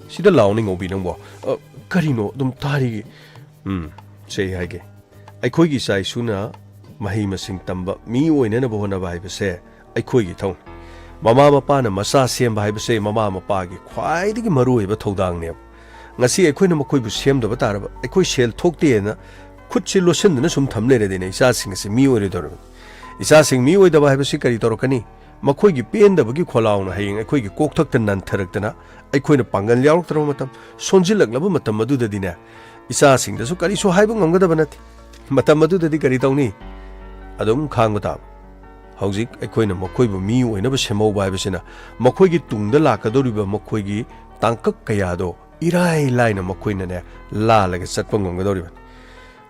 ꯁꯤꯗ ꯂꯥꯎꯅꯦ ꯉꯧꯕꯤ ꯅꯪꯕꯣ꯫ ꯑ, ꯀꯔꯤꯅꯣ ꯑꯗꯨꯝ ꯇꯥꯔꯤꯒꯦ? ꯎꯝ, ꯁꯦ ꯑꯩ ꯍꯥꯏꯒꯦ꯫ ꯑꯩꯈꯣꯏꯒꯤ ꯏꯆꯥ ꯏꯁꯨꯅ ꯃꯍꯩ ꯃꯁꯤꯡ ꯇꯝꯕ, ꯃꯤ ꯑꯣꯏꯅꯅꯕ ꯍꯣꯠꯅꯕ ꯍꯥꯏꯕꯁꯦ ꯑꯩꯈꯣꯏꯒꯤ ꯊꯧꯅꯤ꯫ ꯃꯃꯥ ꯃꯄꯥꯅ ꯃꯆꯥ ꯁꯦꯝꯕ ꯍꯥꯏꯕꯁꯦ ꯃꯃꯥ ꯃꯄꯥꯒꯤ ꯈ꯭ꯋꯥꯏꯗꯒꯤ ꯃꯔꯨꯑꯣꯏꯕ ꯊꯧꯗꯥꯡꯅꯦꯕ꯫ ꯉꯁꯤ ꯑꯩꯈꯣꯏꯅ ꯃꯈꯣꯏꯕꯨ ꯁꯦꯝꯗꯕ ꯇꯥꯔꯕ, ꯑꯩꯈꯣꯏ ꯁꯦꯜ ꯊꯣꯛꯇꯦꯅ ꯈꯨꯠꯁꯤ ꯂꯣꯠꯁꯤꯟꯗꯨꯅ ꯁꯨꯝ ꯊꯝ ꯂꯩꯔꯗꯤꯅꯦ, ꯏꯆꯥꯁꯤꯡ ꯑꯁꯤ ꯃꯤ ꯑꯣꯏꯔꯣꯏꯗꯧꯔꯕꯅꯤ꯫ ꯏꯆꯥꯁꯤꯡ ꯃꯤ ꯑꯣꯏꯗꯕ ꯍꯥꯏꯕꯁꯤ ꯀꯔꯤ ꯇꯧꯔꯛꯀꯅꯤ? ꯃꯈꯣꯏꯒꯤ ꯄꯦꯟꯗꯕꯒꯤ ꯈꯣꯜꯂꯥꯎꯅ ꯍꯌꯦꯡ ꯑꯩꯈꯣꯏꯒꯤ ꯀꯣꯛꯊꯛꯇ ꯅꯟꯊꯔꯛꯇꯅ, ꯑꯩꯈꯣꯏꯅ ꯄꯥꯡꯒꯜ ꯌꯥꯎꯔꯛꯇ꯭ꯔꯕ ꯃꯇꯝ, ꯁꯣꯟꯖꯤꯜꯂꯛꯂꯕ ꯃꯇꯝ ꯑꯗꯨꯗꯗꯤꯅꯦ, ꯏꯆꯥꯁꯤꯡꯗꯁꯨ ꯀꯔꯤꯁꯨ ꯍꯥꯏꯕ ꯉꯝꯒꯗꯕ ꯅꯠꯇꯦ꯫ ꯃꯇꯝ ꯑꯗꯨꯗꯗꯤ ꯀꯔꯤ ꯇꯧꯅꯤ? ꯑꯗꯨꯝ ꯈꯥꯡꯕ ꯇꯥꯕ꯫ ꯍꯧꯖꯤꯛ ꯑꯩꯈꯣꯏꯅ ꯃꯈꯣꯏꯕꯨ ꯃꯤ ꯑꯣꯏꯅꯕ ꯁꯦꯝꯍꯧꯕ ꯍꯥꯏꯕꯁꯤꯅ ꯃꯈꯣꯏꯒꯤ ꯇꯨꯡꯗ ꯂꯥꯛꯀꯗꯧꯔꯤꯕ ꯃꯈꯣꯏꯒꯤ ꯇꯥꯡꯀꯛ ꯀꯌꯥꯗꯣ ꯏꯔꯥꯏ ꯂꯥꯏꯅ ꯃꯈꯣꯏꯅꯅꯦ ꯂꯥꯜꯂꯒ ꯆꯠꯄ ꯉꯝꯒꯗꯧꯔꯤꯕꯅꯤ꯫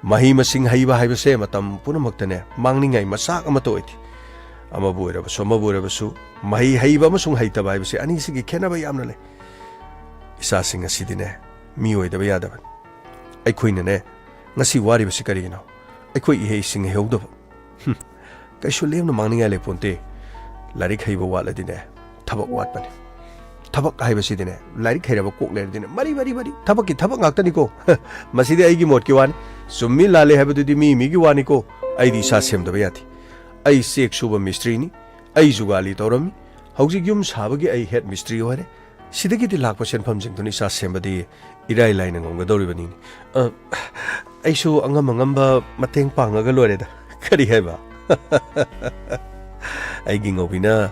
ꯃꯍꯩ ꯃꯁꯤꯡ ꯍꯩꯕ ꯍꯥꯏꯕꯁꯦ ꯃꯇꯝ ꯄꯨꯝꯅꯃꯛꯇꯅꯦ ꯃꯥꯡꯅꯤꯡꯉꯥꯏ ꯃꯆꯥꯛ ꯑꯃꯠꯇ ꯑꯣꯏꯗꯦ꯫ ꯑꯃꯕꯨ ꯑꯣꯏꯔꯕꯁꯨ ꯑꯃꯕꯨ ꯑꯣꯏꯔꯕꯁꯨ, ꯃꯍꯩ ꯍꯩꯕ ꯑꯃꯁꯨꯡ ꯍꯩꯇꯕ ꯍꯥꯏꯕꯁꯦ ꯑꯅꯤꯁꯤꯒꯤ ꯈꯦꯠꯅꯕ ꯌꯥꯝꯅ ꯂꯩ꯫ ꯏꯆꯥꯁꯤꯡ ꯑꯁꯤꯗꯤꯅꯦ ꯃꯤ ꯑꯣꯏꯗꯕ ꯌꯥꯗꯕꯅꯤ꯫ ꯑꯩꯈꯣꯏꯅꯅꯦ ꯉꯁꯤ ꯋꯥꯔꯤꯕꯁꯤ ꯀꯔꯤꯒꯤꯅꯣ? ꯑꯩꯈꯣꯏ ꯏꯍꯩꯁꯤꯡ ꯍꯩꯍꯧꯗꯕ꯫ ꯍꯨꯝ, ꯀꯩꯁꯨ ꯂꯦꯝꯅ ꯃꯥꯡꯅꯤꯡꯉꯥꯏ ꯂꯩꯄꯣꯟꯇꯦ꯫ ꯂꯥꯏꯔꯤꯛ ꯍꯩꯕ ꯋꯥꯠꯂꯗꯤꯅꯦ ꯊꯕꯛ ꯋꯥꯠꯄꯅꯤ꯫ ꯊꯕꯛ ꯍꯥꯏꯕꯁꯤꯗꯤꯅꯦ, ꯂꯥꯏꯔꯤꯛ ꯍꯩꯔꯕ ꯀꯣꯛ ꯂꯩꯔꯗꯤꯅꯦ, ꯃꯔꯤ, ꯃꯔꯤ, ꯃꯔꯤ, ꯊꯕꯛꯀꯤ ꯊꯕꯛ ꯉꯥꯛꯇꯅꯤꯀꯣ꯫ ꯃꯁꯤꯗꯤ ꯑꯩꯒꯤ ꯃꯣꯠꯀꯤ ꯋꯥꯅꯤ꯫ ꯆꯨꯝꯃꯤ ꯂꯥꯜꯂꯤ ꯍꯥꯏꯕꯗꯨꯗꯤ ꯃꯤ ꯃꯤꯒꯤ ꯋꯥꯅꯤꯀꯣ꯫ ꯑꯩꯗꯤ ꯏꯁꯥ ꯁꯦꯝꯗꯕ ꯌꯥꯗꯦ꯫ ꯑꯩ ꯆꯦꯛ ꯁꯨꯕ ꯃꯤꯁꯇ꯭ꯔꯤꯅꯤ꯫ ꯑꯩ ꯖꯨꯒꯥꯂꯤ ꯇꯧꯔꯝꯃꯤ꯫ ꯍꯧꯖꯤꯛ ꯌꯨꯝ ꯁꯥꯕꯒꯤ ꯑꯩ ꯍꯦꯗ ꯃꯤꯁꯇ꯭ꯔꯤ ꯑꯣꯏꯔꯦ꯫ ꯁꯤꯗꯒꯤꯗꯤ ꯂꯥꯛꯄ ꯁꯦꯟꯐꯝꯁꯤꯡꯗꯨꯅ ꯏꯆꯥ ꯁꯦꯝꯕꯗꯤ ꯏꯔꯥꯏ ꯂꯥꯏꯅ ꯉꯝꯒꯗꯧꯔꯤꯕꯅꯤꯅꯦ꯫ ꯑ, ꯑꯩꯁꯨ ꯑꯉꯝ ꯑꯉꯝꯕ ꯃꯇꯦꯡ ꯄꯥꯡꯉꯒ ꯂꯣꯏꯔꯦꯗ꯫ ꯀꯔꯤ ꯍꯥꯏꯕ? ꯑꯩꯒꯤ ꯉꯧꯕꯤꯅ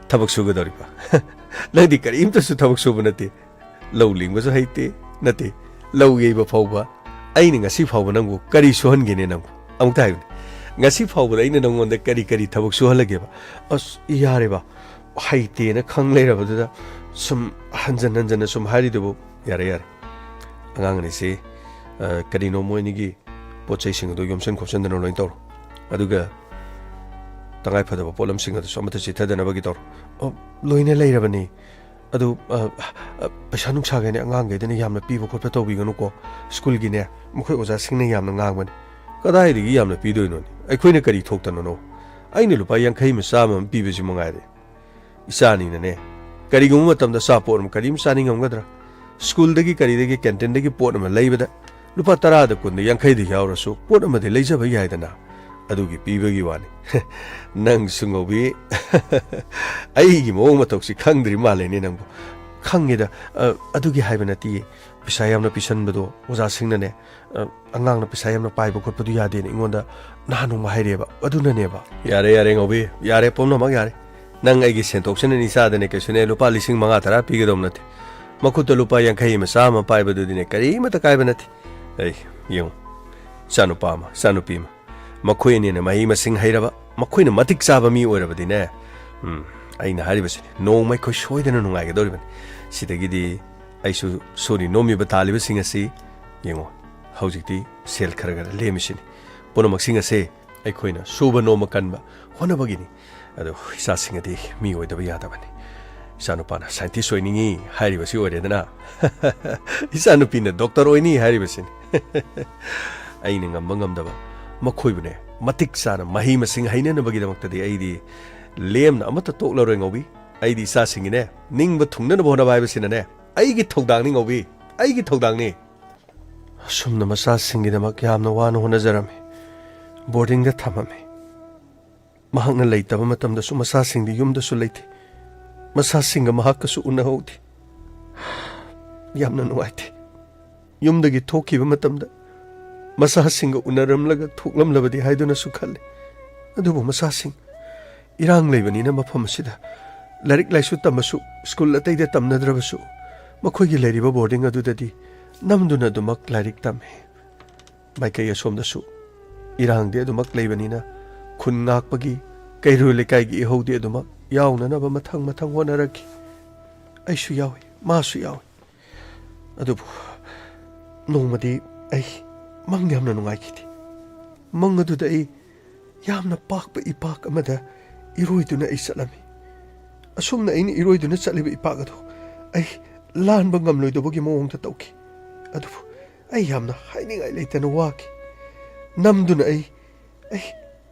ꯊꯕꯛ ꯁꯨꯒꯗꯧꯔꯤꯕ? ꯅꯪꯗꯤ ꯀꯔꯤꯝꯇꯁꯨ ꯊꯕꯛ ꯁꯨꯕ ꯅꯠꯇꯦ꯫ ꯂꯧ ꯂꯤꯡꯕꯁꯨ ꯍꯩꯇꯦ, ꯅꯠꯇꯦ, ꯂꯧ ꯌꯩꯕ ꯐꯥꯎꯕ꯫ ꯑꯩꯅ ꯉꯁꯤ ꯐꯥꯎꯕ ꯅꯪꯕꯨ ꯀꯔꯤ ꯁꯨꯍꯟꯒꯦꯅꯦ ꯅꯪꯕꯨ? ꯑꯃꯨꯛꯇ ꯍꯥꯏꯌꯨꯅꯦ꯫ ꯉꯁꯤ ꯐꯥꯎꯕꯗ ꯑꯩꯅ ꯅꯪꯉꯣꯟꯗ ꯀꯔꯤ ꯀꯔꯤ ꯊꯕꯛ ꯁꯨꯍꯜꯂꯒꯦꯕ? ꯑꯁ, ꯌꯥꯔꯦꯕ꯫ ꯍꯩꯇꯦꯅ ꯈꯪ ꯂꯩꯔꯕꯗꯨꯗ ꯁꯨꯝ ꯍꯟꯖꯟ ꯍꯟꯖꯟꯅ ꯁꯨꯝ ꯍꯥꯏꯔꯤꯗꯨꯕꯨ꯫ ꯌꯥꯔꯦ, ꯌꯥꯔꯦ꯫ ꯑꯉꯥꯡ ꯑꯅꯤꯁꯤ, ꯑ, ꯀꯔꯤꯅꯣ ꯃꯣꯏ ꯑꯅꯤꯒꯤ ꯄꯣꯠ ꯆꯩꯁꯤꯡ ꯑꯗꯨ ꯌꯣꯝꯁꯟ ꯈꯣꯠꯆꯟꯗꯅ ꯂꯣꯏ ꯇꯧꯔꯣ꯫ ꯑꯗꯨꯒ ꯇꯉꯥꯏ ꯐꯗꯕ ꯄꯣꯠꯂꯝꯁꯤꯡ ꯑꯗꯨꯁꯨ ꯑꯃꯠꯇ ꯆꯤꯠꯊꯗꯅꯕꯒꯤ ꯇꯧꯔꯣ꯫ ꯑꯣ, ꯂꯣꯏꯅ ꯂꯩꯔꯕꯅꯤ꯫ ꯑꯗꯨ, ꯑ, ꯑ, ꯄꯩꯁꯥ ꯅꯨꯡꯁꯥꯒꯤꯅꯦ ꯑꯉꯥꯡꯈꯩꯗꯅꯦ ꯌꯥꯝꯅ ꯄꯤꯕ ꯈꯣꯠꯄ ꯇꯧꯕꯤꯒꯅꯨꯀꯣ꯫ ꯁ꯭ꯀꯨꯜꯒꯤꯅꯦ ꯃꯈꯣꯏ ꯑꯣꯖꯥꯁꯤꯡꯅ ꯌꯥꯝꯅ ꯉꯥꯡꯕꯅꯤ꯫ ꯀꯗꯥꯏꯗꯒꯤ ꯌꯥꯝꯅ ꯄꯤꯗꯣꯏꯅꯣꯅꯦ? ꯑꯩꯈꯣꯏꯅ ꯀꯔꯤ ꯊꯣꯛꯇꯅꯅꯣ? ꯑꯩꯅ ꯂꯨꯄꯥ ꯌꯥꯡꯈꯩ ꯑꯃ ꯆꯥꯝꯃ ꯑꯃ ꯄꯤꯕꯁꯤ ꯃꯉꯥꯏꯔꯦ꯫ ꯏꯆꯥꯅꯤꯅꯅꯦ, ꯀꯔꯤꯒꯨꯝꯕ ꯃꯇꯝꯗ ꯑꯆꯥꯄꯣꯠ ꯑꯃ ꯀꯔꯤꯝ ꯆꯥꯅꯤꯡꯉꯝꯒꯗ꯭ꯔꯥ? ꯁ꯭ꯀꯨꯜꯗꯒꯤ ꯀꯔꯤꯗꯒꯤ ꯀꯦꯟꯇꯤꯟꯗꯒꯤ ꯄꯣꯠ ꯑꯃ ꯂꯩꯕꯗ ꯂꯨꯄꯥ ꯇꯔꯥꯗ ꯀꯨꯟꯗ ꯌꯥꯡꯈꯩꯗ ꯌꯥꯎꯔꯁꯨ ꯄꯣꯠ ꯑꯃꯗꯤ ꯂꯩꯖꯕ ꯌꯥꯏꯗꯅ꯫ ꯑꯗꯨꯒꯤ ꯄꯤꯕꯒꯤ ꯋꯥꯅꯤ꯫ ꯅꯪꯁꯨ ꯉꯧꯕꯤ, ꯑꯩꯒꯤ ꯃꯑꯣꯡ ꯃꯇꯧꯁꯤ ꯈꯪꯗ꯭ꯔꯤ ꯃꯥꯜꯂꯦꯅꯦ ꯅꯪꯕꯨ꯫ ꯈꯪꯉꯦꯗ, ꯑ, ꯑꯗꯨꯒꯤ ꯍꯥꯏꯕ ꯅꯠꯇꯤꯌꯦ꯫ ꯄꯩꯁꯥ ꯌꯥꯝꯅ ꯄꯤꯁꯟꯕꯗꯣ ꯑꯣꯖꯥꯁꯤꯡꯅꯅꯦ, ꯑ, ꯑꯉꯥꯡꯅ ꯄꯩꯁꯥ ꯌꯥꯝꯅ ꯄꯥꯏꯕ ꯈꯣꯠꯄꯗꯨ ꯌꯥꯗꯦꯅ ꯑꯩꯉꯣꯟꯗ ꯅꯍꯥꯟ ꯅꯣꯡꯃ ꯍꯥꯏꯔꯛꯑꯦꯕ꯫ ꯑꯗꯨꯅꯅꯦꯕ꯫ ꯌꯥꯔꯦ, ꯌꯥꯔꯦ, ꯉꯧꯕꯤ꯫ ꯌꯥꯔꯦ, ꯄꯨꯝꯅꯃꯛ ꯌꯥꯔꯦ꯫ ꯅꯪ ꯑꯩꯒꯤ ꯁꯦꯟꯊꯣꯛꯁꯤꯅ ꯏꯆꯥꯗꯅꯦ ꯀꯩꯁꯨꯅꯦ ꯂꯨꯄꯥ ꯂꯤꯁꯤꯡ ꯃꯉꯥ ꯇꯔꯥ ꯄꯤꯒꯗꯧꯕ ꯅꯠꯇꯦ꯫ ꯃꯈꯨꯠꯇ ꯂꯨꯄꯥ ꯌꯥꯡꯈꯩ ꯑꯃ ꯆꯥꯝꯃ ꯄꯥꯏꯕꯗꯨꯗꯤꯅꯦ ꯀꯔꯤꯃꯠꯇ ꯀꯥꯏꯕ ꯅꯠꯇꯦ꯫ ꯑꯩ, ꯌꯦꯡꯉꯨ, ꯏꯆꯥꯅꯨꯄꯥ ꯑꯃ, ꯏꯆꯥꯅꯨꯄꯤ ꯑꯃ, ꯃꯈꯣꯏ ꯑꯅꯤꯅ ꯃꯍꯩ ꯃꯁꯤꯡ ꯍꯩꯔꯕ, ꯃꯈꯣꯏꯅ ꯃꯇꯤꯛ ꯆꯥꯕ ꯃꯤ ꯑꯣꯏꯔꯕꯗꯤꯅꯦ, ꯎꯝ, ꯑꯩꯅ ꯍꯥꯏꯔꯤꯕꯁꯤꯅꯤ, ꯅꯣꯡꯃ ꯑꯩꯈꯣꯏ ꯁꯣꯏꯗꯅ ꯅꯨꯡꯉꯥꯏꯒꯗꯧꯔꯤꯕꯅꯤ꯫ ꯁꯤꯗꯒꯤꯗꯤ ꯑꯩꯁꯨ ꯁꯨꯔꯤ ꯅꯣꯝꯃꯤꯕ ꯇꯥꯜꯂꯤꯕꯁꯤꯡ ꯑꯁꯤ ꯌꯦꯡꯉꯣ, ꯍꯧꯖꯤꯛꯇꯤ ꯁꯦꯜ ꯈꯔ ꯈꯔ ꯂꯦꯝꯃꯤꯁꯤꯅꯤ꯫ ꯄꯨꯝꯅꯃꯛꯁꯤꯡ ꯑꯁꯦ ꯑꯩꯈꯣꯏꯅ ꯁꯨꯕ ꯅꯣꯝꯕ ꯀꯟꯕ ꯍꯣꯠꯅꯕꯒꯤꯅꯤ꯫ ꯑꯗꯣ ꯏꯆꯥꯁꯤꯡ ꯑꯗꯤ ꯃꯤ ꯑꯣꯏꯗꯕ ꯌꯥꯗꯕꯅꯤ꯫ ꯏꯆꯥꯅꯨꯄꯥꯅ ꯁꯥꯏꯟꯇꯤꯁ ꯑꯣꯏꯅꯤꯡꯉꯤ ꯍꯥꯏꯔꯤꯕꯁꯤ ꯑꯣꯏꯔꯦꯗꯅ꯫ ꯏꯆꯥꯅꯨꯄꯤꯅ ꯗꯣꯛꯇꯔ ꯑꯣꯏꯅꯤ ꯍꯥꯏꯔꯤꯕꯁꯤꯅꯤ꯫ ꯑꯩꯅ ꯉꯝꯕ ꯉꯝꯗꯕ ꯃꯈꯣꯏꯕꯨꯅꯦ ꯃꯇꯤꯛ ꯆꯥꯅ ꯃꯍꯩ ꯃꯁꯤꯡ ꯍꯩꯅꯅꯕꯒꯤꯗꯃꯛꯇꯗꯤ ꯑꯩꯗꯤ ꯂꯦꯝꯅ ꯑꯃꯠꯇ ꯇꯣꯛꯂꯔꯣꯏ ꯉꯧꯕꯤ꯫ ꯑꯩꯗꯤ ꯏꯆꯥꯁꯤꯡꯒꯤꯅꯦ ꯅꯤꯡꯕ ꯊꯨꯡꯅꯅꯕ ꯍꯣꯠꯅꯕ ꯍꯥꯏꯕꯁꯤꯅꯅꯦ ꯑꯩꯒꯤ ꯊꯧꯗꯥꯡꯅꯤ ꯉꯧꯕꯤ, ꯑꯩꯒꯤ ꯊꯧꯗꯥꯡꯅꯤ꯫ ꯑꯁꯨꯝꯅ ꯃꯆꯥꯁꯤꯡꯒꯤꯗꯃꯛ ꯌꯥꯝꯅ ꯋꯥꯅ ꯍꯣꯠꯅꯖꯔꯝꯃꯤ꯫ ꯕꯣꯔꯗꯤꯡꯗ ꯊꯝꯃꯝꯃꯤ꯫ ꯃꯍꯥꯛꯅ ꯂꯩꯇꯕ ꯃꯇꯝꯗꯁꯨ ꯃꯆꯥꯁꯤꯡꯗꯤ ꯌꯨꯝꯗꯁꯨ ꯂꯩꯇꯦ꯫ ꯃꯆꯥꯁꯤꯡꯒ ꯃꯍꯥꯛꯀꯁꯨ ꯎꯅꯍꯧꯗꯦ꯫ ꯌꯥꯝꯅ ꯅꯨꯡꯉꯥꯏꯇꯦ꯫ ꯌꯨꯝꯗꯒꯤ ꯊꯣꯛꯈꯤꯕ ꯃꯇꯝꯗ ꯃꯆꯥꯁꯤꯡꯒ ꯎꯅꯔꯝꯂꯒ ꯊꯣꯛꯂꯝꯂꯕꯗꯤ ꯍꯥꯏꯗꯨꯅꯁꯨ ꯈꯜꯂꯤ꯫ ꯑꯗꯨꯕꯨ ꯃꯆꯥꯁꯤꯡ ꯏꯔꯥꯡ ꯂꯩꯕꯅꯤꯅ ꯃꯐꯝ ꯑꯁꯤꯗ ꯂꯥꯏꯔꯤꯛ ꯂꯥꯏꯁꯨ ꯇꯝꯕꯁꯨ, ꯁ꯭ꯀꯨꯜ ꯑꯇꯩꯗ ꯇꯝꯅꯗ꯭ꯔꯕꯁꯨ, ꯃꯈꯣꯏꯒꯤ ꯂꯩꯔꯤꯕ ꯕꯣꯔꯗꯤꯡ ꯑꯗꯨꯗꯗꯤ ꯅꯝꯗꯨꯅ ꯑꯗꯨꯃꯛ ꯂꯥꯏꯔꯤꯛ ꯇꯝꯃꯤ꯫ ꯃꯥꯏꯀꯩ ꯑꯁꯣꯝꯗꯁꯨ ꯏꯔꯥꯡꯗꯤ ꯑꯗꯨꯃꯛ ꯂꯩꯕꯅꯤꯅ ꯈꯨꯟ ꯉꯥꯛꯄꯒꯤ, ꯀꯩꯔꯣꯏ ꯂꯩꯀꯥꯏꯒꯤ ꯏꯍꯧꯗꯤ ꯑꯗꯨꯃꯛ ꯌꯥꯎꯅꯅꯕ ꯃꯊꯪ ꯃꯊꯪ ꯍꯣꯠꯅꯔꯛꯈꯤ꯫ ꯑꯩꯁꯨ ꯌꯥꯎꯏ, ꯃꯥꯁꯨ ꯌꯥꯎꯏ꯫ ꯑꯗꯨꯕꯨ ꯅꯣꯡꯃꯗꯤ ꯑꯩ ꯃꯪ ꯌꯥꯝꯅ ꯅꯨꯡꯉꯥꯏꯈꯤꯗꯦ꯫ ꯃꯪ ꯑꯗꯨꯗ ꯑꯩ ꯌꯥꯝꯅ ꯄꯥꯛꯄ ꯏꯄꯥꯛ ꯑꯃꯗ ꯏꯔꯣꯏꯗꯨꯅ ꯑꯩ ꯆꯠꯂꯝꯃꯤ꯫ ꯑꯁꯨꯝꯅ ꯑꯩꯅ ꯏꯔꯣꯏꯗꯨꯅ ꯆꯠꯂꯤꯕ ꯏꯄꯥꯛ ꯑꯗꯨ ꯑꯩ ꯂꯥꯟꯕ ꯉꯝꯂꯣꯏꯗꯕꯒꯤ ꯃꯑꯣꯡꯗ ꯇꯧꯈꯤ꯫ ꯑꯗꯨꯕꯨ ꯑꯩ ꯌꯥꯝꯅ ꯍꯥꯏꯅꯤꯡꯉꯥꯏ ꯂꯩꯇꯅ ꯋꯥꯈꯤ꯫ ꯅꯝꯗꯨꯅ ꯑꯩ, ꯑꯩ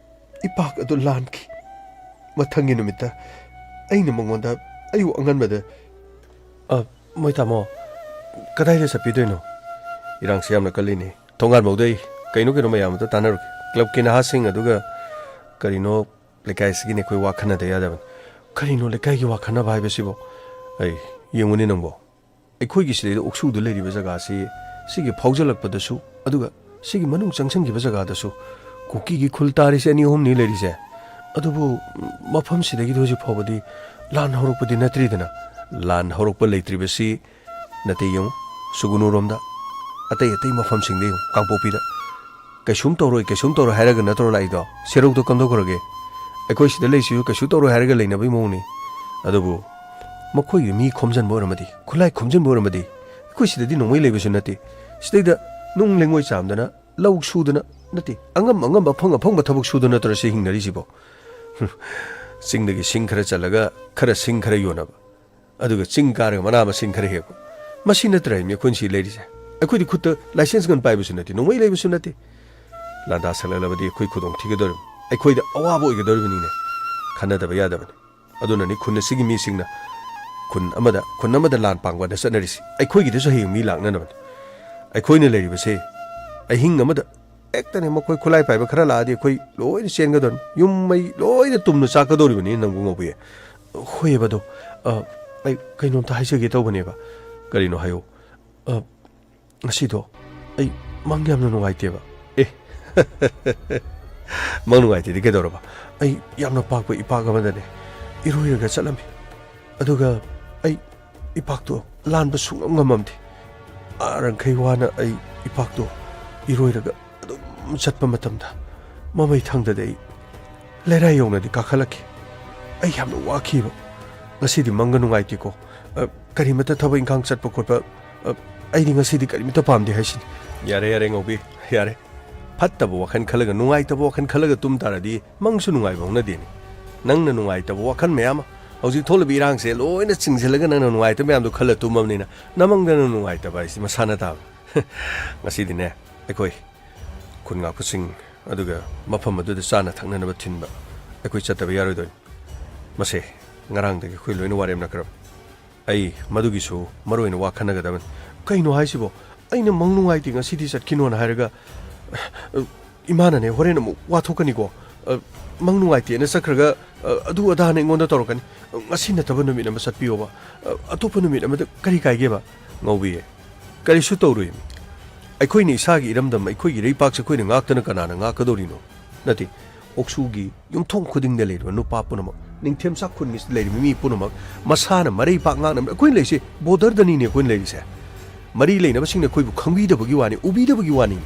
ꯏꯄꯥꯛ ꯑꯗꯨ ꯂꯥꯟꯈꯤ꯫ ꯃꯊꯪꯒꯤ ꯅꯨꯃꯤꯠꯇ ꯑꯩꯅ ꯃꯉꯣꯟꯗ ꯑꯌꯨꯛ ꯑꯉꯟꯕꯗ, "ꯑ, ꯃꯣꯏ ꯇꯥꯃꯣ, ꯀꯗꯥꯏꯗ ꯆꯠꯄꯤꯗꯣꯏꯅꯣ? ꯏꯔꯥꯡꯁꯤ ꯌꯥꯝꯅ ꯀꯜꯂꯤꯅꯦ꯫ ꯊꯣꯡꯒꯥꯟꯐꯧꯗ ꯑꯩ ꯀꯩꯅꯣ ꯀꯩꯅꯣ ꯃꯌꯥꯝ ꯑꯗꯨ ꯇꯥꯟꯅꯔꯨꯒꯦ꯫ ꯀ꯭ꯂꯕꯀꯤ ꯅꯍꯥꯁꯤꯡ ꯑꯗꯨꯒ ꯀꯔꯤꯅꯣ ꯂꯩꯀꯥꯏ ꯑꯁꯤꯒꯤꯅꯦ ꯑꯩꯈꯣꯏ ꯋꯥ ꯈꯟꯅꯗ ꯌꯥꯗꯕꯅꯤ꯫" "ꯀꯔꯤꯅꯣ ꯂꯩꯀꯥꯏꯒꯤ ꯋꯥ ꯈꯟꯅꯕ ꯍꯥꯏꯕꯁꯤꯕꯣ? ꯑꯩ ꯌꯦꯡꯉꯨꯅꯦ ꯅꯪꯕꯣ꯫ ꯑꯩꯈꯣꯏꯒꯤ ꯁꯤꯗꯩꯗ ꯎꯛꯁꯨꯗ ꯂꯩꯔꯤꯕ ꯖꯒꯥꯁꯤ ꯁꯤꯒꯤ ꯐꯥꯎꯖꯜꯂꯛꯄꯗꯁꯨ, ꯑꯗꯨꯒ ꯁꯤꯒꯤ ꯃꯅꯨꯡ ꯆꯪꯁꯤꯟꯈꯤꯕ ꯖꯒꯥꯗꯁꯨ ꯀꯨꯀꯤꯒꯤ ꯈꯨꯜ ꯇꯥꯔꯤꯁꯦ ꯑꯅꯤ ꯑꯍꯨꯝꯅꯤ ꯂꯩꯔꯤꯁꯦ꯫ ꯑꯗꯨꯕꯨ ꯃꯐꯝꯁꯤꯗꯒꯤꯗꯤ ꯍꯧꯖꯤꯛ ꯐꯥꯎꯕꯗꯤ ꯂꯥꯟ ꯍꯧꯔꯛꯄꯗꯤ ꯅꯠꯇ꯭ꯔꯤꯗꯅ꯫ ꯂꯥꯟ ꯍꯧꯔꯛꯄ ꯂꯩꯇ꯭ꯔꯤꯕꯁꯤ ꯅꯠꯇꯦ, ꯌꯦꯡꯉꯨ, ꯁꯨꯒꯨꯅꯨꯔꯣꯝꯗ, ꯑꯇꯩ ꯑꯇꯩ ꯃꯐꯝꯁꯤꯡꯗ ꯌꯦꯡꯉꯨ, ꯀꯥꯡꯄꯣꯛꯄꯤꯗ꯫ ꯀꯩꯁꯨꯝ ꯇꯧꯔꯣꯏ, ꯀꯩꯁꯨꯝ ꯇꯧꯔꯣꯏ ꯍꯥꯏꯔꯒ ꯅꯠꯇ꯭ꯔꯣ ꯂꯥꯛꯏꯗꯣ? ꯁꯦꯔꯧꯗꯣ ꯀꯝꯗꯧꯈ꯭ꯔꯒꯦ? ꯑꯩꯈꯣꯏ ꯁꯤꯗ ꯂꯩꯁꯤꯁꯨ ꯀꯩꯁꯨ ꯇꯧꯔꯣꯏ ꯍꯥꯏꯔꯒ ꯂꯩꯅꯕꯒꯤ ꯃꯑꯣꯡꯅꯤ꯫ ꯑꯗꯨꯕꯨ ꯃꯈꯣꯏꯒꯤ ꯃꯤ ꯈꯣꯝꯖꯤꯟꯕ ꯑꯣꯏꯔꯝꯃꯗꯤ, ꯈꯨꯠꯂꯥꯏ ꯈꯣꯝꯖꯤꯟꯕ ꯑꯣꯏꯔꯝꯃꯗꯤ, ꯑꯩꯈꯣꯏ ꯁꯤꯗꯗꯤ ꯅꯣꯡꯃꯩ ꯂꯩꯕꯁꯨ ꯅꯠꯇꯦ꯫ ꯁꯤꯗꯩꯗ ꯅꯨꯡ ꯂꯩꯉꯣꯏ ꯆꯥꯝꯗꯅ, ꯂꯧ ꯁꯨꯗꯅ, ꯅꯠꯇꯦ, ꯑꯉꯝ ꯑꯉꯝꯕ, ꯑꯐꯪ ꯑꯐꯪꯕ ꯊꯕꯛ ꯁꯨꯗꯅ ꯅꯠꯇ꯭ꯔꯣ ꯁꯤ ꯍꯤꯡꯅꯔꯤꯁꯤꯕꯣ? ꯆꯤꯡꯗꯒꯤ ꯁꯤꯡ ꯈꯔ ꯆꯜꯂꯒ ꯈꯔ ꯁꯤꯡ ꯈꯔ ꯌꯣꯟꯅꯕ, ꯑꯗꯨꯒ ꯆꯤꯡ ꯀꯥꯔꯒ ꯃꯅꯥ ꯃꯁꯤꯡ ꯈꯔ ꯍꯦꯛꯄ, ꯃꯁꯤ ꯅꯠꯇ꯭ꯔꯦ ꯃꯤ ꯑꯩꯈꯣꯏꯅ ꯁꯤ ꯂꯩꯔꯤꯁꯦ꯫ ꯑꯩꯈꯣꯏꯗꯤ ꯈꯨꯠꯇ ꯂꯥꯏꯁꯦꯟꯁ ꯒꯟ ꯄꯥꯏꯕꯁꯨ ꯅꯠꯇꯦ, ꯅꯣꯡꯃꯩ ꯂꯩꯕꯁꯨ ꯅꯠꯇꯦ꯫ ꯂꯥꯟꯗꯥ ꯁꯛꯂꯛꯂꯕꯗꯤ ꯑꯩꯈꯣꯏ ꯈꯨꯗꯣꯡ ꯊꯤꯒꯗꯧꯔꯤꯕꯅꯤ, ꯑꯩꯈꯣꯏꯗ ꯑꯋꯥꯕ ꯑꯣꯏꯒꯗꯧꯔꯤꯕꯅꯤꯅꯦ꯫ ꯈꯟꯅꯗꯕ ꯌꯥꯗꯕꯅꯤ꯫ ꯑꯗꯨꯅꯅꯤ ꯈꯨꯟ ꯑꯁꯤꯒꯤ ꯃꯤꯁꯤꯡꯅ ꯈꯨꯟ ꯑꯃꯗ, ꯈꯨꯟ ꯑꯃꯗ ꯂꯥꯟ ꯄꯥꯡꯕꯗ ꯆꯠꯅꯔꯤꯁꯤ꯫ ꯑꯩꯈꯣꯏꯒꯤꯗꯁꯨ ꯍꯌꯦꯡ ꯃꯤ ꯂꯥꯛꯅꯅꯕꯅꯤ꯫ ꯑꯩꯈꯣꯏꯅ ꯂꯩꯔꯤꯕꯁꯦ ꯑꯍꯤꯡ ꯑꯃꯗ ꯍꯦꯛꯇꯅꯦ ꯃꯈꯣꯏ ꯈꯨꯠꯂꯥꯏ ꯄꯥꯏꯕ ꯈꯔ ꯂꯥꯛꯑꯗꯤ ꯑꯩꯈꯣꯏ ꯂꯣꯏꯅ ꯆꯦꯟꯒꯗꯧꯔꯤꯕꯅꯤ꯫ ꯌꯨꯝ ꯃꯩ ꯂꯣꯏꯅ ꯇꯨꯝꯅ ꯆꯥꯛꯀꯗꯧꯔꯤꯕꯅꯤ ꯅꯪꯕꯨ ꯉꯧꯕꯤ꯫ ꯍꯣꯏꯑꯕ ꯑꯗꯣ, ꯑ, ꯑꯩ ꯀꯩꯅꯣꯝꯇ ꯍꯥꯏꯖꯒꯦ ꯇꯧꯕꯅꯦꯕ꯫ ꯀꯔꯤꯅꯣ ꯍꯥꯏꯌꯨ꯫ ꯑ, ꯉꯁꯤꯗꯣ ꯑꯩ ꯃꯪ ꯌꯥꯝꯅ ꯅꯨꯡꯉꯥꯏꯇꯦꯕ꯫ ꯑꯦ, ꯃꯪ ꯅꯨꯡꯉꯥꯏꯇꯦꯗꯤ ꯀꯩꯗꯧꯔꯕ? ꯑꯩ ꯌꯥꯝꯅ ꯄꯥꯛꯄ ꯏꯄꯥꯛ ꯑꯃꯗꯅꯦ ꯏꯔꯣꯏꯔꯒ ꯆꯠꯂꯝꯃꯤ꯫ ꯑꯗꯨꯒ ꯑꯩ ꯏꯄꯥꯛꯇꯣ ꯂꯥꯟꯕ ꯁꯨꯡꯉꯝ ꯉꯝꯃꯝꯗꯦ꯫ ꯑꯥ ꯔꯪꯈꯩ ꯋꯥꯅ ꯑꯩ ꯏꯄꯥꯛꯇꯣ ꯏꯔꯣꯏꯔꯒ ꯑꯗꯨꯝ ꯆꯠꯄ ꯃꯇꯝꯗ ꯃꯃꯩ ꯊꯪꯗꯗꯤ ꯑꯩ ꯂꯩꯔꯥꯏ ꯌꯧꯅꯗꯤ ꯀꯥꯈꯠꯂꯛꯈꯤ꯫ ꯑꯩ ꯌꯥꯝꯅ ꯋꯥꯈꯤꯕ꯫ ꯉꯁꯤꯗꯤ ꯃꯪꯒ ꯅꯨꯡꯉꯥꯏꯇꯦꯀꯣ꯫ ꯑ, ꯀꯔꯤꯃꯠꯇ ꯊꯕꯛ ꯏꯪꯈꯥꯡ ꯆꯠꯄ ꯈꯣꯠꯄ, ꯑ, ꯑꯩꯗꯤ ꯉꯁꯤꯗꯤ ꯀꯔꯤꯃꯠꯇ ꯄꯥꯝꯗꯦ ꯍꯥꯏꯁꯤꯅꯤ꯫ ꯌꯥꯔꯦ, ꯌꯥꯔꯦ, ꯉꯧꯕꯤ, ꯌꯥꯔꯦ꯫ ꯐꯠꯇꯕ ꯋꯥꯈꯜ ꯈꯜꯂꯒ, ꯅꯨꯡꯉꯥꯏꯇꯕ ꯋꯥꯈꯜ ꯈꯜꯂꯒ ꯇꯨꯝ ꯇꯥꯔꯗꯤ ꯃꯪꯁꯨ ꯅꯨꯡꯉꯥꯏꯕ ꯍꯧꯅꯗꯦꯅꯦ꯫ ꯅꯪꯅ ꯅꯨꯡꯉꯥꯏꯇꯕ ꯋꯥꯈꯜ ꯃꯌꯥꯝ ꯑꯃ, ꯍꯧꯖꯤꯛ ꯊꯣꯛꯂꯤꯕ ꯏꯔꯥꯡꯁꯦ ꯂꯣꯏꯅ ꯆꯤꯡꯁꯤꯜꯂꯒ ꯅꯪꯅ ꯅꯨꯡꯉꯥꯏꯇꯕ ꯃꯌꯥꯝꯗꯣ ꯈꯜꯂ ꯇꯨꯝꯃꯕꯅꯤꯅ, ꯅꯃꯪꯗꯅ ꯅꯨꯡꯉꯥꯏꯇꯕ ꯍꯥꯏꯁꯤ ꯃꯁꯥꯅ ꯇꯥꯕꯅꯤ꯫ ꯉꯁꯤꯗꯤꯅꯦ, ꯑꯩꯈꯣꯏ ꯈꯨꯟ ꯉꯥꯛꯄꯁꯤꯡ ꯑꯗꯨꯒ ꯃꯐꯝ ꯑꯗꯨꯗ ꯆꯥꯅ ꯊꯛꯅꯅꯕ ꯊꯤꯟꯕ ꯑꯩꯈꯣꯏ ꯆꯠꯇꯕ ꯌꯥꯔꯣꯏꯗꯣꯏꯅꯤ꯫ ꯃꯁꯦ ꯉꯔꯥꯡꯗꯒꯤ ꯑꯩꯈꯣꯏ ꯂꯣꯏꯅ ꯋꯥꯔꯦꯝꯅꯈ꯭ꯔꯕ꯫ ꯑꯩ ꯃꯗꯨꯒꯤꯁꯨ ꯃꯔꯨ ꯑꯣꯏꯅ ꯋꯥ ꯈꯟꯅꯒꯗꯕꯅꯤ꯫ ꯀꯩꯅꯣ ꯍꯥꯏꯁꯤꯕꯣ? ꯑꯩꯅ ꯃꯪ ꯅꯨꯡꯉꯥꯏꯇꯦ, ꯉꯁꯤꯗꯤ ꯆꯠꯈꯤꯅꯣꯅ ꯍꯥꯏꯔꯒ, ꯑ, ꯏꯃꯥꯅꯅꯦ ꯍꯣꯔꯦꯟ ꯑꯃꯨꯛ ꯋꯥꯊꯣꯛꯀꯅꯤꯀꯣ꯫ ꯑ, ꯃꯪ ꯅꯨꯡꯉꯥꯏꯇꯦꯅ ꯆꯠꯈ꯭ꯔꯒ, ꯑ, ꯑꯗꯨ ꯑꯗꯥꯅ ꯑꯩꯉꯣꯟꯗ ꯇꯧꯔꯛꯀꯅꯤ꯫ ꯉꯁꯤ ꯅꯠꯇꯕ ꯅꯨꯃꯤꯠ ꯑꯃ ꯆꯠꯄꯤꯌꯣꯕ꯫ ꯑ, ꯑꯇꯣꯞꯄ ꯅꯨꯃꯤꯠ ꯑꯃꯗ ꯀꯔꯤ ꯀꯥꯏꯒꯦꯕ? ꯉꯧꯕꯤꯌꯦ, ꯀꯔꯤꯁꯨ ꯇꯧꯔꯣꯏ꯫ ꯑꯩꯈꯣꯏꯅ ꯏꯁꯥꯒꯤ ꯏꯔꯝꯗꯝ, ꯑꯩꯈꯣꯏꯒꯤ ꯂꯩꯄꯥꯛꯁꯦ ꯑꯩꯈꯣꯏꯅ ꯉꯥꯛꯇꯅ ꯀꯅꯥꯅ ꯉꯥꯛꯀꯗꯧꯔꯤꯅꯣ? ꯅꯠꯇꯦ, ꯑꯣꯛꯁꯨꯒꯤ ꯌꯨꯝꯊꯣꯡ ꯈꯨꯗꯤꯡꯗ ꯂꯩꯔꯤꯕ ꯅꯨꯄꯥ ꯄꯨꯝꯅꯃꯛ, ꯅꯤꯡꯊꯦꯝ ꯆꯥꯛꯈꯨꯟꯒꯤ ꯂꯩꯔꯤꯕ ꯃꯤ ꯄꯨꯝꯅꯃꯛ ꯃꯁꯥꯅ ꯃꯔꯩꯄꯥꯛ ꯉꯥꯛꯅꯕ꯫ ꯑꯩꯈꯣꯏꯅ ꯂꯩꯔꯤꯁꯦ borderꯗꯅꯤꯅꯦ ꯑꯩꯈꯣꯏꯅ ꯂꯩꯔꯤꯁꯦ꯫ ꯃꯔꯤ ꯂꯩꯅꯕꯁꯤꯡꯅ ꯑꯩꯈꯣꯏꯕꯨ ꯈꯪꯕꯤꯗꯕꯒꯤ ꯋꯥꯅꯤ, ꯎꯕꯤꯗꯕꯒꯤ ꯋꯥꯅꯤ꯫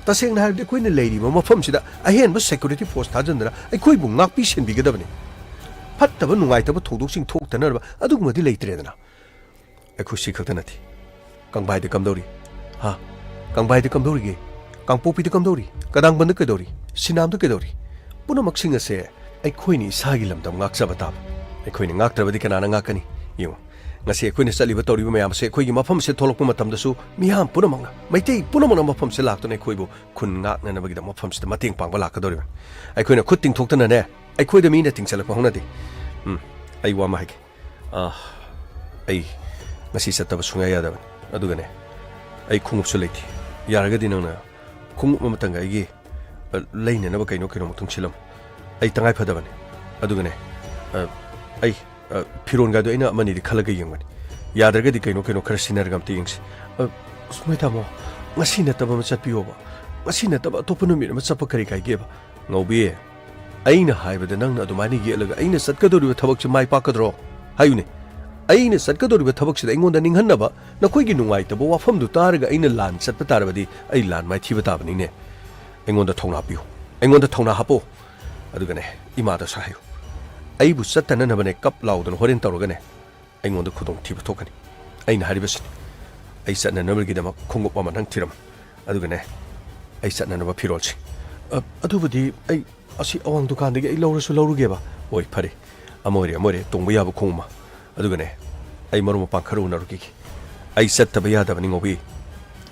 ꯇꯁꯦꯡꯅ ꯍꯥꯏꯔꯕꯗꯤ ꯑꯩꯈꯣꯏꯅ ꯂꯩꯔꯤꯕ ꯃꯐꯝꯁꯤꯗ ꯑꯍꯦꯟꯕ security force ꯊꯥꯖꯤꯟꯗꯅ ꯑꯩꯈꯣꯏꯕꯨ ꯉꯥꯛꯄꯤ ꯁꯦꯟꯕꯤꯒꯗꯕꯅꯤ꯫ ꯐꯠꯇꯕ ꯅꯨꯡꯉꯥꯏꯇꯕ ꯊꯧꯗꯣꯛꯁꯤꯡ ꯊꯣꯛꯇꯅꯕ ꯑꯗꯨꯒꯨꯝꯕꯗꯤ ꯂꯩꯇ꯭ꯔꯦꯗꯅ꯫ ꯑꯩꯈꯣꯏ ꯁꯤ ꯈꯛꯇ ꯅꯠꯇꯦ꯫ ꯀꯪꯕꯥꯏꯗ ꯀꯝꯗꯧꯔꯤ? ꯍꯥ? ꯀꯪꯕꯥꯏꯗ ꯀꯝꯗꯧꯔꯤꯒꯦ? ꯀꯥꯡꯄꯣꯛꯄꯤꯗ ꯀꯝꯗꯧꯔꯤ? ꯀꯗꯥꯡꯕꯟꯗ ꯀꯩꯗꯧꯔꯤ? ꯁꯤꯅꯥꯝꯗ ꯀꯩꯗꯧꯔꯤ? ꯄꯨꯝꯅꯃꯛꯁꯤꯡ ꯑꯁꯦ ꯑꯩꯈꯣꯏꯅ ꯏꯁꯥꯒꯤ ꯂꯝꯗꯝ ꯉꯥꯛꯆꯕ ꯇꯥꯕ꯫ ꯑꯩꯈꯣꯏꯅ ꯉꯥꯛꯇ꯭ꯔꯕꯗꯤ ꯀꯅꯥꯅ ꯉꯥꯛꯀꯅꯤ? ꯌꯦꯡꯉꯨ, ꯉꯁꯤ ꯑꯩꯈꯣꯏꯅ ꯆꯠꯂꯤꯕ ꯇꯧꯔꯤꯕ ꯃꯌꯥꯝ ꯑꯁꯦ ꯑꯩꯈꯣꯏꯒꯤ ꯃꯐꯝ ꯑꯁꯤꯗ ꯊꯣꯛꯂꯛꯄ ꯃꯇꯝꯗꯁꯨ ꯃꯤꯌꯥꯝ ꯄꯨꯝꯅꯃꯛꯅ, ꯃꯩꯇꯩ ꯄꯨꯝꯅꯃꯛꯅ ꯃꯐꯝꯁꯤꯗ ꯂꯥꯛꯇꯨꯅ ꯑꯩꯈꯣꯏꯕꯨ ꯈꯨꯟ ꯉꯥꯛꯅꯅꯕꯒꯤꯗꯃꯛ ꯃꯐꯝꯁꯤꯗ ꯃꯇꯦꯡ ꯄꯥꯡꯕ ꯂꯥꯛꯀꯗꯧꯔꯤꯕꯅꯤ꯫ ꯑꯩꯈꯣꯏꯅ ꯈꯨꯠ ꯇꯤꯡꯊꯣꯛꯇꯅꯅꯦ, ꯑꯩꯈꯣꯏꯗ ꯃꯤꯅ ꯇꯤꯡꯁꯤꯜꯂꯛꯄ ꯍꯧꯅꯗꯦ꯫ ꯎꯝ, ꯑꯩ ꯋꯥ ꯑꯃ ꯍꯥꯏꯒꯦ꯫ ꯑꯥ, ꯑꯩ ꯉꯁꯤ ꯆꯠꯇꯕ ꯁꯨꯡꯌꯥ ꯌꯥꯗꯕꯅꯤ꯫ ꯑꯗꯨꯒꯅꯦ, ꯑꯩ ꯈꯣꯡꯎꯞꯁꯨ ꯂꯩꯇꯦ꯫ ꯌꯥꯔꯒꯗꯤ ꯅꯪꯅ ꯈꯣꯡꯎꯞ ꯑꯃꯇꯪꯒ ꯑꯩꯒꯤ, ꯑ, ꯂꯩꯅꯅꯕ ꯀꯩꯅꯣ ꯀꯩꯅꯣꯃꯨꯛꯇꯪ ꯁꯤꯜꯂꯝꯃꯨ꯫ ꯑꯩ ꯇꯉꯥꯏ ꯐꯗꯕꯅꯤ꯫ ꯑꯗꯨꯒꯅꯦ, ꯑ, ꯑꯩ, ꯑ, ꯐꯤꯔꯣꯟꯒꯗꯣ ꯑꯩꯅ ꯑꯃꯅꯤꯗꯤ ꯈꯜꯂꯒ ꯌꯦꯡꯕꯅꯤ꯫ ꯌꯥꯗ꯭ꯔꯒꯗꯤ ꯀꯩꯅꯣ ꯀꯩꯅꯣ ꯈꯔ ꯁꯤꯟꯅꯔꯒ ꯑꯝꯇ ꯌꯦꯡꯁꯤ꯫ ꯑ, ꯁꯨꯃꯥꯏ ꯇꯥꯃꯣ, ꯉꯁꯤ ꯅꯠꯇꯕ ꯑꯃ ꯆꯠꯄꯤꯌꯣꯕ꯫ ꯉꯁꯤ ꯅꯠꯇꯕ ꯑꯇꯣꯞꯄ ꯅꯨꯃꯤꯠ ꯑꯃ ꯆꯠꯄ ꯀꯔꯤ ꯀꯥꯏꯒꯦꯕ? ꯉꯧꯕꯤ, ꯑꯩꯅ ꯍꯥꯏꯕꯗ ꯅꯪꯅ ꯑꯗꯨꯃꯥꯏꯅ ꯌꯦꯠꯂꯒ ꯑꯩꯅ ꯆꯠꯀꯗꯧꯔꯤꯕ ꯊꯕꯛꯁꯦ ꯃꯥꯏ ꯄꯥꯛꯀꯗ꯭ꯔꯣ? ꯍꯥꯏꯌꯨꯅꯦ꯫ ꯑꯩꯅ ꯆꯠꯀꯗꯧꯔꯤꯕ ꯊꯕꯛꯁꯤꯗ ꯑꯩꯉꯣꯟꯗ ꯅꯤꯡꯍꯟꯅꯕ, ꯅꯈꯣꯏꯒꯤ ꯅꯨꯡꯉꯥꯏꯇꯕ ꯋꯥꯐꯝꯗꯨ ꯇꯥꯔꯒ ꯑꯩꯅ ꯂꯥꯟ ꯆꯠꯄ ꯇꯥꯔꯕꯗꯤ ꯑꯩ ꯂꯥꯟ ꯃꯥꯏꯊꯤꯕ ꯇꯥꯕꯅꯤꯅꯦ꯫ ꯑꯩꯉꯣꯟꯗ ꯊꯧꯅꯥ ꯄꯤꯌꯨ꯫ ꯑꯩꯉꯣꯟꯗ ꯊꯧꯅꯥ ꯍꯥꯞꯄꯣ꯫ ꯑꯗꯨꯒꯅꯦ, ꯏꯃꯥꯗꯁꯨ ꯍꯥꯏꯌꯨ꯫ ꯑꯩꯕꯨ ꯆꯠꯇꯅꯅꯕꯅꯦ ꯀꯞ ꯂꯥꯎꯗꯅ ꯍꯣꯔꯦꯟ ꯇꯧꯔꯒꯅꯦ, ꯑꯩꯉꯣꯟꯗ ꯈꯨꯗꯣꯡꯊꯤꯕ ꯊꯣꯛꯀꯅꯤ꯫ ꯑꯩꯅ ꯍꯥꯏꯔꯤꯕꯁꯤꯅꯤ꯫ ꯑꯩ ꯆꯠꯅꯅꯕꯒꯤꯗꯃꯛ ꯈꯣꯡꯎꯞ ꯑꯃ ꯅꯪ ꯊꯤꯔꯝꯃꯨ꯫ ꯑꯗꯨꯒꯅꯦ, ꯑꯩ ꯆꯠꯅꯅꯕ ꯐꯤꯔꯣꯜꯁꯤ꯫ ꯑ, ꯑꯗꯨꯕꯨꯗꯤ ꯑꯩ ꯑꯁꯤ ꯑꯋꯥꯡ ꯗꯨꯀꯥꯟꯗꯒꯤ ꯑꯩ ꯂꯧꯔꯁꯨ ꯂꯧꯔꯨꯒꯦꯕ꯫ ꯍꯣꯏ, ꯐꯔꯦ꯫ ꯑꯃ ꯑꯣꯏꯔꯦ, ꯑꯃ ꯑꯣꯏꯔꯦ, ꯇꯣꯡꯕ ꯌꯥꯕ ꯈꯣꯡꯎꯞ ꯑꯃ꯫ ꯑꯗꯨꯒꯅꯦ, ꯑꯩ ꯃꯔꯨꯞ ꯃꯄꯥꯡ ꯈꯔ ꯎꯅꯔꯨꯈꯤꯒꯦ꯫ ꯑꯩ ꯆꯠꯇꯕ ꯌꯥꯗꯕꯅꯤ, ꯉꯧꯕꯤ꯫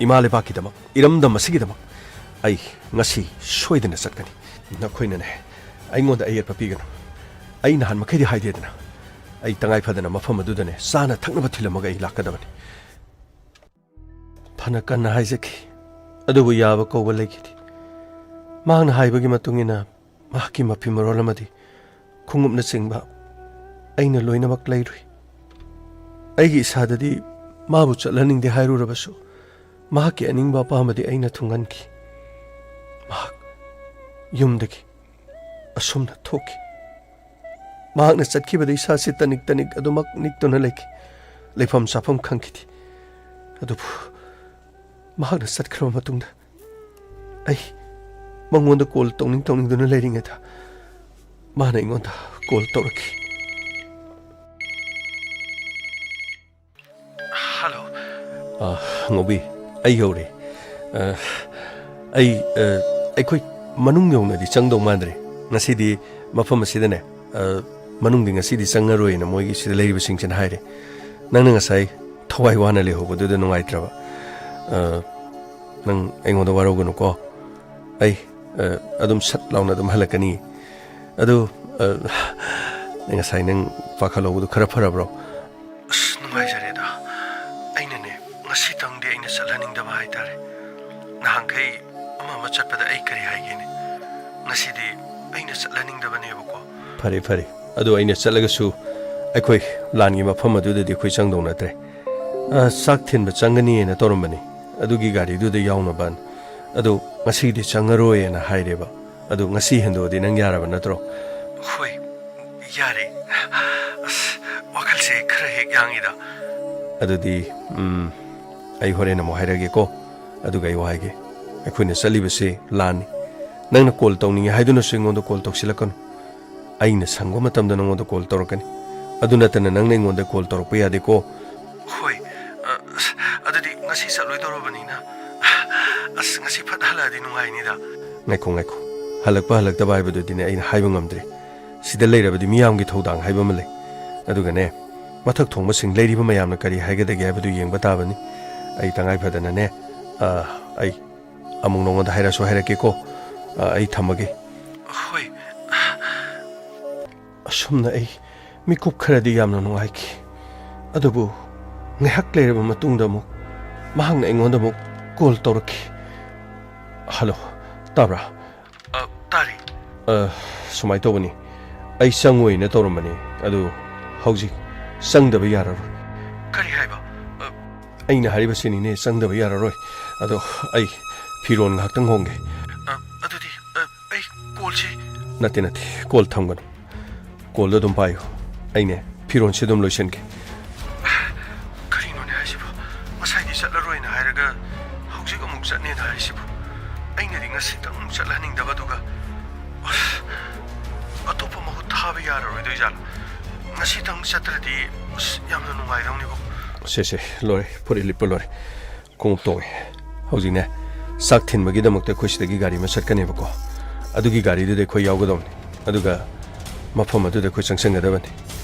ꯏꯃꯥ ꯂꯩꯕꯥꯛꯀꯤꯗꯃꯛ, ꯏꯔꯝꯗꯝ ꯑꯁꯤꯒꯤꯗꯃꯛ ꯑꯩ ꯉꯁꯤ ꯁꯣꯏꯗꯅ ꯆꯠꯀꯅꯤ꯫ ꯅꯈꯣꯏꯅꯅꯦ, ꯑꯩꯉꯣꯟꯗ ꯑꯌꯦꯠꯄ ꯄꯤꯒꯅꯨ꯫ ꯑꯩ ꯅꯍꯥꯟ ꯃꯈꯩꯗꯤ ꯍꯥꯏꯗꯦꯗꯅ꯫ ꯑꯩ ꯇꯉꯥꯏ ꯐꯗꯅ ꯃꯐꯝ ꯑꯗꯨꯗꯅꯦ ꯆꯥꯅ ꯊꯛꯅꯕ ꯊꯤꯜꯂꯝꯃꯒ ꯑꯩ ꯂꯥꯛꯀꯗꯕꯅꯤ꯫ ꯐꯅ ꯀꯟꯅ ꯍꯥꯏꯖꯈꯤ, ꯑꯗꯨꯕꯨ ꯌꯥꯕ ꯀꯧꯕ ꯂꯩꯈꯤꯗꯦ꯫ ꯃꯍꯥꯛꯅ ꯍꯥꯏꯕꯒꯤ ꯃꯇꯨꯡ ꯏꯟꯅ ꯃꯍꯥꯛꯀꯤ ꯃꯐꯤ ꯃꯔꯣꯜ ꯑꯃꯗꯤ ꯈꯣꯡꯎꯞꯅꯆꯤꯡꯕ ꯑꯩꯅ ꯂꯣꯏꯅꯃꯛ ꯂꯩꯔꯨꯏ꯫ ꯑꯩꯒꯤ ꯏꯁꯥꯗꯗꯤ ꯃꯥꯕꯨ ꯆꯠꯍꯟꯅꯤꯡꯗꯦ ꯍꯥꯏꯔꯨꯔꯕꯁꯨ, ꯃꯍꯥꯛꯀꯤ ꯑꯅꯤꯡꯕ ꯑꯄꯥꯝꯕꯗꯤ ꯑꯩꯅ ꯊꯨꯡꯍꯟꯈꯤ꯫ ꯃꯍꯥꯛ ꯌꯨꯝꯗꯒꯤ ꯑꯁꯨꯝꯅ ꯊꯣꯛꯈꯤ꯫ ꯃꯍꯥꯛꯅ ꯆꯠꯈꯤꯕꯗ ꯏꯁꯥꯁꯤ ꯇꯅꯤꯛ ꯇꯅꯤꯛ ꯑꯗꯨꯃꯛ ꯅꯤꯛꯇꯨꯅ ꯂꯩꯈꯤ꯫ ꯂꯩꯐꯝ ꯆꯥꯐꯝ ꯈꯪꯈꯤꯗꯦ꯫ ꯑꯗꯨꯕꯨ ꯃꯍꯥꯛꯅ ꯆꯠꯈ꯭ꯔꯕ ꯃꯇꯨꯡꯗ ꯑꯩ ꯃꯉꯣꯟꯗ ꯀꯣꯜ ꯇꯧꯅꯤꯡ ꯇꯧꯅꯤꯡꯗꯨꯅ ꯂꯩꯔꯤꯉꯩꯗ ꯃꯥꯅ ꯑꯩꯉꯣꯟꯗ ꯀꯣꯜ ꯇꯧꯔꯛꯈꯤ꯫ ꯍꯜꯂꯣ꯫ ꯑ, ꯉꯧꯕꯤ, ꯑꯩ ꯌꯧꯔꯦ꯫ ꯑ, ꯑꯩ, ꯑ, ꯑꯩꯈꯣꯏ ꯃꯅꯨꯡ ꯌꯧꯅꯗꯤ ꯆꯪꯗꯧ ꯃꯥꯟꯗ꯭ꯔꯦ꯫ ꯉꯁꯤꯗꯤ ꯃꯐꯝ ꯑꯁꯤꯗꯅꯦ, ꯑ, ꯃꯅꯨꯡꯗꯤ ꯉꯁꯤꯗꯤ ꯆꯪꯉꯔꯣꯏꯅ ꯃꯣꯏꯒꯤ ꯁꯤꯗ ꯂꯩꯔꯤꯕꯁꯤꯡꯁꯤꯅ ꯍꯥꯏꯔꯦ꯫ ꯅꯪꯅ ꯉꯁꯥꯏ ꯊꯋꯥꯏ ꯋꯥꯅ ꯂꯩꯍꯧꯕꯗꯨꯗ ꯅꯨꯡꯉꯥꯏꯇ꯭ꯔꯕ꯫ ꯑ, ꯅꯪ ꯑꯩꯉꯣꯟꯗ ꯋꯥꯔꯧꯒꯅꯨꯀꯣ꯫ ꯑꯩ, ꯑ, ꯑꯗꯨꯝ ꯁꯠ ꯂꯥꯎꯅ ꯑꯗꯨꯝ ꯍꯜꯂꯛꯀꯅꯤ꯫ ꯑꯗꯨ, ꯑ, ꯉꯁꯥꯏ ꯅꯪ ꯄꯥꯈꯠꯍꯧꯕꯗꯨ ꯈꯔ ꯐꯔꯕ꯭ꯔꯣ? ꯑꯁ, ꯅꯨꯡꯉꯥꯏꯖꯔꯦꯗ꯫ ꯑꯩꯅꯅꯦ, ꯉꯁꯤꯇꯪꯗꯤ ꯑꯩꯅ ꯆꯠꯍꯟꯅꯤꯡꯗꯕ ꯍꯥꯏꯇꯥꯔꯦ꯫ ꯅꯍꯥꯟꯈꯩ ꯑꯃ ꯑꯃ ꯆꯠꯄꯗ ꯑꯩ ꯀꯔꯤ ꯍꯥꯏꯒꯦꯅꯦ? ꯉꯁꯤꯗꯤ ꯑꯩꯅ ꯆꯠꯍꯟꯅꯤꯡꯗꯕꯅꯦꯕꯀꯣ꯫ ꯐꯔꯦ, ꯐꯔꯦ꯫ ꯑꯗꯨ ꯑꯩꯅ ꯆꯠꯂꯒꯁꯨ ꯑꯩꯈꯣꯏ ꯂꯥꯟꯒꯤ ꯃꯐꯝ ꯑꯗꯨꯗꯗꯤ ꯑꯩꯈꯣꯏ ꯆꯪꯗꯧ ꯅꯠꯇ꯭ꯔꯦ꯫ ꯑ, ꯆꯥꯛ ꯊꯤꯟꯕ ꯆꯪꯒꯅꯤꯅ ꯇꯧꯔꯝꯕꯅꯤ, ꯑꯗꯨꯒꯤ ꯒꯥꯔꯤꯗꯨꯗ ꯌꯥꯎꯅꯕꯅ꯫ ꯑꯗꯨ ꯉꯁꯤꯒꯤꯗꯤ ꯆꯪꯉꯔꯣꯏꯅ ꯍꯥꯏꯔꯦꯕ꯫ ꯑꯗꯨ ꯉꯁꯤ ꯍꯦꯟꯗꯣꯛꯑꯗꯤ ꯅꯪ ꯌꯥꯔꯕ ꯅꯠꯇ꯭ꯔꯣ? ꯍꯣꯏ, ꯌꯥꯔꯦ꯫ ꯑꯁ, ꯋꯥꯈꯜꯁꯦ ꯈꯔ ꯍꯦꯛ ꯌꯥꯡꯉꯤꯗ꯫ ꯑꯗꯨꯗꯤ, ꯎꯝ, ꯑꯩ ꯍꯣꯔꯦꯟ ꯑꯃꯨꯛ ꯍꯥꯏꯔꯒꯦꯀꯣ꯫ ꯑꯗꯨꯒ ꯑꯩ ꯋꯥ ꯍꯥꯏꯒꯦ, ꯑꯩꯈꯣꯏꯅ ꯆꯠꯂꯤꯕꯁꯦ ꯂꯥꯟꯅꯤ꯫ ꯅꯪꯅ ꯀꯣꯜ ꯇꯧꯅꯤꯡꯉꯦ ꯍꯥꯏꯗꯨꯅꯁꯨ ꯑꯩꯉꯣꯟꯗ ꯀꯣꯜ ꯇꯧꯁꯤꯜꯂꯛꯀꯅꯨ꯫ ꯑꯩꯅ ꯁꯪꯕ ꯃꯇꯝꯗ ꯅꯉꯣꯟꯗ ꯀꯣꯜ ꯇꯧꯔꯛꯀꯅꯤ꯫ ꯑꯗꯨ ꯅꯠꯇꯅ ꯅꯪꯅ ꯑꯩꯉꯣꯟꯗ ꯀꯣꯜ ꯇꯧꯔꯛꯄ ꯌꯥꯗꯦꯀꯣ꯫ ꯍꯣꯏ, ꯑ, ꯑꯁ, ꯑꯗꯨꯗꯤ ꯉꯁꯤ ꯆꯠꯂꯣꯏꯗꯧꯔꯕꯅꯤꯅ, ꯑꯁ, ꯉꯁꯤ ꯐꯠ ꯍꯜꯂꯛꯑꯗꯤ ꯅꯨꯡꯉꯥꯏꯅꯤꯗ꯫ ꯉꯥꯏꯈꯣ, ꯉꯥꯏꯈꯣ꯫ ꯍꯜꯂꯛꯄ ꯍꯜꯂꯛꯇꯕ ꯍꯥꯏꯕꯗꯨꯗꯤꯅꯦ ꯑꯩꯅ ꯍꯥꯏꯕ ꯉꯝꯗ꯭ꯔꯤ꯫ ꯁꯤꯗ ꯂꯩꯔꯕꯗꯤ ꯃꯤꯌꯥꯝꯒꯤ ꯊꯧꯗꯥꯡ ꯍꯥꯏꯕ ꯑꯃ ꯂꯩ꯫ ꯑꯗꯨꯒꯅꯦ, ꯃꯊꯛ ꯊꯣꯡꯕꯁꯤꯡ ꯂꯩꯔꯤꯕ ꯃꯌꯥꯝꯅ ꯀꯔꯤ ꯍꯥꯏꯒꯗꯒꯦ ꯍꯥꯏꯕꯗꯨ ꯌꯦꯡꯕ ꯇꯥꯕꯅꯤ꯫ ꯑꯩ ꯇꯉꯥꯏ ꯐꯗꯅꯅꯦ, ꯑ, ꯑꯩ ꯑꯃꯨꯛ ꯅꯉꯣꯟꯗ ꯍꯥꯏꯔꯁꯨ ꯍꯥꯏꯔꯛꯀꯦꯀꯣ꯫ ꯑ, ꯑꯩ ꯊꯝꯃꯒꯦ꯫ ꯍꯣꯏ꯫ ꯑꯁꯨꯝꯅ ꯑꯩ ꯃꯤꯀꯨꯞ ꯈꯔꯗꯤ ꯌꯥꯝꯅ ꯅꯨꯡꯉꯥꯏꯈꯤ꯫ ꯑꯗꯨꯕꯨ ꯉꯥꯏꯍꯥꯛ ꯂꯩꯔꯕ ꯃꯇꯨꯡꯗ ꯑꯃꯨꯛ ꯃꯍꯥꯛꯅ ꯑꯩꯉꯣꯟꯗ ꯑꯃꯨꯛ ꯀꯣꯜ ꯇꯧꯔꯛꯈꯤ꯫ "ꯍꯜꯂꯣ, ꯇꯥꯕ꯭ꯔꯥ?" "ꯑ, ꯇꯥꯔꯤ꯫" "ꯑ, ꯁꯨꯃꯥꯏꯅ ꯇꯧꯕꯅꯤ, ꯑꯩ ꯆꯪꯉꯣꯏꯅ ꯇꯧꯔꯝꯕꯅꯤ, ꯑꯗꯨ ꯍꯧꯖꯤꯛ ꯆꯪꯗꯕ ꯌꯥꯔꯔꯣꯏ꯫" "ꯀꯔꯤ ꯍꯥꯏꯕ?" "ꯑ, ꯑꯩꯅ ꯍꯥꯏꯔꯤꯕꯁꯤꯅꯤꯅꯦ, ꯆꯪꯗꯕ ꯌꯥꯔꯔꯣꯏ꯫ ꯑꯗꯣ ꯑꯩ ꯐꯤꯔꯣꯜ ꯉꯥꯏꯍꯥꯛꯇꯪ ꯍꯣꯡꯒꯦ꯫" "ꯑ, ꯑꯗꯨꯗꯤ, ꯑ, ꯑꯩ ꯀꯣꯜꯁꯤ..." "ꯅꯠꯇꯦ, ꯅꯠꯇꯦ, ꯀꯣꯜ ꯊꯝꯒꯅꯨ꯫ ꯀꯣꯜꯗꯣ ꯑꯗꯨꯝ ꯄꯥꯏꯌꯨ꯫ ꯑꯩꯅꯦ, ꯐꯤꯔꯣꯜꯁꯤ ꯑꯗꯨꯝ ꯂꯣꯏꯁꯤꯟꯒꯦ꯫" "ꯀꯔꯤꯅꯣꯅꯦ ꯍꯥꯏꯁꯤꯕꯣ? ꯉꯁꯥꯏꯗꯤ ꯆꯠꯂꯔꯣꯏꯅ ꯍꯥꯏꯔꯒ ꯍꯧꯖꯤꯛ ꯑꯃꯨꯛ ꯆꯠꯅꯦꯅ ꯍꯥꯏꯁꯤꯕꯣ? ꯑꯩꯅꯗꯤ ꯉꯁꯤꯇꯪ ꯑꯃꯨꯛ ꯆꯠꯍꯟꯅꯤꯡꯗꯕ, ꯑꯗꯨꯒ, ꯑꯁ, ꯑꯇꯣꯞꯄ ꯃꯍꯨꯠ ꯊꯥꯕ ꯌꯥꯔꯔꯣꯏꯗꯣꯏ ꯖꯥꯠꯂꯣ? ꯉꯁꯤꯇꯪ ꯆꯠꯇ꯭ꯔꯗꯤ, ꯑꯁ, ꯌꯥꯝꯅ ꯅꯨꯡꯉꯥꯏꯗꯧꯅꯤꯕꯣ꯫" "ꯁꯦ, ꯁꯦ, ꯂꯣꯏꯔꯦ, ꯐꯨꯔꯤꯠ ꯂꯤꯠꯄ ꯂꯣꯏꯔꯦ꯫ ꯈꯣꯡꯎꯞ ꯇꯣꯡꯉꯦ꯫ ꯍꯧꯖꯤꯛꯅꯦ, ꯆꯥꯛ ꯊꯤꯟꯕꯒꯤꯗꯃꯛꯇ ꯑꯩꯈꯣꯏ ꯁꯤꯗꯒꯤ ꯒꯥꯔꯤ ꯑꯃ ꯆꯠꯀꯅꯦꯕꯀꯣ꯫ ꯑꯗꯨꯒꯤ ꯒꯥꯔꯤꯗꯨꯗ ꯑꯩꯈꯣꯏ ꯌꯥꯎꯒꯗꯧꯕꯅꯤ꯫ ꯑꯗꯨꯒ ꯃꯐꯝ ꯑꯗꯨꯗ ꯑꯩꯈꯣꯏ ꯆꯪꯁꯤꯟꯒꯗꯕꯅꯤ꯫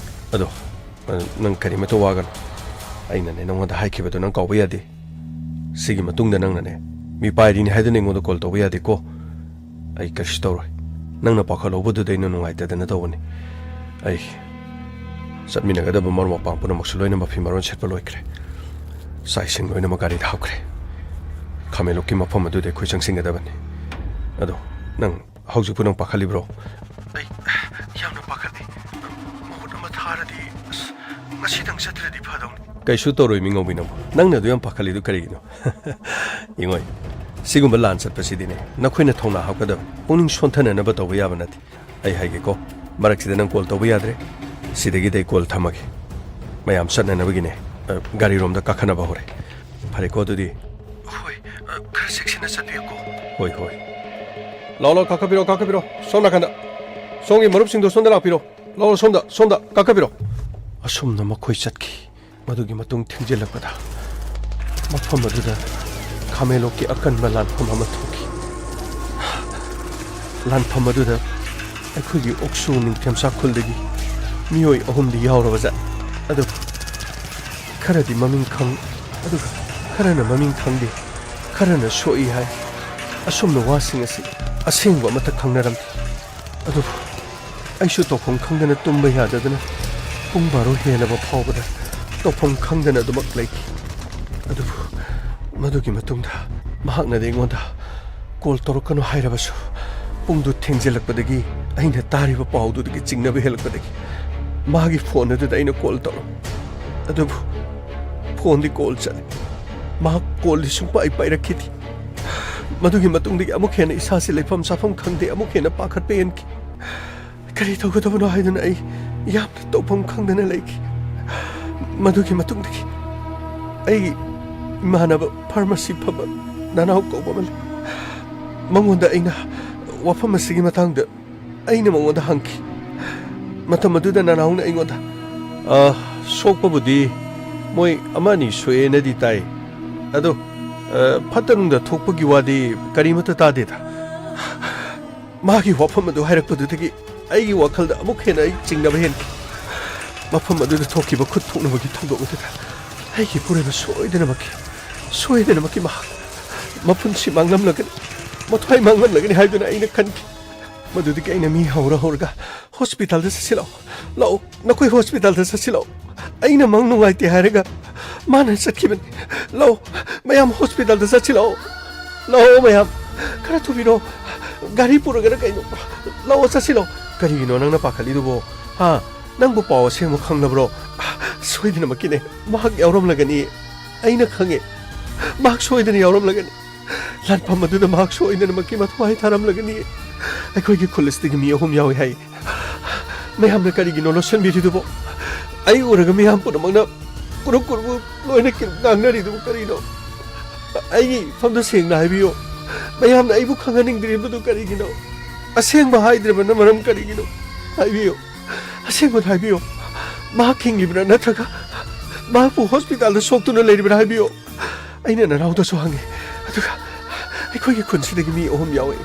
ꯑꯗꯣ, ꯑ, ꯅꯪ ꯀꯔꯤꯃꯇ ꯋꯥꯒꯅꯨ꯫ ꯑꯩꯅꯅꯦ, ꯅꯉꯣꯟꯗ ꯍꯥꯏꯈꯤꯕꯗꯣ ꯅꯪ ꯀꯥꯎꯕ ꯌꯥꯗꯦ꯫ ꯁꯤꯒꯤ ꯃꯇꯨꯡꯗ ꯅꯪꯅꯅꯦ, ꯃꯤ ꯄꯥꯏꯔꯤꯅꯤ ꯍꯥꯏꯗꯨꯅ ꯑꯩꯉꯣꯟꯗ ꯀꯣꯜ ꯇꯧꯕ ꯌꯥꯗꯦꯀꯣ꯫ ꯑꯩ ꯀꯔꯤꯁꯨ ꯇꯧꯔꯣꯏ꯫ ꯅꯪꯅ ꯄꯥꯈꯠꯍꯧꯕꯗꯨꯗ ꯑꯩꯅ ꯅꯨꯡꯉꯥꯏꯇꯗꯅ ꯇꯧꯕꯅꯤ꯫ ꯑꯩ ꯆꯠꯃꯤꯟꯅꯒꯗꯕ ꯃꯔꯨꯞ ꯃꯄꯥꯡ ꯄꯨꯝꯅꯃꯛꯁꯨ ꯂꯣꯏꯅ ꯃꯐꯤ ꯃꯔꯣꯟ ꯁꯦꯠꯄ ꯂꯣꯏꯈ꯭ꯔꯦ꯫ ꯆꯥꯛ ꯏꯁꯤꯡ ꯂꯣꯏꯅꯃꯛ ꯒꯥꯔꯤꯗ ꯍꯥꯞꯈ꯭ꯔꯦ꯫ ꯈꯥꯃꯦꯟꯂꯣꯛꯀꯤ ꯃꯐꯝ ꯑꯗꯨꯗ ꯑꯩꯈꯣꯏ ꯆꯪꯁꯤꯟꯒꯗꯕꯅꯤ꯫ ꯑꯗꯣ ꯅꯪ ꯍꯧꯖꯤꯛꯄꯨ ꯅꯪ ꯄꯥꯈꯠꯂꯤꯕ꯭ꯔꯣ?" "ꯑꯩ ꯌꯥꯝꯅ ꯄꯥꯈꯠꯂꯤ꯫ ꯃꯍꯨꯠ ꯑꯃ ꯊꯥꯔꯗꯤ ꯉꯁꯤꯗꯪ ꯆꯠꯇ꯭ꯔꯗꯤ ꯐꯗꯧꯅꯤ꯫ ꯀꯩꯁꯨ ꯇꯧꯔꯣꯏ, ꯃꯤ ꯉꯧꯕꯤ ꯅꯪꯕꯨ꯫ ꯅꯪꯅ ꯑꯗꯨ ꯌꯥꯝ ꯄꯥꯈꯠꯂꯤꯗꯨ ꯀꯔꯤꯒꯤꯅꯣ? ꯌꯦꯡꯉꯣꯏ, ꯁꯤꯒꯨꯝꯕ ꯂꯥꯟ ꯆꯠꯄꯁꯤꯗꯤꯅꯦ, ꯅꯈꯣꯏꯅ ꯊꯧꯅꯥ ꯍꯥꯞꯀꯗꯕꯅꯤ, ꯄꯨꯛꯅꯤꯡ ꯁꯣꯟꯊꯅꯅꯕ ꯇꯧꯕ ꯌꯥꯕ ꯅꯠꯇꯦ꯫ ꯑꯩ ꯍꯥꯏꯒꯦꯀꯣ, ꯃꯔꯛꯁꯤꯗ ꯅꯪ ꯀꯣꯜ ꯇꯧꯕ ꯌꯥꯗ꯭ꯔꯦ꯫ ꯁꯤꯗꯒꯤꯗꯤ ꯑꯩ ꯀꯣꯜ ꯊꯝꯃꯒꯦ꯫ ꯃꯌꯥꯝ ꯆꯠꯅꯅꯕꯒꯤꯅꯦ, ꯑ, ꯒꯥꯔꯤꯔꯣꯝꯗ ꯀꯥꯈꯠꯅꯕ ꯍꯧꯔꯦ꯫ ꯐꯔꯦꯀꯣ ꯑꯗꯨꯗꯤ? ꯍꯣꯏ, ꯑ, ꯈꯔ ꯆꯦꯛꯁꯤꯟꯅ ꯆꯠꯄꯤꯌꯨꯀꯣ꯫ ꯍꯣꯏ, ꯍꯣꯏ꯫ ꯂꯥꯛꯑꯣ, ꯂꯥꯛꯑꯣ, ꯀꯥꯈꯠꯄꯤꯔꯣ, ꯀꯥꯈꯠꯄꯤꯔꯣ꯫ ꯁꯣꯝ ꯅꯥꯀꯟꯗ꯫ ꯁꯣꯝꯒꯤ ꯃꯔꯨꯞꯁꯤꯡꯗꯣ ꯁꯣꯝꯗ ꯂꯥꯛꯄꯤꯔꯣ꯫ ꯂꯥꯛꯑꯣ, ꯁꯣꯝꯗ, ꯁꯣꯝꯗ ꯀꯥꯈꯠꯄꯤꯔꯣ꯫ ꯑꯁꯨꯝꯅ ꯃꯈꯣꯏ ꯆꯠꯈꯤ꯫ ꯃꯗꯨꯒꯤ ꯃꯇꯨꯡ ꯊꯦꯡꯖꯤꯜꯂꯛꯄꯗ ꯃꯐꯝ ꯑꯗꯨꯗ ꯈꯥꯃꯦꯟꯂꯣꯛꯀꯤ ꯑꯀꯟꯕ ꯂꯥꯟꯐꯝ ꯑꯃ ꯊꯣꯛꯈꯤ꯫ ꯂꯥꯟꯐꯝ ꯑꯗꯨꯗ ꯑꯩꯈꯣꯏꯒꯤ ꯑꯣꯛꯁꯨ ꯅꯤꯡꯊꯦꯝꯆꯥ ꯈꯨꯜꯗꯒꯤ ꯃꯤꯑꯣꯏ ꯑꯍꯨꯝꯗꯤ ꯌꯥꯎꯔꯕꯖꯥꯠꯅꯤ꯫ ꯑꯗꯨꯕꯨ ꯈꯔꯗꯤ ꯃꯃꯤꯡ ꯈꯪ-, ꯑꯗꯨꯒ ꯈꯔꯅ ꯃꯃꯤꯡ ꯈꯪꯗꯦ, ꯈꯔꯅ ꯁꯣꯛꯏ ꯍꯥꯏ꯫ ꯑꯁꯨꯝꯅ ꯋꯥꯁꯤꯡ ꯑꯁꯤ ꯑꯁꯦꯡꯕ ꯑꯃꯠꯇ ꯈꯪꯅꯔꯝꯗꯦ꯫ ꯑꯗꯨꯕꯨ ꯑꯩꯁꯨ ꯇꯧꯐꯝ ꯈꯪꯗꯅ ꯇꯨꯝꯕ ꯌꯥꯗꯗꯅ ꯄꯨꯡ ꯕꯥꯔꯣ ꯍꯦꯜꯂꯕ ꯐꯥꯎꯕꯗ ꯇꯧꯐꯝ ꯈꯪꯗꯅ ꯑꯗꯨꯃꯛ ꯂꯩꯈꯤ꯫ ꯑꯗꯨꯕꯨ ꯃꯗꯨꯒꯤ ꯃꯇꯨꯡꯗ ꯃꯍꯥꯛꯅꯗꯤ ꯑꯩꯉꯣꯟꯗ ꯀꯣꯜ ꯇꯧꯔꯛꯀꯅꯨ ꯍꯥꯏꯔꯕꯁꯨ, ꯄꯨꯡꯗꯨ ꯊꯦꯡꯖꯤꯜꯂꯛꯄꯗꯒꯤ ꯑꯩꯅ ꯇꯥꯔꯤꯕ ꯄꯥꯎꯗꯨꯗꯒꯤ ꯆꯤꯡꯅꯕ ꯍꯦꯜꯂꯛꯄꯗꯒꯤ ꯃꯥꯒꯤ ꯐꯣꯟ ꯑꯗꯨꯗ ꯑꯩꯅ ꯀꯣꯜ ꯇꯧꯔꯝꯃꯤ꯫ ꯑꯗꯨꯕꯨ ꯐꯣꯟꯗꯤ ꯀꯣꯜ ꯆꯠꯂꯤ꯫ ꯃꯍꯥꯛ ꯀꯣꯜꯗꯤ ꯁꯨꯡꯄꯥꯏ ꯄꯥꯏꯔꯛꯈꯤꯗꯦ꯫ ꯃꯗꯨꯒꯤ ꯃꯇꯨꯡꯗꯒꯤ ꯑꯃꯨꯛ ꯍꯦꯟꯅ ꯏꯁꯥꯁꯤ ꯂꯩꯐꯝ ꯆꯥꯐꯝ ꯈꯪꯗꯦ, ꯑꯃꯨꯛ ꯍꯦꯟꯅ ꯄꯥꯈꯠꯄ ꯍꯦꯟꯈꯤ꯫ ꯀꯔꯤ ꯇꯧꯒꯗꯕꯅꯣ ꯍꯥꯏꯗꯨꯅ ꯑꯩ ꯌꯥꯝꯅ ꯇꯧꯐꯝ ꯈꯪꯗꯅ ꯂꯩꯈꯤ꯫ ꯃꯗꯨꯒꯤ ꯃꯇꯨꯡꯗꯒꯤ ꯑꯩꯒꯤ ꯏꯃꯥꯟꯅꯕ ꯐꯥꯔꯃꯥꯁꯤ ꯐꯝꯕ ꯅꯅꯥꯎ ꯀꯧꯕ ꯑꯃ ꯂꯩ꯫ ꯃꯉꯣꯟꯗ ꯑꯩꯅ ꯋꯥꯐꯝ ꯑꯁꯤꯒꯤ ꯃꯇꯥꯡꯗ ꯑꯩꯅ ꯃꯉꯣꯟꯗ ꯍꯪꯈꯤ꯫ ꯃꯇꯝ ꯑꯗꯨꯗ ꯅꯅꯥꯎꯅ ꯑꯩꯉꯣꯟꯗ, "ꯑ, ꯁꯣꯛꯄꯕꯨꯗꯤ ꯃꯣꯏ ꯑꯃ ꯑꯅꯤ ꯁꯣꯛꯑꯦꯅꯗꯤ ꯇꯥꯏ꯫ ꯑꯗꯣ, ꯑ, ꯐꯠꯇ ꯅꯨꯡꯗ ꯊꯣꯛꯄꯒꯤ ꯋꯥꯗꯤ ꯀꯔꯤꯃꯠꯇ ꯇꯥꯗꯦꯗ"꯫ ꯃꯥꯒꯤ ꯋꯥꯐꯝ ꯑꯗꯨ ꯍꯥꯏꯔꯛꯄꯗꯨꯗꯒꯤ ꯑꯩꯒꯤ ꯋꯥꯈꯜꯗ ꯑꯃꯨꯛ ꯍꯦꯟꯅ ꯑꯩ ꯆꯤꯡꯅꯕ ꯍꯦꯟꯈꯤ꯫ ꯃꯐꯝ ꯑꯗꯨꯗ ꯊꯣꯛꯈꯤꯕ ꯈꯨꯠ ꯊꯣꯛꯅꯕꯒꯤ ꯊꯧꯗꯣꯛ ꯑꯗꯨꯗ ꯑꯩꯒꯤ ꯏꯄꯨꯔꯣꯏꯕ ꯁꯣꯏꯗꯅꯃꯛꯀꯤ, ꯁꯣꯏꯗꯅꯃꯛꯀꯤ ꯃꯍꯥꯛ ꯃꯄꯨꯟꯁꯤ ꯃꯥꯡꯂꯝꯂꯒꯅꯤ, ꯃꯊ꯭ꯋꯥꯏ ꯃꯥꯡꯂꯝꯂꯒꯅꯤ ꯍꯥꯏꯗꯨꯅ ꯑꯩꯅ ꯈꯟꯈꯤ꯫ ꯃꯗꯨꯗꯒꯤ ꯑꯩꯅ ꯃꯤ ꯍꯧꯔ ꯍꯧꯔꯒ ꯍꯣꯁꯄꯤꯇꯥꯜꯗ ꯆꯠꯁꯤ ꯂꯥꯛꯑꯣ, ꯂꯥꯛꯑꯣ, ꯅꯈꯣꯏ ꯍꯣꯁꯄꯤꯇꯥꯜꯗ ꯆꯠꯁꯤ ꯂꯥꯛꯑꯣ꯫ ꯑꯩꯅ ꯃꯪ ꯅꯨꯡꯉꯥꯏꯇꯦ ꯍꯥꯏꯔꯒ ꯃꯥꯅ ꯆꯠꯈꯤꯕꯅꯤ꯫ ꯂꯥꯛꯑꯣ, ꯃꯌꯥꯝ ꯍꯣꯁꯄꯤꯇꯥꯜꯗ ꯆꯠꯁꯤ ꯂꯥꯛꯑꯣ꯫ ꯂꯥꯛꯑꯣ ꯃꯌꯥꯝ, ꯈꯔ ꯊꯨꯕꯤꯔꯣ꯫ ꯒꯥꯔꯤ ꯄꯨꯔꯒꯅ ꯀꯩꯅꯣ? ꯂꯥꯛꯑꯣ, ꯆꯠꯁꯤ ꯂꯥꯛꯑꯣ꯫ ꯀꯔꯤꯒꯤꯅꯣ ꯅꯪꯅ ꯄꯥꯈꯠꯂꯤꯗꯨꯕꯣ? ꯍꯥ? ꯅꯪꯕꯨ ꯄꯥꯎ ꯑꯁꯦꯡꯕ ꯈꯪꯂꯕ꯭ꯔꯣ? ꯁꯣꯏꯗꯅꯃꯛꯀꯤꯅꯦ꯫ ꯃꯍꯥꯛ ꯌꯥꯎꯔꯝꯂꯒꯅꯤ꯫ ꯑꯩꯅ ꯈꯪꯉꯦ꯫ ꯃꯍꯥꯛ ꯁꯣꯏꯗꯅ ꯌꯥꯎꯔꯝꯂꯒꯅꯤ꯫ ꯂꯥꯟꯐꯝ ꯑꯗꯨꯗ ꯃꯍꯥꯛ ꯁꯣꯏꯗꯅꯃꯛꯀꯤ ꯃꯊ꯭ꯋꯥꯏ ꯊꯥꯔꯝꯂꯒꯅꯤ꯫ ꯑꯩꯈꯣꯏꯒꯤ ꯈꯨꯜ ꯑꯁꯤꯗꯒꯤ ꯃꯤ ꯑꯍꯨꯝ ꯌꯥꯎꯏ ꯍꯥꯏ꯫ ꯃꯌꯥꯝꯅ ꯀꯔꯤꯒꯤꯅꯣ ꯂꯣꯠꯁꯤꯟꯕꯤꯔꯤꯗꯨꯕꯣ? ꯑꯩ ꯎꯔꯒ ꯃꯤꯌꯥꯝ ꯄꯨꯝꯅꯃꯛꯅ ꯀꯨꯔꯨꯞ ꯀꯨꯔꯨꯞ ꯂꯣꯏꯅ ꯀꯤꯔꯨꯞ ꯉꯥꯡꯅꯔꯤꯗꯨꯕꯨ ꯀꯔꯤꯅꯣ? ꯑꯩꯒꯤ ꯏꯐꯝꯗ ꯁꯦꯡꯅ ꯍꯥꯏꯕꯤꯌꯨ꯫ ꯃꯌꯥꯝꯅ ꯑꯩꯕꯨ ꯈꯪꯍꯟꯅꯤꯡꯗ꯭ꯔꯤꯕꯗꯨ ꯀꯔꯤꯒꯤꯅꯣ? ꯑꯁꯦꯡꯕ ꯍꯥꯏꯗ꯭ꯔꯕꯅ ꯃꯔꯝ ꯀꯔꯤꯒꯤꯅꯣ? ꯍꯥꯏꯕꯤꯌꯨ꯫ ꯑꯁꯦꯡꯕꯗꯨ ꯍꯥꯏꯕꯤꯌꯨ꯫ ꯃꯍꯥꯛ ꯍꯤꯡꯂꯤꯕ꯭ꯔꯥ ꯅꯠꯇ꯭ꯔꯒ ꯃꯍꯥꯛꯄꯨ ꯍꯣꯁꯄꯤꯇꯥꯜꯗ ꯁꯣꯛꯇꯨꯅ ꯂꯩꯔꯤꯕ꯭ꯔꯥ ꯍꯥꯏꯕꯤꯌꯨ꯫ ꯑꯩꯅ ꯅꯅꯥꯎꯗꯁꯨ ꯍꯪꯉꯤ꯫ ꯑꯗꯨꯒ ꯑꯩꯈꯣꯏꯒꯤ ꯈꯨꯟꯁꯤꯗꯒꯤ ꯃꯤ ꯑꯍꯨꯝ ꯌꯥꯎꯋꯦ꯫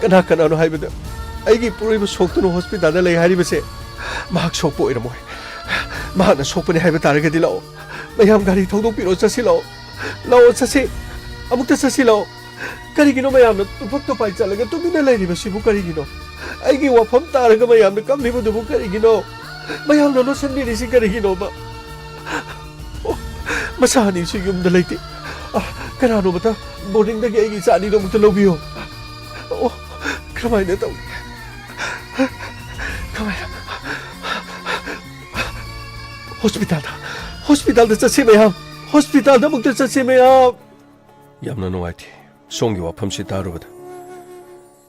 ꯀꯅꯥ ꯀꯅꯥꯅꯣ ꯍꯥꯏꯕꯗ ꯑꯩꯒꯤ ꯏꯄꯨꯔꯣꯏꯕ ꯁꯣꯛꯇꯨꯅ ꯍꯣꯁꯄꯤꯇꯥꯜꯗ ꯂꯩ ꯍꯥꯏꯔꯤꯕꯁꯦ ꯃꯍꯥꯛ ꯁꯣꯛꯄ ꯑꯣꯏꯔꯝꯃꯣꯏ꯫ ꯃꯍꯥꯛꯅ ꯁꯣꯛꯄꯅꯤ ꯍꯥꯏꯕ ꯇꯥꯔꯒꯗꯤ ꯂꯥꯛꯑꯣ꯫ ꯃꯌꯥꯝ ꯒꯥꯔꯤ ꯊꯧꯗꯣꯛꯄꯤꯔꯛꯑꯣ, ꯆꯠꯁꯤ ꯂꯥꯛꯑꯣ꯫ ꯂꯥꯛꯑꯣ, ꯆꯠꯁꯤ꯫ ꯑꯃꯨꯛꯇ ꯆꯠꯁꯤ ꯂꯥꯛꯑꯣ꯫ ꯀꯔꯤꯒꯤꯅꯣ ꯃꯌꯥꯝꯅ ꯇꯨꯐꯛ ꯇꯨꯐꯥꯏ ꯆꯠꯂꯒ ꯇꯨꯃꯤꯟꯅ ꯂꯩꯔꯤꯕꯁꯤꯕꯨ ꯀꯔꯤꯒꯤꯅꯣ? ꯑꯩꯒꯤ ꯋꯥꯐꯝ ꯇꯥꯔꯒ ꯃꯌꯥꯝꯅ ꯀꯞꯂꯤꯕꯗꯨꯕꯨ ꯀꯔꯤꯒꯤꯅꯣ? ꯃꯌꯥꯝꯅ ꯂꯣꯠꯁꯤꯟꯕꯤꯔꯤꯁꯤ ꯀꯔꯤꯒꯤꯅꯣꯕ? ꯑꯣ, ꯃꯆꯥ ꯑꯅꯤꯁꯨ ꯌꯨꯝꯗ ꯂꯩꯇꯦ꯫ ꯑ, ꯀꯅꯥꯅꯣꯃꯇ ꯕꯣꯔꯗꯤꯡꯗꯒꯤ ꯑꯩꯒꯤ ꯏꯆꯥ ꯑꯅꯤꯗꯣ ꯑꯃꯨꯛꯇ ꯂꯧꯕꯤꯌꯨ꯫ ꯑꯣ, ꯀꯔꯝꯍꯥꯏꯅ ꯇꯧꯅꯤ? ꯀꯃꯥꯏꯅ? ꯍꯣꯁꯄꯤꯇꯥꯜꯗ, ꯍꯣꯁꯄꯤꯇꯥꯜꯗ ꯆꯠꯁꯤ ꯃꯌꯥꯝ꯫ ꯍꯣꯁꯄꯤꯇꯥꯜꯗ ꯑꯃꯨꯛꯇ ꯆꯠꯁꯤ ꯃꯌꯥꯝ꯫ ꯌꯥꯝꯅ ꯅꯨꯡꯉꯥꯏꯇꯦ ꯁꯣꯝꯒꯤ ꯋꯥꯐꯝꯁꯤ ꯇꯥꯔꯨꯕꯗ꯫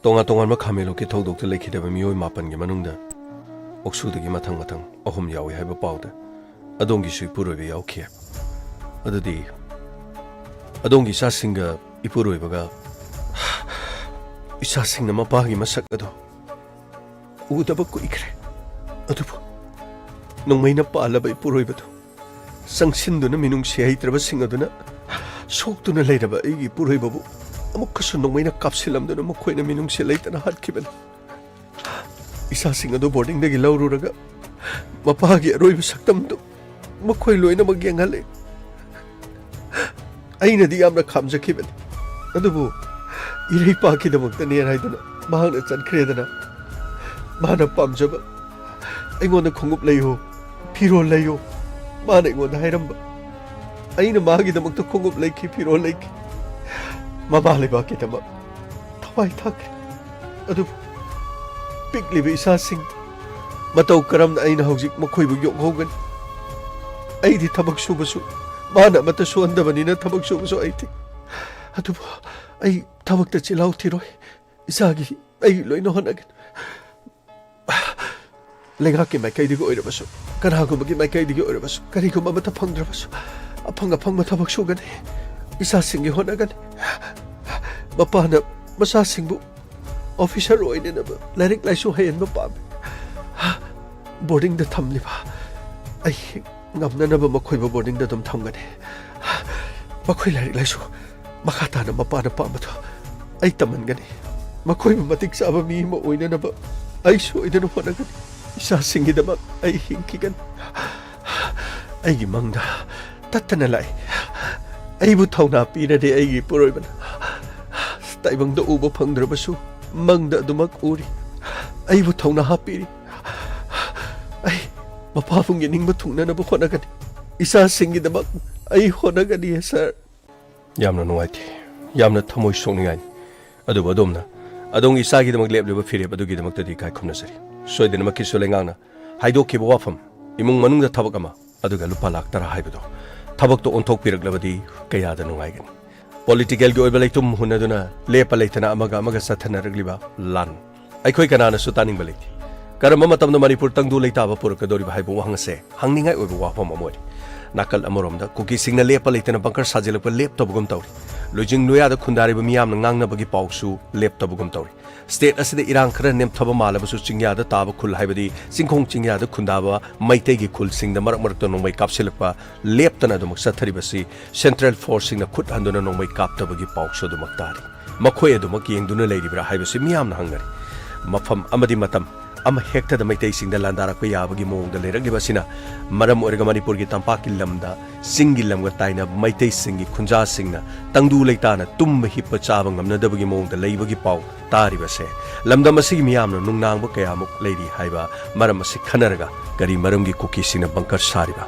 ꯇꯣꯉꯥꯟ ꯇꯣꯉꯥꯟꯕ ꯈꯥꯃꯦꯟꯂꯣꯛꯀꯤ ꯊꯧꯗꯣꯛꯇ ꯂꯩꯈꯤꯗꯕ ꯃꯤꯑꯣꯏ ꯃꯥꯄꯟꯒꯤ ꯃꯅꯨꯡꯗ ꯑꯣꯛꯁꯨꯗꯒꯤ ꯃꯊꯪ ꯃꯊꯪ ꯑꯍꯨꯝ ꯌꯥꯎꯏ ꯍꯥꯏꯕ ꯄꯥꯎꯗ ꯑꯗꯣꯝꯒꯤꯁꯨ ꯏꯄꯨꯔꯣꯏꯕ ꯌꯥꯎꯈꯤ꯫ ꯑꯗꯨꯗꯤ ꯑꯗꯣꯝꯒꯤ ꯏꯆꯥꯁꯤꯡꯒ ꯏꯄꯨꯔꯣꯏꯕꯒ, ꯏꯆꯥꯁꯤꯡꯅ ꯃꯄꯥꯒꯤ ꯃꯁꯛ ꯑꯗꯨ ꯎꯗꯕ ꯀꯨꯏꯈ꯭ꯔꯦ꯫ ꯑꯗꯨꯕꯨ ꯅꯣꯡꯃꯩꯅ ꯄꯥꯜꯂꯕ ꯏꯄꯨꯔꯣꯏꯕꯗꯨ ꯆꯪꯁꯤꯟꯗꯨꯅ ꯃꯤꯅꯨꯡꯁꯤ ꯍꯩꯇ꯭ꯔꯕꯁꯤꯡ ꯑꯗꯨꯅ ꯁꯣꯛꯇꯨꯅ ꯂꯩꯔꯕ ꯑꯩꯒꯤ ꯏꯄꯨꯔꯣꯏꯕꯕꯨ ꯑꯃꯨꯛꯀꯁꯨ ꯅꯣꯡꯃꯩꯅ ꯀꯥꯞꯁꯤꯜꯂꯝꯗꯨꯅ ꯃꯈꯣꯏꯅ ꯃꯤꯅꯨꯡꯁꯤ ꯂꯩꯇꯅ ꯍꯥꯠꯈꯤꯕꯅꯤ꯫ ꯏꯆꯥꯁꯤꯡ ꯑꯗꯨ ꯕꯣꯔꯗꯤꯡꯗꯒꯤ ꯂꯧꯔꯨꯔꯒ ꯃꯄꯥꯒꯤ ꯑꯔꯣꯏꯕ ꯁꯛꯇꯝꯗꯨ ꯃꯈꯣꯏ ꯂꯣꯏꯅꯃꯛ ꯌꯦꯡꯍꯜꯂꯦ꯫ ꯑꯩꯅꯗꯤ ꯌꯥꯝꯅ ꯈꯥꯝꯖꯈꯤꯕꯅꯤ, ꯑꯗꯨꯕꯨ ꯏꯔꯩꯄꯥꯛꯀꯤꯗꯃꯛꯇꯅꯦ ꯍꯥꯏꯗꯨꯅ ꯃꯍꯥꯛꯅ ꯆꯠꯈ꯭ꯔꯦꯗꯅ꯫ ꯃꯥꯅ ꯄꯥꯝꯖꯕ, ꯑꯩꯉꯣꯟꯗ ꯈꯣꯡꯎꯞ ꯂꯩꯌꯨ, ꯐꯤꯔꯣꯜ ꯂꯩꯌꯨ, ꯃꯥꯅ ꯑꯩꯉꯣꯟꯗ ꯍꯥꯏꯔꯝꯕ꯫ ꯑꯩꯅ ꯃꯥꯒꯤꯗꯃꯛꯇ ꯈꯣꯡꯎꯞ ꯂꯩꯈꯤ, ꯐꯤꯔꯣꯜ ꯂꯩꯈꯤ, ꯃꯃꯥ ꯂꯩꯕꯥꯛꯀꯤꯗꯃꯛ ꯊꯋꯥꯏ ꯊꯥꯈ꯭ꯔꯦ꯫ ꯑꯗꯨꯕꯨ ꯄꯤꯛꯂꯤꯕ ꯏꯆꯥꯁꯤꯡ ꯃꯇꯧ ꯀꯔꯝꯅ ꯑꯩꯅ ꯍꯧꯖꯤꯛ ꯃꯈꯣꯏꯕꯨ ꯌꯣꯛꯍꯧꯒꯅꯤ? ꯑꯩꯗꯤ ꯊꯕꯛ ꯁꯨꯕꯁꯨ ꯃꯥꯅ ꯑꯃꯠꯇ ꯁꯨꯍꯟꯗꯕꯅꯤꯅ ꯊꯕꯛ ꯁꯨꯕꯁꯨ ꯍꯩꯇꯦ꯫ ꯑꯗꯨꯕꯨ ꯑꯩ ꯊꯕꯛꯇ ꯆꯤꯜꯍꯥꯎ ꯊꯤꯔꯣꯏ꯫ ꯏꯁꯥꯒꯤ ꯑꯩ ꯂꯣꯏꯅ ꯍꯣꯠꯅꯒꯅꯤ꯫ ꯂꯩꯉꯥꯛꯀꯤ ꯃꯥꯏꯀꯩꯗꯒꯤ ꯑꯣꯏꯔꯕꯁꯨ, ꯀꯅꯥꯒꯨꯝꯕꯒꯤ ꯃꯥꯏꯀꯩꯗꯒꯤ ꯑꯣꯏꯔꯕꯁꯨ, ꯀꯔꯤꯒꯨꯝꯕ ꯑꯃꯠꯇ ꯐꯪꯗ꯭ꯔꯕꯁꯨ, ꯑꯐꯪ ꯑꯐꯪꯕ ꯊꯕꯛ ꯁꯨꯒꯅꯤ꯫ ꯏꯆꯥꯁꯤꯡꯒꯤ ꯍꯣꯠꯅꯒꯅꯤ꯫ ꯃꯄꯥꯅ ꯃꯆꯥꯁꯤꯡꯕꯨ ꯑꯣꯐꯤꯁꯔ ꯑꯣꯏꯅꯅꯕ ꯂꯥꯏꯔꯤꯛ ꯂꯥꯏꯁꯨ ꯍꯩꯍꯟꯕ ꯄꯥꯝꯃꯤ꯫ ꯕꯣꯔꯗꯤꯡꯗ ꯊꯝꯂꯤꯕ ꯑꯩ ꯉꯝꯅꯅꯕ ꯃꯈꯣꯏꯕꯨ ꯕꯣꯔꯗꯤꯡꯗ ꯑꯗꯨꯝ ꯊꯝꯒꯅꯤ꯫ ꯃꯈꯣꯏ ꯂꯥꯏꯔꯤꯛ ꯂꯥꯏꯁꯨ ꯃꯈꯥ ꯇꯥꯅ ꯃꯄꯥꯅ ꯄꯥꯝꯕꯗꯣ ꯑꯩ ꯇꯝꯍꯟꯒꯅꯤ꯫ ꯃꯈꯣꯏꯕꯨ ꯃꯇꯤꯛ ꯆꯥꯕ ꯃꯤ ꯑꯃ ꯑꯣꯏꯅꯅꯕ ꯑꯩ ꯁꯣꯏꯗꯅ ꯍꯣꯠꯅꯒꯅꯤ꯫ ꯏꯆꯥꯁꯤꯡꯒꯤꯗꯃꯛ ꯑꯩ ꯍꯤꯡꯈꯤꯒꯅꯤ꯫ ꯑꯩꯒꯤ ꯃꯪꯗ ꯇꯠꯇꯅ ꯂꯥꯛꯏ꯫ ꯑꯩꯕꯨ ꯊꯧꯅꯥ ꯄꯤꯔꯗꯤ ꯑꯩꯒꯤ ꯏꯄꯨꯔꯣꯏꯕꯅ ꯇꯥꯏꯕꯪꯗ ꯎꯕ ꯐꯪꯗ꯭ꯔꯕꯁꯨ ꯃꯪꯗ ꯑꯗꯨꯃꯛ ꯎꯔꯤ꯫ ꯑꯩꯕꯨ ꯊꯧꯅꯥ ꯍꯥꯞꯄꯤꯔꯤ꯫ ꯑꯩ ꯃꯄꯥꯕꯨꯡꯒꯤ ꯅꯤꯡꯕ ꯊꯨꯡꯅꯅꯕ ꯍꯣꯠꯅꯒꯅꯤ꯫ ꯏꯆꯥꯁꯤꯡꯒꯤꯗꯃꯛ ꯑꯩ ꯍꯣꯠꯅꯒꯅꯤ, ꯁꯥꯔ꯫ ꯌꯥꯝꯅ ꯅꯨꯡꯉꯥꯏꯇꯦ꯫ ꯌꯥꯝꯅ ꯊꯃꯣꯏ ꯁꯣꯛꯅꯤꯡꯉꯥꯏꯅꯤ꯫ ꯑꯗꯨꯕꯨ ꯑꯗꯣꯝꯅ ꯑꯗꯣꯝꯒꯤ ꯏꯆꯥꯒꯤꯗꯃꯛ ꯂꯦꯞꯂꯤꯕ ꯐꯤꯔꯦꯞ ꯑꯗꯨꯒꯤꯗꯃꯛꯇꯗꯤ ꯏꯀꯥꯏ ꯈꯨꯝꯅꯖꯔꯤ꯫ ꯁꯣꯏꯗꯅꯃꯛꯀꯤꯁꯨ ꯂꯩꯉꯥꯛꯅ ꯍꯥꯏꯗꯣꯛꯈꯤꯕ ꯋꯥꯐꯝ, ꯏꯃꯨꯡ ꯃꯅꯨꯡꯗ ꯊꯕꯛ ꯑꯃ, ꯑꯗꯨꯒ ꯂꯨꯄꯥ ꯂꯥꯈ ꯇꯔꯥ ꯍꯥꯏꯕꯗꯣ ꯊꯕꯛꯇ ꯑꯣꯟꯊꯣꯛꯄꯤꯔꯛꯂꯕꯗꯤ ꯀꯌꯥꯗ ꯅꯨꯡꯉꯥꯏꯒꯅꯤ꯫ ꯄꯣꯂꯤꯇꯤꯀꯦꯜꯒꯤ ꯑꯣꯏꯕ ꯂꯩꯇꯨꯝ ꯍꯨꯟꯅꯗꯨꯅ ꯂꯦꯞꯄ ꯂꯩꯇꯅ ꯑꯃꯒ ꯑꯃꯒ ꯆꯠꯊꯅꯔꯛꯂꯤꯕ ꯂꯥꯟ ꯑꯩꯈꯣꯏ ꯀꯅꯥꯅꯁꯨ ꯇꯥꯅꯤꯡꯕ ꯂꯩꯇꯦ꯫ ꯀꯔꯝꯕ ꯃꯇꯝꯗ ꯃꯅꯤꯄꯨꯔ ꯇꯪꯗꯨ ꯂꯩꯇꯥꯕ ꯄꯨꯔꯛꯀꯗꯧꯔꯤꯕ ꯍꯥꯏꯕ ꯋꯥꯍꯪ ꯑꯁꯦ ꯍꯪꯅꯤꯡꯉꯥꯏ ꯑꯣꯏꯕ ꯋꯥꯐꯝ ꯑꯃ ꯑꯣꯏꯔꯤ꯫ ꯅꯥꯀꯜ ꯑꯃꯔꯣꯝꯗ ꯀꯨꯀꯤꯁꯤꯡꯅ ꯂꯦꯞꯄ ꯂꯩꯇꯅ ꯕꯪꯀꯔ ꯁꯥꯖꯤꯜꯂꯛꯄ ꯂꯦꯞꯇꯕꯒꯨꯝ ꯇꯧꯔꯤ꯫ ꯂꯨꯏꯖꯤꯡ ꯂꯨꯌꯥꯗ ꯈꯨꯟꯗꯥꯔꯤꯕ ꯃꯤꯌꯥꯝꯅ ꯉꯥꯡꯅꯕꯒꯤ ꯄꯥꯎꯁꯨ ꯂꯦꯞꯇꯕꯒꯨꯝ ꯇꯧꯔꯤ꯫ ꯁ꯭ꯇꯦꯠ ꯑꯁꯤꯗ ꯏꯔꯥꯡ ꯈꯔ ꯅꯦꯝꯊꯕ ꯃꯥꯜꯂꯕꯁꯨ ꯆꯤꯡꯌꯥꯗ ꯇꯥꯕ ꯈꯨꯜ, ꯍꯥꯏꯕꯗꯤ ꯆꯤꯡꯈꯣꯡ ꯆꯤꯡꯌꯥꯗ ꯈꯨꯟꯗꯥꯕ ꯃꯩꯇꯩꯒꯤ ꯈꯨꯜꯁꯤꯡꯗ ꯃꯔꯛ ꯃꯔꯛꯇ ꯅꯣꯡꯃꯩ ꯀꯥꯞꯁꯤꯜꯂꯛꯄ ꯂꯦꯞꯇꯅ ꯑꯗꯨꯃꯛ ꯆꯠꯊꯔꯤꯕꯁꯤ ꯁꯦꯟꯇ꯭ꯔꯦꯜ ꯐꯣꯔꯁꯁꯤꯡꯅ ꯈꯨꯠ ꯍꯟꯗꯨꯅ ꯅꯣꯡꯃꯩ ꯀꯥꯞꯇꯕꯒꯤ ꯄꯥꯎꯁꯨ ꯑꯗꯨꯃꯛ ꯇꯥꯔꯤ꯫ ꯃꯈꯣꯏ ꯑꯗꯨꯃꯛ ꯌꯦꯡꯗꯨꯅ ꯂꯩꯔꯤꯕ꯭ꯔꯥ ꯍꯥꯏꯕꯁꯤ ꯃꯤꯌꯥꯝꯅ ꯍꯪꯅꯔꯤ꯫ ꯃꯐꯝ ꯑꯃꯗꯤ ꯃꯇꯝ ꯑꯃ ꯍꯦꯛꯇꯗ ꯃꯩꯇꯩꯁꯤꯡꯗ ꯂꯥꯟꯗꯥꯔꯛꯄ ꯌꯥꯕꯒꯤ ꯃꯑꯣꯡꯗ ꯂꯩꯔꯛꯂꯤꯕ ꯑꯁꯤꯅ ꯃꯔꯝ ꯑꯣꯏꯔꯒ ꯃꯅꯤꯄꯨꯔꯒꯤ ꯇꯝꯄꯥꯛꯀꯤ ꯂꯝꯗ ꯆꯤꯡꯒꯤ ꯂꯝꯒ ꯇꯥꯏꯅꯕ ꯃꯩꯇꯩꯁꯤꯡꯒꯤ ꯈꯨꯟꯖꯥꯁꯤꯡꯅ ꯇꯪꯗꯨ ꯂꯩꯇꯥꯅ ꯇꯨꯝꯕ ꯍꯤꯞꯄ ꯆꯥꯕ ꯉꯝꯅꯗꯕꯒꯤ ꯃꯑꯣꯡꯗ ꯂꯩꯕꯒꯤ ꯄꯥꯎ ꯇꯥꯔꯤꯕꯁꯦ, ꯂꯝꯗꯝ ꯑꯁꯤꯒꯤ ꯃꯤꯌꯥꯝꯅ ꯅꯨꯡꯅꯥꯡꯕ ꯀꯌꯥꯃꯨꯛ ꯂꯩꯔꯤ ꯍꯥꯏꯕ ꯃꯔꯝ ꯑꯁꯤ ꯈꯟꯅꯔꯒ ꯀꯔꯤ ꯃꯔꯝꯒꯤ ꯀꯨꯀꯤꯁꯤꯡꯅ ꯕꯪꯀꯔ ꯁꯥꯔꯤꯕ?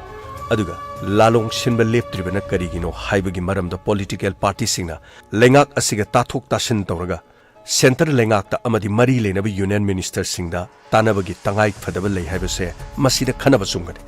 ꯑꯗꯨꯒ ꯂꯥꯂꯣꯡ ꯁꯤꯟꯕ ꯂꯦꯞꯇ꯭ꯔꯤꯕꯅ ꯀꯔꯤꯒꯤꯅꯣ ꯍꯥꯏꯕꯒꯤ ꯃꯔꯝꯗ ꯄꯣꯂꯤꯇꯤꯀꯦꯜ ꯄꯥꯔꯇꯤꯁꯤꯡꯅ ꯂꯩꯉꯥꯛ ꯑꯁꯤꯒ ꯇꯥꯊꯣꯛ ꯇꯥꯁꯤꯟ ꯇꯧꯔꯒ ꯁꯦꯟꯇꯔ ꯂꯩꯉꯥꯛꯇ ꯑꯃꯗꯤ ꯃꯔꯤ ꯂꯩꯅꯕ ꯌꯨꯅꯤꯌꯟ ꯃꯤꯅꯤꯁꯇꯔꯁꯤꯡꯗ ꯇꯥꯟꯅꯕꯒꯤ ꯇꯉꯥꯏ ꯐꯗꯕ ꯂꯩ ꯍꯥꯏꯕꯁꯦ ꯃꯁꯤꯗ ꯈꯟꯅꯕ ꯆꯨꯝꯒꯅꯤ꯫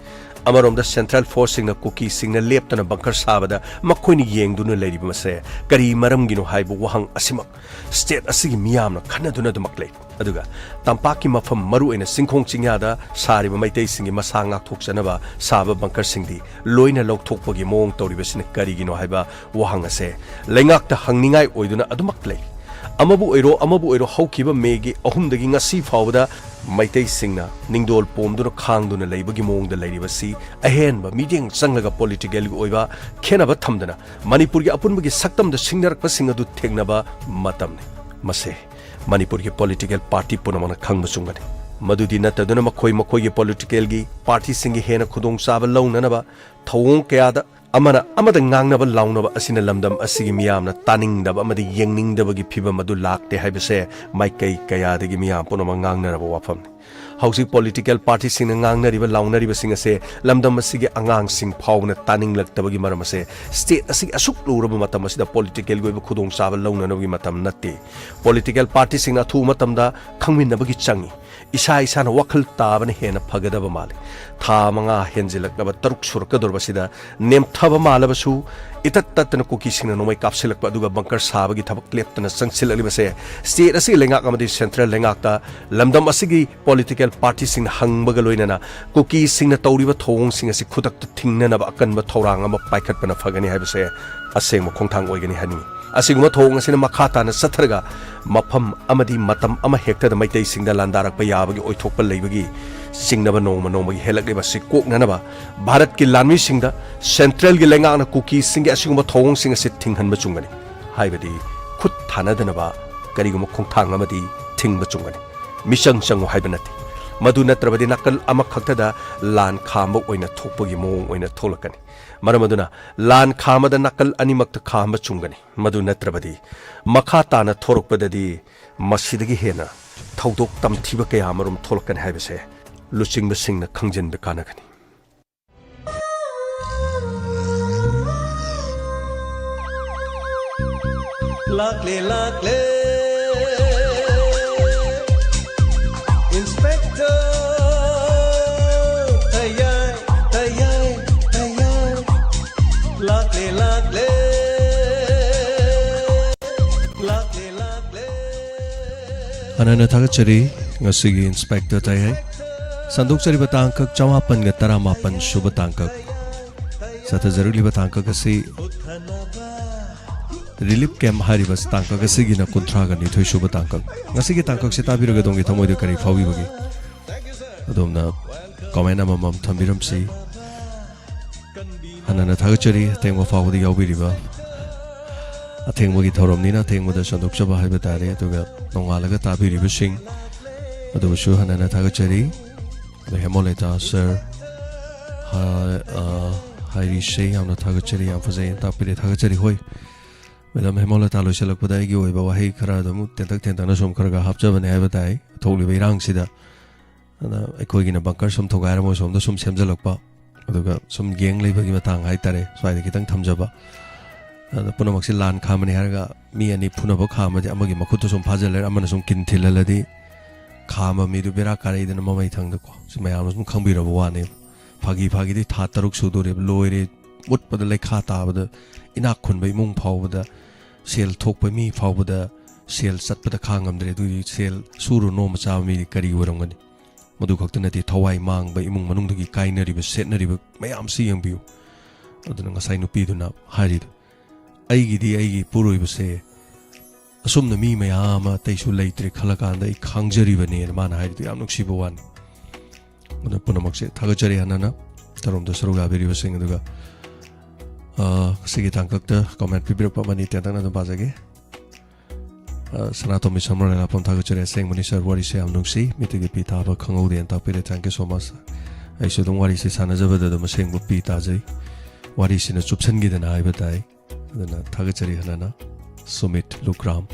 ꯑꯃꯔꯣꯝꯗ ꯁꯦꯟꯇ꯭ꯔꯦꯜ ꯐꯣꯔꯁꯁꯤꯡꯅ ꯀꯨꯀꯤꯁꯤꯡꯅ ꯂꯦꯞꯇꯅ ꯕꯪꯀꯔ ꯁꯥꯕꯗ ꯃꯈꯣꯏꯅ ꯌꯦꯡꯗꯨꯅ ꯂꯩꯔꯤꯕ ꯑꯁꯦ ꯀꯔꯤ ꯃꯔꯝꯒꯤꯅꯣ ꯍꯥꯏꯕ ꯋꯥꯍꯪ ꯑꯁꯤꯃꯛ ꯁ꯭ꯇꯦꯠ ꯑꯁꯤꯒꯤ ꯃꯤꯌꯥꯝꯅ ꯈꯟꯅꯗꯨꯅ ꯑꯗꯨꯃꯛ ꯂꯩ꯫ ꯑꯗꯨꯒ ꯇꯝꯄꯥꯛꯀꯤ ꯃꯐꯝ, ꯃꯔꯨꯑꯣꯏꯅ ꯆꯤꯡꯈꯣꯡ ꯆꯤꯡꯌꯥꯗ ꯁꯥꯔꯤꯕ ꯃꯩꯇꯩꯁꯤꯡꯒꯤ ꯃꯁꯥ ꯉꯥꯛꯊꯣꯛꯆꯅꯕ ꯁꯥꯕ ꯕꯪꯀꯔꯁꯤꯡꯗꯤ ꯂꯣꯏꯅ ꯂꯧꯊꯣꯛꯄꯒꯤ ꯃꯑꯣꯡ ꯇꯧꯔꯤꯕꯁꯤꯅ ꯀꯔꯤꯒꯤꯅꯣ ꯍꯥꯏꯕ ꯋꯥꯍꯪ ꯑꯁꯦ ꯂꯩꯉꯥꯛꯇ ꯍꯪꯅꯤꯡꯉꯥꯏ ꯑꯣꯏꯗꯨꯅ ꯑꯗꯨꯃꯛ ꯂꯩ꯫ ꯑꯃꯕꯨ ꯑꯣꯏꯔꯣ, ꯑꯃꯕꯨ ꯑꯣꯏꯔꯣ, ꯍꯧꯈꯤꯕ ꯃꯦꯒꯤ ꯑꯍꯨꯝꯗꯒꯤ ꯉꯁꯤ ꯐꯥꯎꯕꯗ ꯃꯩꯇꯩꯁꯤꯡꯅ ꯅꯤꯡꯗꯣꯜ ꯄꯣꯝꯗꯨꯅ ꯈꯥꯡꯗꯨꯅ ꯂꯩꯕꯒꯤ ꯃꯑꯣꯡꯗ ꯂꯩꯔꯤꯕꯁꯤ ꯑꯍꯦꯟꯕ ꯃꯤꯠꯌꯦꯡ ꯆꯪꯂꯒ ꯄꯣꯂꯤꯇꯤꯀꯦꯜꯒꯤ ꯑꯣꯏꯕ ꯈꯦꯠꯅꯕ ꯊꯝꯗꯅ ꯃꯅꯤꯄꯨꯔꯒꯤ ꯑꯄꯨꯟꯕꯒꯤ ꯁꯛꯇꯝꯗ ꯁꯤꯡꯅꯔꯛꯄꯁꯤꯡ ꯑꯗꯨ ꯊꯦꯡꯅꯕ ꯃꯇꯝꯅꯤ꯫ ꯃꯁꯦ ꯃꯅꯤꯄꯨꯔꯒꯤ ꯄꯣꯂꯤꯇꯤꯀꯦꯜ ꯄꯥꯔꯇꯤ ꯄꯨꯝꯅꯃꯛꯅ ꯈꯪꯕ ꯆꯨꯝꯒꯅꯤ꯫ ꯃꯗꯨꯗꯤ ꯅꯠꯇꯗꯨꯅ ꯃꯈꯣꯏ ꯃꯈꯣꯏꯒꯤ ꯄꯣꯂꯤꯇꯤꯀꯦꯜꯒꯤ ꯄꯥꯔꯇꯤꯁꯤꯡꯒꯤ ꯍꯦꯟꯅ ꯈꯨꯗꯣꯡꯆꯥꯕ ꯂꯧꯅꯅꯕ ꯊꯧꯑꯣꯡ ꯀꯌꯥꯗ ꯑꯃꯅ ꯑꯃꯗ ꯉꯥꯡꯅꯕ ꯂꯥꯎꯅꯕ ꯑꯁꯤꯅ ꯂꯝꯗꯝ ꯑꯁꯤꯒꯤ ꯃꯤꯌꯥꯝꯅ ꯇꯥꯅꯤꯡꯗꯕ ꯑꯃꯗꯤ ꯌꯦꯡꯅꯤꯡꯗꯕꯒꯤ ꯐꯤꯚꯝ ꯑꯗꯨ ꯂꯥꯛꯇꯦ ꯍꯥꯏꯕꯁꯦ ꯃꯥꯏꯀꯩ ꯀꯌꯥꯗꯒꯤ ꯃꯤꯌꯥꯝ ꯄꯨꯝꯅꯃꯛ ꯉꯥꯡꯅꯔꯕ ꯋꯥꯐꯝꯅꯤ꯫ ꯍꯧꯖꯤꯛ ꯄꯣꯂꯤꯇꯤꯀꯦꯜ ꯄꯥꯔꯇꯤꯁꯤꯡꯅ ꯉꯥꯡꯅꯔꯤꯕ ꯂꯥꯎꯅꯔꯤꯕꯁꯤꯡ ꯑꯁꯦ ꯂꯝꯗꯝ ꯑꯁꯤꯒꯤ ꯑꯉꯥꯡꯁꯤꯡ ꯐꯥꯎꯕꯅ ꯇꯥꯅꯤꯡꯂꯛꯇꯕꯒꯤ ꯃꯔꯝ ꯑꯁꯦ ꯁ꯭ꯇꯦꯠ ꯑꯁꯤꯒꯤ ꯑꯁꯨꯛ ꯂꯨꯔꯕ ꯃꯇꯝ ꯑꯁꯤꯗ ꯄꯣꯂꯤꯇꯤꯀꯦꯜꯒꯤ ꯑꯣꯏꯕ ꯈꯨꯗꯣꯡꯆꯥꯕ ꯂꯧꯅꯅꯕꯒꯤ ꯃꯇꯝ ꯅꯠꯇꯦ꯫ ꯄꯣꯂꯤꯇꯤꯀꯦꯜ ꯄꯥꯔꯇꯤꯁꯤꯡꯅ ꯑꯊꯨꯕ ꯃꯇꯝꯗ ꯈꯪꯃꯤꯟꯅꯕꯒꯤ ꯆꯪꯏ꯫ ꯏꯁꯥ ꯏꯁꯥꯅ ꯋꯥꯈꯜ ꯇꯥꯕꯅ ꯍꯦꯟꯅ ꯐꯒꯗꯕ ꯃꯥꯜꯂꯤ꯫ ꯊꯥ ꯃꯉꯥ ꯍꯦꯟꯖꯤꯜꯂꯛꯂꯕ ꯇꯔꯨꯛ ꯁꯨꯔꯛꯀꯗꯧꯔꯕꯁꯤꯗ ꯅꯦꯝꯊꯕ ꯃꯥꯜꯂꯕꯁꯨ ꯏꯇꯠ ꯇꯠꯇꯅ ꯀꯨꯀꯤꯁꯤꯡꯅ ꯅꯣꯡꯃꯩ ꯀꯥꯞꯁꯤꯜꯂꯛꯄ ꯑꯗꯨꯒ ꯕꯪꯀꯔ ꯁꯥꯕꯒꯤ ꯊꯕꯛ ꯂꯦꯞꯇꯅ ꯆꯪꯁꯤꯜꯂꯛꯂꯤꯕꯁꯦ ꯁ꯭ꯇꯦꯠ ꯑꯁꯤꯒꯤ ꯂꯩꯉꯥꯛ ꯑꯃꯗꯤ ꯁꯦꯟꯇ꯭ꯔꯦꯜ ꯂꯩꯉꯥꯛꯇ ꯂꯝꯗꯝ ꯑꯁꯤꯒꯤ ꯄꯣꯂꯤꯇꯤꯀꯦꯜ ꯄꯥꯔꯇꯤꯁꯤꯡꯅ ꯍꯪꯕꯒ ꯂꯣꯏꯅꯅ ꯀꯨꯀꯤꯁꯤꯡꯅ ꯇꯧꯔꯤꯕ ꯊꯧꯑꯣꯡꯁꯤꯡ ꯑꯁꯤ ꯈꯨꯗꯛꯇ ꯊꯤꯡꯅꯅꯕ ꯑꯀꯟꯕ ꯊꯧꯔꯥꯡ ꯑꯃ ꯄꯥꯏꯈꯠꯄꯅ ꯐꯒꯅꯤ ꯍꯥꯏꯕꯁꯦ ꯑꯁꯦꯡꯕ ꯈꯣꯡꯊꯥꯡ ꯑꯣꯏꯒꯅꯤ ꯍꯥꯏꯅꯤꯡꯏ꯫ ꯑꯁꯤꯒꯨꯝꯕ ꯊꯧꯑꯣꯡ ꯑꯁꯤꯅ ꯃꯈꯥ ꯇꯥꯅ ꯆꯠꯊꯔꯒ ꯃꯐꯝ ꯑꯃꯗꯤ ꯃꯇꯝ ꯑꯃ ꯍꯦꯛꯇꯗ ꯃꯩꯇꯩꯁꯤꯡꯗ ꯂꯥꯟꯗꯥꯔꯛꯄ ꯌꯥꯕꯒꯤ ꯑꯣꯏꯊꯣꯛꯄ ꯂꯩꯕꯒꯤ ꯆꯤꯡꯅꯕ ꯅꯣꯡꯃ ꯅꯣꯡꯃꯒꯤ ꯍꯦꯜꯂꯛꯂꯤꯕ ꯑꯁꯤ ꯀꯣꯛꯅꯅꯕ ꯚꯥꯔꯠꯀꯤ ꯂꯥꯟꯃꯤꯁꯤꯡꯗ ꯁꯦꯟꯇ꯭ꯔꯦꯜꯒꯤ ꯂꯩꯉꯥꯛꯅ ꯀꯨꯀꯤꯁꯤꯡꯒꯤ ꯑꯁꯤꯒꯨꯝꯕ ꯊꯧꯑꯣꯡꯁꯤꯡ ꯑꯁꯤ ꯊꯤꯡꯍꯟꯕ ꯆꯨꯝꯒꯅꯤ꯫ ꯍꯥꯏꯕꯗꯤ ꯈꯨꯠ ꯊꯥꯅꯗꯅꯕ ꯀꯔꯤꯒꯨꯝꯕ ꯈꯣꯡꯊꯥꯡ ꯑꯃꯗꯤ ꯊꯤꯡꯕ ꯆꯨꯝꯒꯅꯤ꯫ ꯃꯤꯆꯪ ꯆꯪꯉꯨ ꯍꯥꯏꯕ ꯅꯠꯇꯦ꯫ ꯃꯗꯨ ꯅꯠꯇ꯭ꯔꯕꯗꯤ ꯅꯥꯀꯜ ꯑꯃꯈꯛꯇꯗ ꯂꯥꯟ ꯈꯥꯝꯕ ꯑꯣꯏꯅ ꯊꯣꯛꯄꯒꯤ ꯃꯑꯣꯡ ꯑꯣꯏꯅ ꯊꯣꯛꯂꯛꯀꯅꯤ꯫ ꯃꯔꯝ ꯑꯗꯨꯅ ꯂꯥꯟ ꯈꯥꯝꯕꯗ ꯅꯥꯀꯜ ꯑꯅꯤꯃꯛꯇ ꯈꯥꯝꯕ ꯆꯨꯝꯒꯅꯤ꯫ ꯃꯗꯨ ꯅꯠꯇ꯭ꯔꯕꯗꯤ ꯃꯈꯥ ꯇꯥꯅ ꯊꯣꯔꯛꯄꯗꯗꯤ ꯃꯁꯤꯗꯒꯤ ꯍꯦꯟꯅ ꯊꯧꯗꯣꯛ ꯇꯝꯊꯤꯕ ꯀꯌꯥ ꯑꯃꯔꯣꯝ ꯊꯣꯛꯂꯛꯀꯅꯤ ꯍꯥꯏꯕꯁꯦ ꯂꯨꯆꯤꯡꯕꯁꯤꯡꯅ ꯈꯪꯖꯤꯟꯕ ꯀꯥꯟꯅꯒꯅꯤ꯫ ꯂꯥꯛꯂꯦ, ꯂꯥꯛꯂꯦ꯫ ꯇꯌꯥꯏ, ꯇꯌꯥꯏ, ꯇꯌꯥꯏ, ꯂꯥꯛꯂꯦ, ꯂꯥꯛꯂꯦ, ꯂꯥꯛꯂꯦ, ꯂꯥꯛꯂꯦ꯫ ꯍꯥꯟꯅꯅ ꯊꯥꯒꯠꯆꯔꯤ ꯉꯁꯤꯒꯤ ꯏꯟꯁꯄꯦꯛꯇꯔ ꯇꯌꯥꯏ꯫ ꯁꯟꯗꯣꯛꯆꯔꯤꯕ ꯇꯥꯡꯀꯛ ꯆꯃꯥꯄꯟꯒ ꯇꯔꯥꯃꯥꯄꯟ ꯁꯨꯕ ꯇꯥꯡꯀꯛ꯫ ꯆꯠꯊꯖꯔꯛꯂꯤꯕ ꯇꯥꯡꯀꯛ ꯑꯁꯤ ꯔꯤꯂꯤꯐ ꯀꯦꯝꯞ ꯍꯥꯏꯔꯤꯕ ꯇꯥꯡꯀꯛ ꯑꯁꯤꯒꯤꯅ ꯀꯨꯟꯊ꯭ꯔꯥꯒ ꯅꯤꯊꯣꯏ ꯁꯨꯕ ꯇꯥꯡꯀꯛ꯫ ꯉꯁꯤꯒꯤ ꯇꯥꯡꯀꯛꯁꯤ ꯇꯥꯕꯤꯔꯒ ꯑꯗꯣꯝꯒꯤ ꯊꯃꯣꯏꯗ ꯀꯔꯤ ꯐꯥꯎꯕꯤꯕꯒꯦ? ꯑꯗꯣꯝꯅ ꯀꯣꯃꯦꯟ ꯑꯃꯃꯝ ꯊꯝꯕꯤꯔꯝꯁꯤ꯫ ꯍꯟꯅꯅ ꯊꯥꯒꯠꯆꯔꯤ ꯑꯊꯦꯡꯕ ꯐꯥꯎꯕꯗ ꯌꯥꯎꯕꯤꯔꯤꯕ꯫ ꯑꯊꯦꯡꯕꯒꯤ ꯊꯧꯔꯝꯅꯤꯅ ꯑꯊꯦꯡꯕꯗ ꯁꯟꯗꯣꯛꯆꯕ ꯍꯥꯏꯕ ꯇꯥꯔꯦ꯫ ꯑꯗꯨꯒ ꯅꯣꯡꯉꯥꯜꯂꯒ ꯇꯥꯕꯤꯔꯤꯕꯁꯤꯡ ꯑꯗꯨꯕꯨꯁꯨ ꯍꯟꯅꯅ ꯊꯥꯒꯠꯆꯔꯤ꯫ ꯑꯗ ꯍꯦꯃꯣꯂꯦꯇꯥ ꯁꯔ, ꯍꯥ-, ꯑ, ꯍꯥꯏꯔꯤꯁꯦ ꯌꯥꯝꯅ ꯊꯥꯒꯠꯆꯔꯤ, ꯌꯥꯝ ꯐꯖꯩ, ꯇꯥꯛꯄꯤꯔꯦ, ꯊꯥꯒꯠꯆꯔꯤ꯫ ꯍꯣꯏ, ꯃꯦꯗꯥꯝ ꯍꯦꯃꯣꯂꯦꯇꯥ ꯂꯣꯏꯁꯤꯜꯂꯛꯄꯗ ꯑꯩꯒꯤ ꯑꯣꯏꯕ ꯋꯥꯍꯩ ꯈꯔ ꯑꯗꯨꯝ ꯇꯦꯟꯇꯛ ꯇꯦꯟꯇꯛꯅ ꯁꯨꯝ ꯈꯔ ꯈꯔ ꯍꯥꯞꯆꯕꯅꯦ ꯍꯥꯏꯕ ꯇꯥꯏ꯫ ꯊꯣꯛꯂꯤꯕ ꯏꯔꯥꯡꯁꯤꯗ ꯑꯗ ꯑꯩꯈꯣꯏꯒꯤꯅ ꯕꯪꯀꯔ ꯁꯨꯝ ꯊꯨꯒꯥꯏꯔ ꯃꯣꯏ ꯁꯣꯝꯗ ꯁꯨꯝ ꯁꯦꯝꯖꯤꯜꯂꯛꯄ, ꯑꯗꯨꯒ ꯁꯨꯝ ꯒꯦꯡ ꯂꯩꯕꯒꯤ ꯃꯇꯥꯡ ꯍꯥꯏꯇꯥꯔꯦ, ꯁ꯭ꯋꯥꯏꯗ ꯈꯤꯇꯪ ꯊꯝꯖꯕ꯫ ꯑꯗ ꯄꯨꯝꯅꯃꯛꯁꯤ ꯂꯥꯟ ꯈꯥꯝꯕꯅꯤ ꯍꯥꯏꯔꯒ ꯃꯤ ꯑꯅꯤ ꯐꯨꯅꯕ ꯈꯥꯝꯃꯗꯤ ꯑꯃꯒꯤ ꯃꯈꯨꯠꯇ ꯁꯨꯝ ꯐꯥꯖꯤꯜꯂꯦ, ꯑꯃꯅ ꯁꯨꯝ ꯀꯤꯟ ꯊꯤꯜꯍꯜꯂꯗꯤ ꯈꯥꯝꯕ ꯃꯤꯗꯨ ꯕꯦꯔꯥ ꯀꯥꯔꯛꯏꯗꯅ ꯃꯃꯩ ꯊꯪꯗꯀꯣ꯫ ꯁꯤ ꯃꯌꯥꯝꯅ ꯁꯨꯝ ꯈꯪꯕꯤꯔꯕ ꯋꯥꯅꯦꯕ꯫ ꯐꯥꯒꯤ ꯐꯥꯒꯤꯗꯤ ꯊꯥ ꯇꯔꯨꯛ ꯁꯨꯗꯣꯔꯦꯕ, ꯂꯣꯏꯔꯦ, ꯃꯨꯠꯄꯗ ꯂꯩꯈꯥ ꯇꯥꯕꯗ, ꯏꯅꯥꯛ ꯈꯨꯟꯕ ꯏꯃꯨꯡ ꯐꯥꯎꯕꯗ, ꯁꯦꯜ ꯊꯣꯛꯄ ꯃꯤ ꯐꯥꯎꯕꯗ ꯁꯦꯜ ꯆꯠꯄꯗ ꯈꯥꯡ ꯉꯝꯗ꯭ꯔꯦ꯫ ꯑꯗꯨꯒꯤ ꯁꯦꯜ ꯁꯨꯔꯨ ꯅꯣꯝꯃ ꯆꯥꯕ ꯃꯤꯗꯤ ꯀꯔꯤ ꯑꯣꯏꯔꯝꯒꯅꯤ? ꯃꯗꯨ ꯈꯛꯇ ꯅꯠꯇꯦ, ꯊꯋꯥꯏ ꯃꯥꯡꯕ, ꯏꯃꯨꯡ ꯃꯅꯨꯡꯗꯒꯤ ꯀꯥꯏꯅꯔꯤꯕ, ꯁꯦꯠꯅꯔꯤꯕ ꯃꯌꯥꯝꯁꯤ ꯌꯦꯡꯕꯤꯌꯨ꯫ ꯑꯗꯨꯅ ꯉꯁꯥꯏ ꯅꯨꯄꯤꯗꯨꯅ ꯍꯥꯏꯔꯤꯗꯣ, "ꯑꯩꯒꯤꯗꯤ ꯑꯩꯒꯤ ꯏꯄꯨꯔꯣꯏꯕꯁꯦ ꯑꯁꯨꯝꯅ ꯃꯤ ꯃꯌꯥꯝ ꯑꯃ ꯑꯇꯩꯁꯨ ꯂꯩꯇ꯭ꯔꯦ ꯈꯜꯂꯀꯥꯟꯗ ꯑꯩ ꯈꯥꯡꯖꯔꯤꯕꯅꯦꯅ" ꯃꯥꯅ ꯍꯥꯏꯔꯤꯗꯣ ꯌꯥꯝ ꯅꯨꯡꯁꯤꯕ ꯋꯥꯅꯤ꯫ ꯑꯗꯨ ꯄꯨꯝꯅꯃꯛꯁꯦ ꯊꯥꯒꯠꯆꯔꯤ ꯍꯟꯅꯅ ꯊꯧꯔꯝꯗ ꯁꯔꯨꯛ ꯌꯥꯕꯤꯔꯤꯕꯁꯤꯡ꯫ ꯑꯗꯨꯒ, ꯑ, ꯉꯁꯤꯒꯤ ꯇꯥꯡꯀꯛꯇ ꯀꯣꯃꯦꯟ ꯄꯤꯕꯤꯔꯛꯄ ꯑꯃꯅꯤ ꯇꯦꯟꯇꯛꯅ ꯑꯗꯨꯝ ꯄꯥꯖꯒꯦ꯫ ꯑ, ꯁꯅꯥꯇꯣꯝꯕꯤ ꯁꯝꯃꯔ ꯂꯥꯏꯂꯥꯛꯄꯝ ꯊꯥꯒꯠꯆꯔꯤ꯫ "ꯑꯁꯦꯡꯕꯅꯤ ꯁꯥꯔ, ꯋꯥꯔꯤꯁꯦ ꯌꯥꯝ ꯅꯨꯡꯁꯤ꯫ ꯃꯤꯠꯇꯒꯤ ꯄꯤ ꯇꯥꯕ ꯈꯪꯍꯧꯗꯦꯅ ꯇꯥꯛꯄꯤꯔꯦ꯫ Thank you so much." ꯑꯩꯁꯨ ꯑꯗꯨꯝ ꯋꯥꯔꯤꯁꯦ ꯁꯥꯟꯅꯖꯕꯗ ꯑꯗꯨꯝ ꯑꯁꯦꯡꯕ ꯄꯤ ꯇꯥꯖꯩ꯫ ꯋꯥꯔꯤꯁꯤꯅ ꯆꯨꯞꯁꯤꯟꯈꯤꯗꯅ ꯍꯥꯏꯕ ꯇꯥꯏ꯫ ꯑꯗꯨꯅ ꯊꯥꯒꯠꯆꯔꯤ ꯍꯟꯅꯅ꯫ ꯁꯨꯃꯤꯠ ꯂꯨꯀ꯭ꯔꯥꯝ,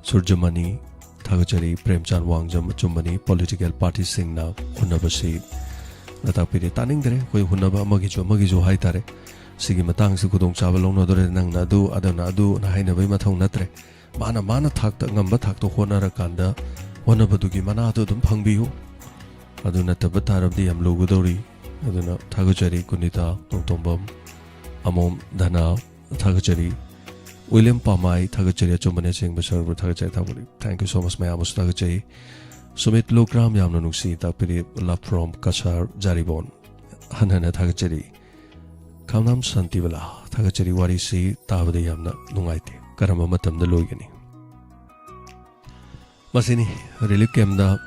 ꯁꯨꯔꯖꯃꯅꯤ, ꯊꯥꯒꯠꯆꯔꯤ꯫ ꯄ꯭ꯔꯦꯝꯆꯥꯟ ꯋꯥꯡꯖꯝ, ꯑꯆꯨꯝꯕꯅꯤ꯫ ꯄꯣꯂꯤꯇꯤꯀꯦꯜ ꯄꯥꯔꯇꯤꯁꯤꯡꯅ ꯍꯨꯟꯅꯕꯁꯤ ꯇꯥꯛꯄꯤꯔꯦ꯫ ꯇꯥꯅꯤꯡꯗ꯭ꯔꯦ ꯑꯩꯈꯣꯏ ꯍꯨꯟꯅꯕ ꯑꯃꯒꯤꯁꯨ ꯑꯃꯒꯤꯁꯨ ꯍꯥꯏꯇꯥꯔꯦ꯫ ꯁꯤꯒꯤ ꯃꯇꯥꯡꯁꯤ ꯈꯨꯗꯣꯡꯆꯥꯕ ꯂꯧꯅꯗꯣꯔꯦ, ꯅꯪꯅ ꯑꯗꯨ, ꯑꯗꯨꯅ ꯑꯗꯨ, ꯅ ꯍꯥꯏꯅꯕꯒꯤ ꯃꯊꯧ ꯅꯠꯇ꯭ꯔꯦ꯫ ꯃꯥꯅ ꯃꯥꯅ ꯊꯥꯛꯇ, ꯉꯝꯕ ꯊꯥꯛꯇ ꯍꯣꯠꯅꯔꯀꯥꯟꯗ ꯍꯣꯠꯅꯕꯗꯨꯒꯤ ꯃꯅꯥꯗꯨ ꯑꯗꯨꯝ ꯐꯪꯕꯤꯌꯨ꯫ ꯑꯗꯨ ꯅꯠꯇꯕ ꯇꯥꯔꯕꯗꯤ ꯌꯥꯝ ꯂꯨꯒꯗꯧꯔꯤ꯫ ꯑꯗꯨꯅ ꯊꯥꯒꯠꯆꯔꯤ ꯒꯨꯅꯤꯇꯥ ꯇꯣꯡꯇꯣꯝꯕꯝ, ꯑꯃꯣꯝ ꯙꯅ, ꯊꯥꯒꯠꯆꯔꯤ꯫ ꯋꯤꯂꯤꯌꯝ ꯄꯥꯃꯥꯏ, ꯊꯥꯒꯠꯆꯔꯤ꯫ ꯑꯆꯨꯝꯕꯅꯦ ꯑꯁꯦꯡꯕ ꯁꯔꯨꯛꯄꯨ ꯊꯥꯒꯠꯆꯔꯤ ꯊꯥꯒꯠꯆꯔꯤ꯫ Thank you so much ꯃꯌꯥꯝ ꯑꯃꯁꯨ ꯊꯥꯒꯠꯆꯔꯤ꯫ ꯁꯨꯃꯤꯠ ꯂꯣꯀ꯭ꯔꯥꯝ ꯌꯥꯝꯅ ꯅꯨꯡꯁꯤ ꯇꯥꯛꯄꯤꯔꯤ꯫ Love from Cachar Jiribam. ꯍꯟꯅ ꯍꯟꯅ ꯊꯥꯒꯠꯆꯔꯤ꯫ ꯈꯥꯝꯅꯥꯝ ꯁꯥꯟꯇꯤꯕꯂꯥ, ꯊꯥꯒꯠꯆꯔꯤ꯫ ꯋꯥꯔꯤꯁꯤ ꯇꯥꯕꯗ ꯌꯥꯝꯅ ꯅꯨꯡꯉꯥꯏꯇꯦ꯫ ꯀꯔꯝꯕ ꯃꯇꯝꯗ ꯂꯣꯏꯒꯅꯤ? ꯃꯁꯤꯅꯤ ꯔꯤꯂꯤꯐ ꯀꯦꯝꯞꯇ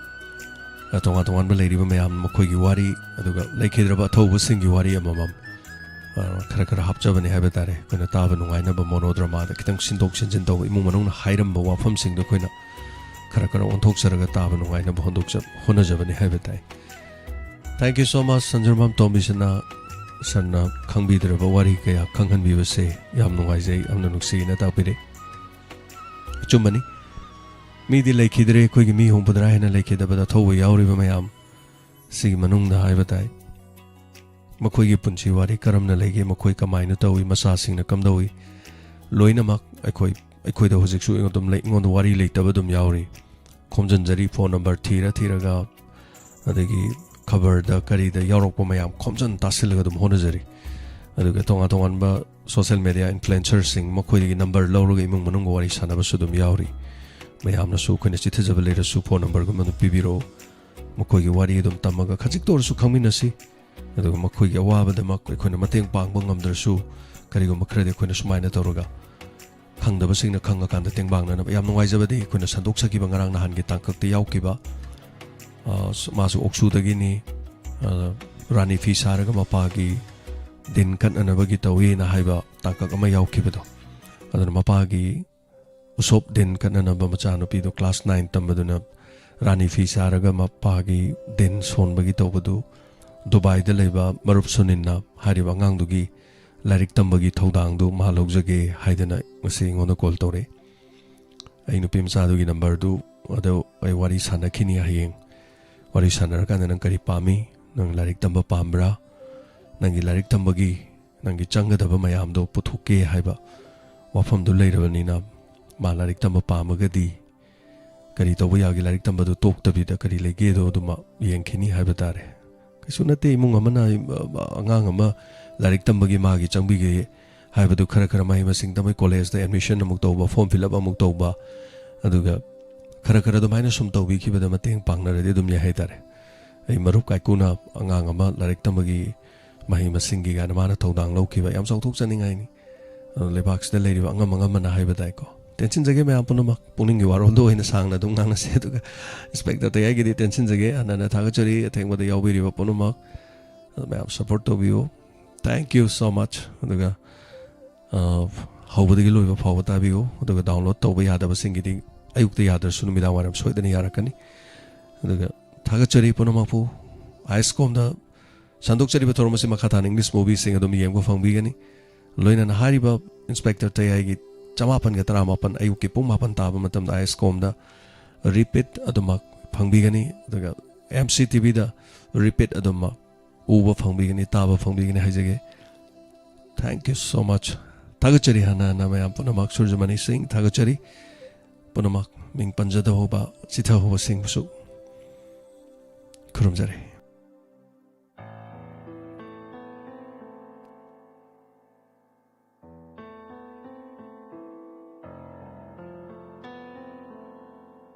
ꯇꯣꯉꯥꯟ ꯇꯣꯉꯥꯟꯕ ꯂꯩꯔꯤꯕ ꯃꯌꯥꯝ ꯃꯈꯣꯏꯒꯤ ꯋꯥꯔꯤ, ꯑꯗꯨꯒ ꯂꯩꯈꯤꯗ꯭ꯔꯕ ꯑꯊꯧꯕꯁꯤꯡꯒꯤ ꯋꯥꯔꯤ ꯑꯃꯃꯝ, ꯑ, ꯈꯔ ꯈꯔ ꯍꯥꯞꯆꯕꯅꯤ ꯍꯥꯏꯕ ꯇꯥꯔꯦ꯫ ꯑꯩꯈꯣꯏꯅ ꯇꯥꯕ ꯅꯨꯡꯉꯥꯏꯅꯕ ꯃꯣꯅꯣꯗ꯭ꯔꯃꯥꯗ ꯈꯤꯇꯪ ꯁꯤꯟꯗꯣꯛ ꯁꯤꯟꯖꯤꯟ ꯇꯧꯕ, ꯏꯃꯨꯡ ꯃꯅꯨꯡꯅ ꯍꯥꯏꯔꯝꯕ ꯋꯥꯐꯝꯁꯤꯡꯗꯣ ꯑꯩꯈꯣꯏꯅ ꯈꯔ ꯈꯔ ꯑꯣꯟꯊꯣꯛꯆꯔꯒ ꯇꯥꯕ ꯅꯨꯡꯉꯥꯏꯅꯕ ꯍꯣꯟꯗꯣꯛꯆ-, ꯍꯣꯠꯅꯖꯕꯅꯤ ꯍꯥꯏꯕ ꯇꯥꯏ꯫ Thank you so much, ꯁꯟꯖꯔꯃꯥꯝ ꯇꯣꯝꯕꯤꯁꯅꯥ꯫ ꯁꯥꯔꯅ ꯈꯪꯕꯤꯗ꯭ꯔꯕ ꯋꯥꯔꯤ ꯀꯌꯥ ꯈꯪꯍꯟꯕꯤꯕꯁꯦ ꯌꯥꯝ ꯅꯨꯡꯉꯥꯏꯖꯩ, ꯌꯥꯝꯅ ꯅꯨꯡꯁꯤꯅ ꯇꯥꯛꯄꯤꯔꯦ꯫ ꯑꯆꯨꯝꯕꯅꯤ, ꯃꯤꯗꯤ ꯂꯩꯈꯤꯗ꯭ꯔꯦ, ꯑꯩꯈꯣꯏꯒꯤ ꯃꯤ ꯍꯨꯝꯐꯨꯇꯔꯥ ꯍꯦꯟꯅ ꯂꯩꯈꯤꯗꯕꯗ ꯊꯧꯕ ꯌꯥꯎꯔꯤꯕ ꯃꯌꯥꯝ ꯁꯤꯒꯤ ꯃꯅꯨꯡꯗ ꯍꯥꯏꯕ ꯇꯥꯏ꯫ ꯃꯈꯣꯏꯒꯤ ꯄꯨꯟꯁꯤ ꯋꯥꯔꯤ ꯀꯔꯝꯅ ꯂꯩꯒꯦ, ꯃꯈꯣꯏ ꯀꯃꯥꯏꯅ ꯇꯧꯏ, ꯃꯆꯥꯁꯤꯡꯅ ꯀꯝꯗꯧꯏ, ꯂꯣꯏꯅꯃꯛ ꯑꯩꯈꯣꯏ, ꯑꯩꯈꯣꯏꯗ ꯍꯧꯖꯤꯛꯁꯨ ꯑꯗꯨꯝ ꯂꯩ, ꯑꯩꯉꯣꯟꯗ ꯋꯥꯔꯤ ꯂꯩꯇꯕ ꯑꯗꯨꯝ ꯌꯥꯎꯔꯤ꯫ ꯈꯣꯝꯖꯤꯟꯖꯔꯤ, ꯐꯣꯟ ꯅꯝꯕꯔ ꯊꯤꯔ ꯊꯤꯔꯒ, ꯑꯗꯒꯤ ꯈꯕꯔꯗ ꯀꯔꯤꯗ ꯌꯥꯎꯔꯛꯄ ꯃꯌꯥꯝ ꯈꯣꯝꯖꯤꯟ ꯇꯥꯁꯤꯜꯂꯒ ꯑꯗꯨꯝ ꯍꯣꯠꯅꯖꯔꯤ꯫ ꯑꯗꯨꯒ ꯇꯣꯉꯥꯟ ꯇꯣꯉꯥꯟꯕ ꯁꯣꯁꯦꯜ ꯃꯦꯗꯤꯌꯥ ꯏꯟꯐ꯭ꯂꯨꯌꯦꯟꯁꯔꯁꯤꯡ, ꯃꯈꯣꯏꯗꯒꯤ ꯅꯝꯕꯔ ꯂꯧꯔꯒ ꯏꯃꯨꯡ ꯃꯅꯨꯡꯒ ꯋꯥꯔꯤ ꯁꯥꯟꯅꯕꯁꯨ ꯑꯗꯨꯝ ꯌꯥꯎꯔꯤ꯫ ꯃꯌꯥꯝꯅꯁꯨ ꯑꯩꯈꯣꯏꯅ ꯆꯤꯊꯖꯕ ꯂꯩꯔꯁꯨ ꯐꯣꯟ ꯅꯝꯕꯔꯒꯨꯝꯕ ꯑꯗꯨꯝ ꯄꯤꯕꯤꯔꯛꯑꯣ꯫ ꯃꯈꯣꯏꯒꯤ ꯋꯥꯔꯤ ꯑꯗꯨꯝ ꯇꯝꯃꯒ ꯈꯖꯤꯛꯇ ꯑꯣꯏꯔꯁꯨ ꯈꯪꯃꯤꯟꯅꯁꯤ꯫ ꯑꯗꯨꯒ ꯃꯈꯣꯏꯒꯤ ꯑꯋꯥꯕꯗꯃꯛ ꯑꯩꯈꯣꯏꯅ ꯃꯇꯦꯡ ꯄꯥꯡꯕ ꯉꯝꯗ꯭ꯔꯁꯨ, ꯀꯔꯤꯒꯨꯝꯕ ꯈꯔꯗꯤ ꯑꯩꯈꯣꯏꯅ ꯁꯨꯃꯥꯏꯅ ꯇꯧꯔꯒ ꯈꯪꯗꯕꯁꯤꯡꯅ ꯈꯪꯉꯀꯥꯟꯗ ꯇꯦꯡꯕꯥꯡꯅꯅꯕ꯫ ꯌꯥꯝ ꯅꯨꯡꯉꯥꯏꯖꯕꯗꯤ ꯑꯩꯈꯣꯏꯅ ꯁꯟꯗꯣꯛꯆꯈꯤꯕ ꯉꯔꯥꯡ ꯅꯍꯥꯟꯒꯤ ꯇꯥꯡꯀꯛꯇ ꯌꯥꯎꯈꯤꯕ, ꯑ, ꯁ-, ꯃꯥꯁꯨ ꯑꯣꯛꯁꯨꯗꯒꯤꯅꯤ, ꯑ, ꯔꯥꯅꯤ ꯐꯤ ꯁꯥꯔꯒ ꯃꯄꯥꯒꯤ ꯗꯤꯟ ꯀꯠꯅꯅꯕꯒꯤ ꯇꯧꯋꯦꯅ ꯍꯥꯏꯕ ꯇꯥꯡꯀꯛ ꯑꯃ ꯌꯥꯎꯈꯤꯕꯗꯣ꯫ ꯑꯗꯨꯅ ꯃꯄꯥꯒꯤ ꯎꯁꯣꯞ ꯗꯤꯟ ꯀꯠꯅꯅꯕ ꯃꯆꯥꯅꯨꯄꯤꯗꯨ ꯀ꯭ꯂꯥꯁ ꯅꯥꯏꯟ ꯇꯝꯕꯗꯨꯅ ꯔꯥꯅꯤ ꯐꯤ ꯁꯥꯔꯒ ꯃꯄꯥꯒꯤ ꯗꯤꯟ ꯁꯣꯟꯕꯒꯤ ꯇꯧꯕꯗꯨ ꯗꯨꯕꯥꯏꯗ ꯂꯩꯕ ꯃꯔꯨꯞ ꯁꯨꯅꯤꯟꯅ ꯍꯥꯏꯔꯤꯕ ꯑꯉꯥꯡꯗꯨꯒꯤ ꯂꯥꯏꯔꯤꯛ ꯇꯝꯕꯒꯤ ꯊꯧꯗꯥꯡꯗꯨ ꯃꯥ ꯂꯧꯖꯒꯦ ꯍꯥꯏꯗꯅ ꯉꯁꯤ ꯑꯩꯉꯣꯟꯗ ꯀꯣꯜ ꯇꯧꯔꯛꯏ꯫ ꯑꯩ ꯅꯨꯄꯤ ꯃꯆꯥꯗꯨꯒꯤ ꯅꯝꯕꯔꯗꯨ ꯑꯗꯨ ꯑꯩ ꯋꯥꯔꯤ ꯁꯥꯟꯅꯈꯤꯅꯤ ꯍꯌꯦꯡ꯫ ꯋꯥꯔꯤ ꯁꯥꯟꯅꯔꯀꯥꯟꯗ ꯅꯪ ꯀꯔꯤ ꯄꯥꯝꯃꯤ? ꯅꯪ ꯂꯥꯏꯔꯤꯛ ꯇꯝꯕ ꯄꯥꯝꯕ꯭ꯔꯥ? ꯅꯪꯒꯤ ꯂꯥꯏꯔꯤꯛ ꯇꯝꯕꯒꯤ ꯅꯪꯒꯤ ꯆꯪꯒꯗꯕ ꯃꯌꯥꯝꯗꯣ ꯄꯨꯊꯣꯛꯀꯦ ꯍꯥꯏꯕ ꯋꯥꯐꯝꯗꯨ ꯂꯩꯔꯕꯅꯤꯅ, ꯃꯥ ꯂꯥꯏꯔꯤꯛ ꯇꯝꯕ ꯄꯥꯝꯃꯒꯗꯤ ꯀꯔꯤ ꯇꯧꯕ ꯌꯥꯒꯦ, ꯂꯥꯏꯔꯤꯛ ꯇꯝꯕꯗꯨ ꯇꯣꯛꯇꯕꯤꯗ ꯀꯔꯤ ꯂꯩꯒꯦꯗꯣ ꯑꯗꯨꯃ ꯌꯦꯡꯈꯤꯅꯤ ꯍꯥꯏꯕ ꯇꯥꯔꯦ꯫ ꯀꯩꯁꯨ ꯅꯠꯇꯦ, ꯏꯃꯨꯡ ꯑꯃꯅ ꯑꯉꯥꯡ ꯑꯃ ꯂꯥꯏꯔꯤꯛ ꯇꯝꯕꯒꯤ ꯃꯥꯒꯤ ꯆꯪꯕꯤꯒꯦ ꯍꯥꯏꯕꯗꯨ ꯈꯔ ꯈꯔ ꯃꯍꯩ ꯃꯁꯤꯡ ꯇꯝꯕꯩ ꯀꯣꯂꯦꯖꯇ ꯑꯦꯗꯃꯤꯁꯟ ꯑꯃꯨꯛ ꯇꯧꯕ, ꯐꯣꯔꯝ ꯐꯤꯜ ꯑꯞ ꯑꯃꯨꯛ ꯇꯧꯕ, ꯑꯗꯨꯒ ꯈꯔ ꯈꯔ ꯑꯗꯨꯃꯥꯏꯅ ꯁꯨꯝ ꯇꯧꯕꯤꯈꯤꯕꯗ ꯃꯇꯦꯡ ꯄꯥꯡꯅꯔꯗꯤ ꯑꯗꯨꯝ ꯌꯥꯏ ꯍꯥꯏꯇꯥꯔꯦ꯫ ꯑꯩ ꯃꯔꯨꯞ ꯀꯥꯏꯀꯨꯅ ꯑꯉꯥꯡ ꯑꯃ ꯂꯥꯏꯔꯤꯛ ꯇꯝꯕꯒꯤ ꯃꯍꯩ ꯃꯁꯤꯡꯒꯤ ꯀꯥꯏꯅ ꯃꯥꯅ ꯊꯧꯗꯥꯡ ꯂꯧꯈꯤꯕ ꯌꯥꯝ ꯆꯥꯎꯊꯣꯛꯆꯅꯤꯡꯉꯥꯏꯅꯤ꯫ ꯑꯗꯣ ꯂꯩꯕꯥꯛꯁꯤꯗ ꯂꯩꯔꯤꯕ ꯑꯉꯝ ꯑꯉꯝꯕꯅ ꯍꯥꯏꯕ ꯇꯥꯏꯀꯣ꯫ ꯇꯦꯟꯁꯤꯟꯖꯒꯦ ꯃꯌꯥꯝ ꯄꯨꯝꯅꯃꯛ, ꯄꯨꯛꯅꯤꯡꯒꯤ ꯋꯥꯔꯣꯜꯗ ꯑꯣꯏꯅ ꯁꯥꯡꯅ ꯑꯗꯨꯝ ꯉꯥꯡꯅꯁꯦ꯫ ꯑꯗꯨꯒ ꯏꯟꯁꯄꯦꯛꯇꯔ ꯇꯌꯥꯏꯒꯤꯗꯤ ꯇꯦꯟꯁꯤꯟꯖꯒꯦ, ꯍꯟꯅ ꯍꯟꯅ ꯊꯥꯒꯠꯆꯔꯤ꯫ ꯑꯊꯦꯡꯕꯗ ꯌꯥꯎꯕꯤꯔꯤꯕ ꯄꯨꯝꯅꯃꯛ ꯑꯗꯨ ꯃꯌꯥꯝ ꯁꯞꯄꯣꯔꯠ ꯇꯧꯕꯤꯌꯨ꯫ Thank you so much꯫ ꯑꯗꯨꯒ ꯑ, ꯍꯧꯕꯗꯒꯤ ꯂꯣꯏꯕ ꯐꯥꯎꯕ ꯇꯥꯕꯤꯌꯨ꯫ ꯑꯗꯨꯒ ꯗꯥꯎꯟꯂꯣꯗ ꯇꯧꯕ ꯌꯥꯗꯕꯁꯤꯡꯒꯤꯗꯤ ꯑꯌꯨꯛꯇ ꯌꯥꯗ꯭ꯔꯁꯨ ꯅꯨꯃꯤꯗꯥꯡ ꯋꯥꯏꯔꯝ ꯁꯣꯏꯗꯅ ꯌꯥꯔꯛꯀꯅꯤ꯫ ꯑꯗꯨꯒ ꯊꯥꯒꯠꯆꯔꯤ ꯄꯨꯝꯅꯃꯛꯄꯨ꯫ ꯑꯥꯏꯁꯀꯣꯝꯗ ꯁꯟꯗꯣꯛꯆꯔꯤꯕ ꯊꯧꯔꯝ ꯑꯁꯤ ꯃꯈꯥ ꯇꯥꯅ ꯏꯪꯂꯤꯁ ꯃꯨꯚꯤꯁꯤꯡ ꯑꯗꯨꯝ ꯌꯦꯡꯕ ꯐꯪꯕꯤꯒꯅꯤ꯫ ꯂꯣꯏꯅꯅ ꯍꯥꯏꯔꯤꯕ ꯏꯟꯁꯄꯦꯛꯇꯔ ꯇꯌꯥꯏꯒꯤ ꯆꯃꯥꯄꯟꯒ ꯇꯔꯥꯃꯥꯄꯟ ꯑꯌꯨꯛꯀꯤ ꯄꯨꯡ ꯃꯥꯄꯟ ꯇꯥꯕ ꯃꯇꯝꯗ ꯑꯥꯏꯁꯀꯣꯝꯗ ꯔꯤꯄꯤꯠ ꯑꯗꯨꯃꯛ ꯐꯪꯕꯤꯒꯅꯤ꯫ ꯑꯗꯨꯒ ꯑꯦꯝ ꯁꯤ ꯇꯤ ꯚꯤꯗ ꯔꯤꯄꯤꯠ ꯑꯗꯨꯃꯛ ꯎꯕ ꯐꯪꯕꯤꯒꯅꯤ, ꯇꯥꯕ ꯐꯪꯕꯤꯒꯅꯤ ꯍꯥꯏꯖꯒꯦ꯫ Thank you so much꯫ ꯊꯥꯒꯠꯆꯔꯤ ꯍꯟꯅ ꯍꯟꯅ ꯃꯌꯥꯝ ꯄꯨꯝꯅꯃꯛ, ꯁꯨꯔꯖꯃꯅꯤ ꯁꯤꯡ ꯊꯥꯒꯠꯆꯔꯤ꯫ ꯄꯨꯝꯅꯃꯛ ꯃꯤꯡ ꯄꯟꯖꯗꯍꯧꯕ, ꯆꯤꯊꯍꯧꯕꯁꯤꯡꯕꯨꯁꯨ ꯈꯨꯔꯨꯝꯖꯔꯤ꯫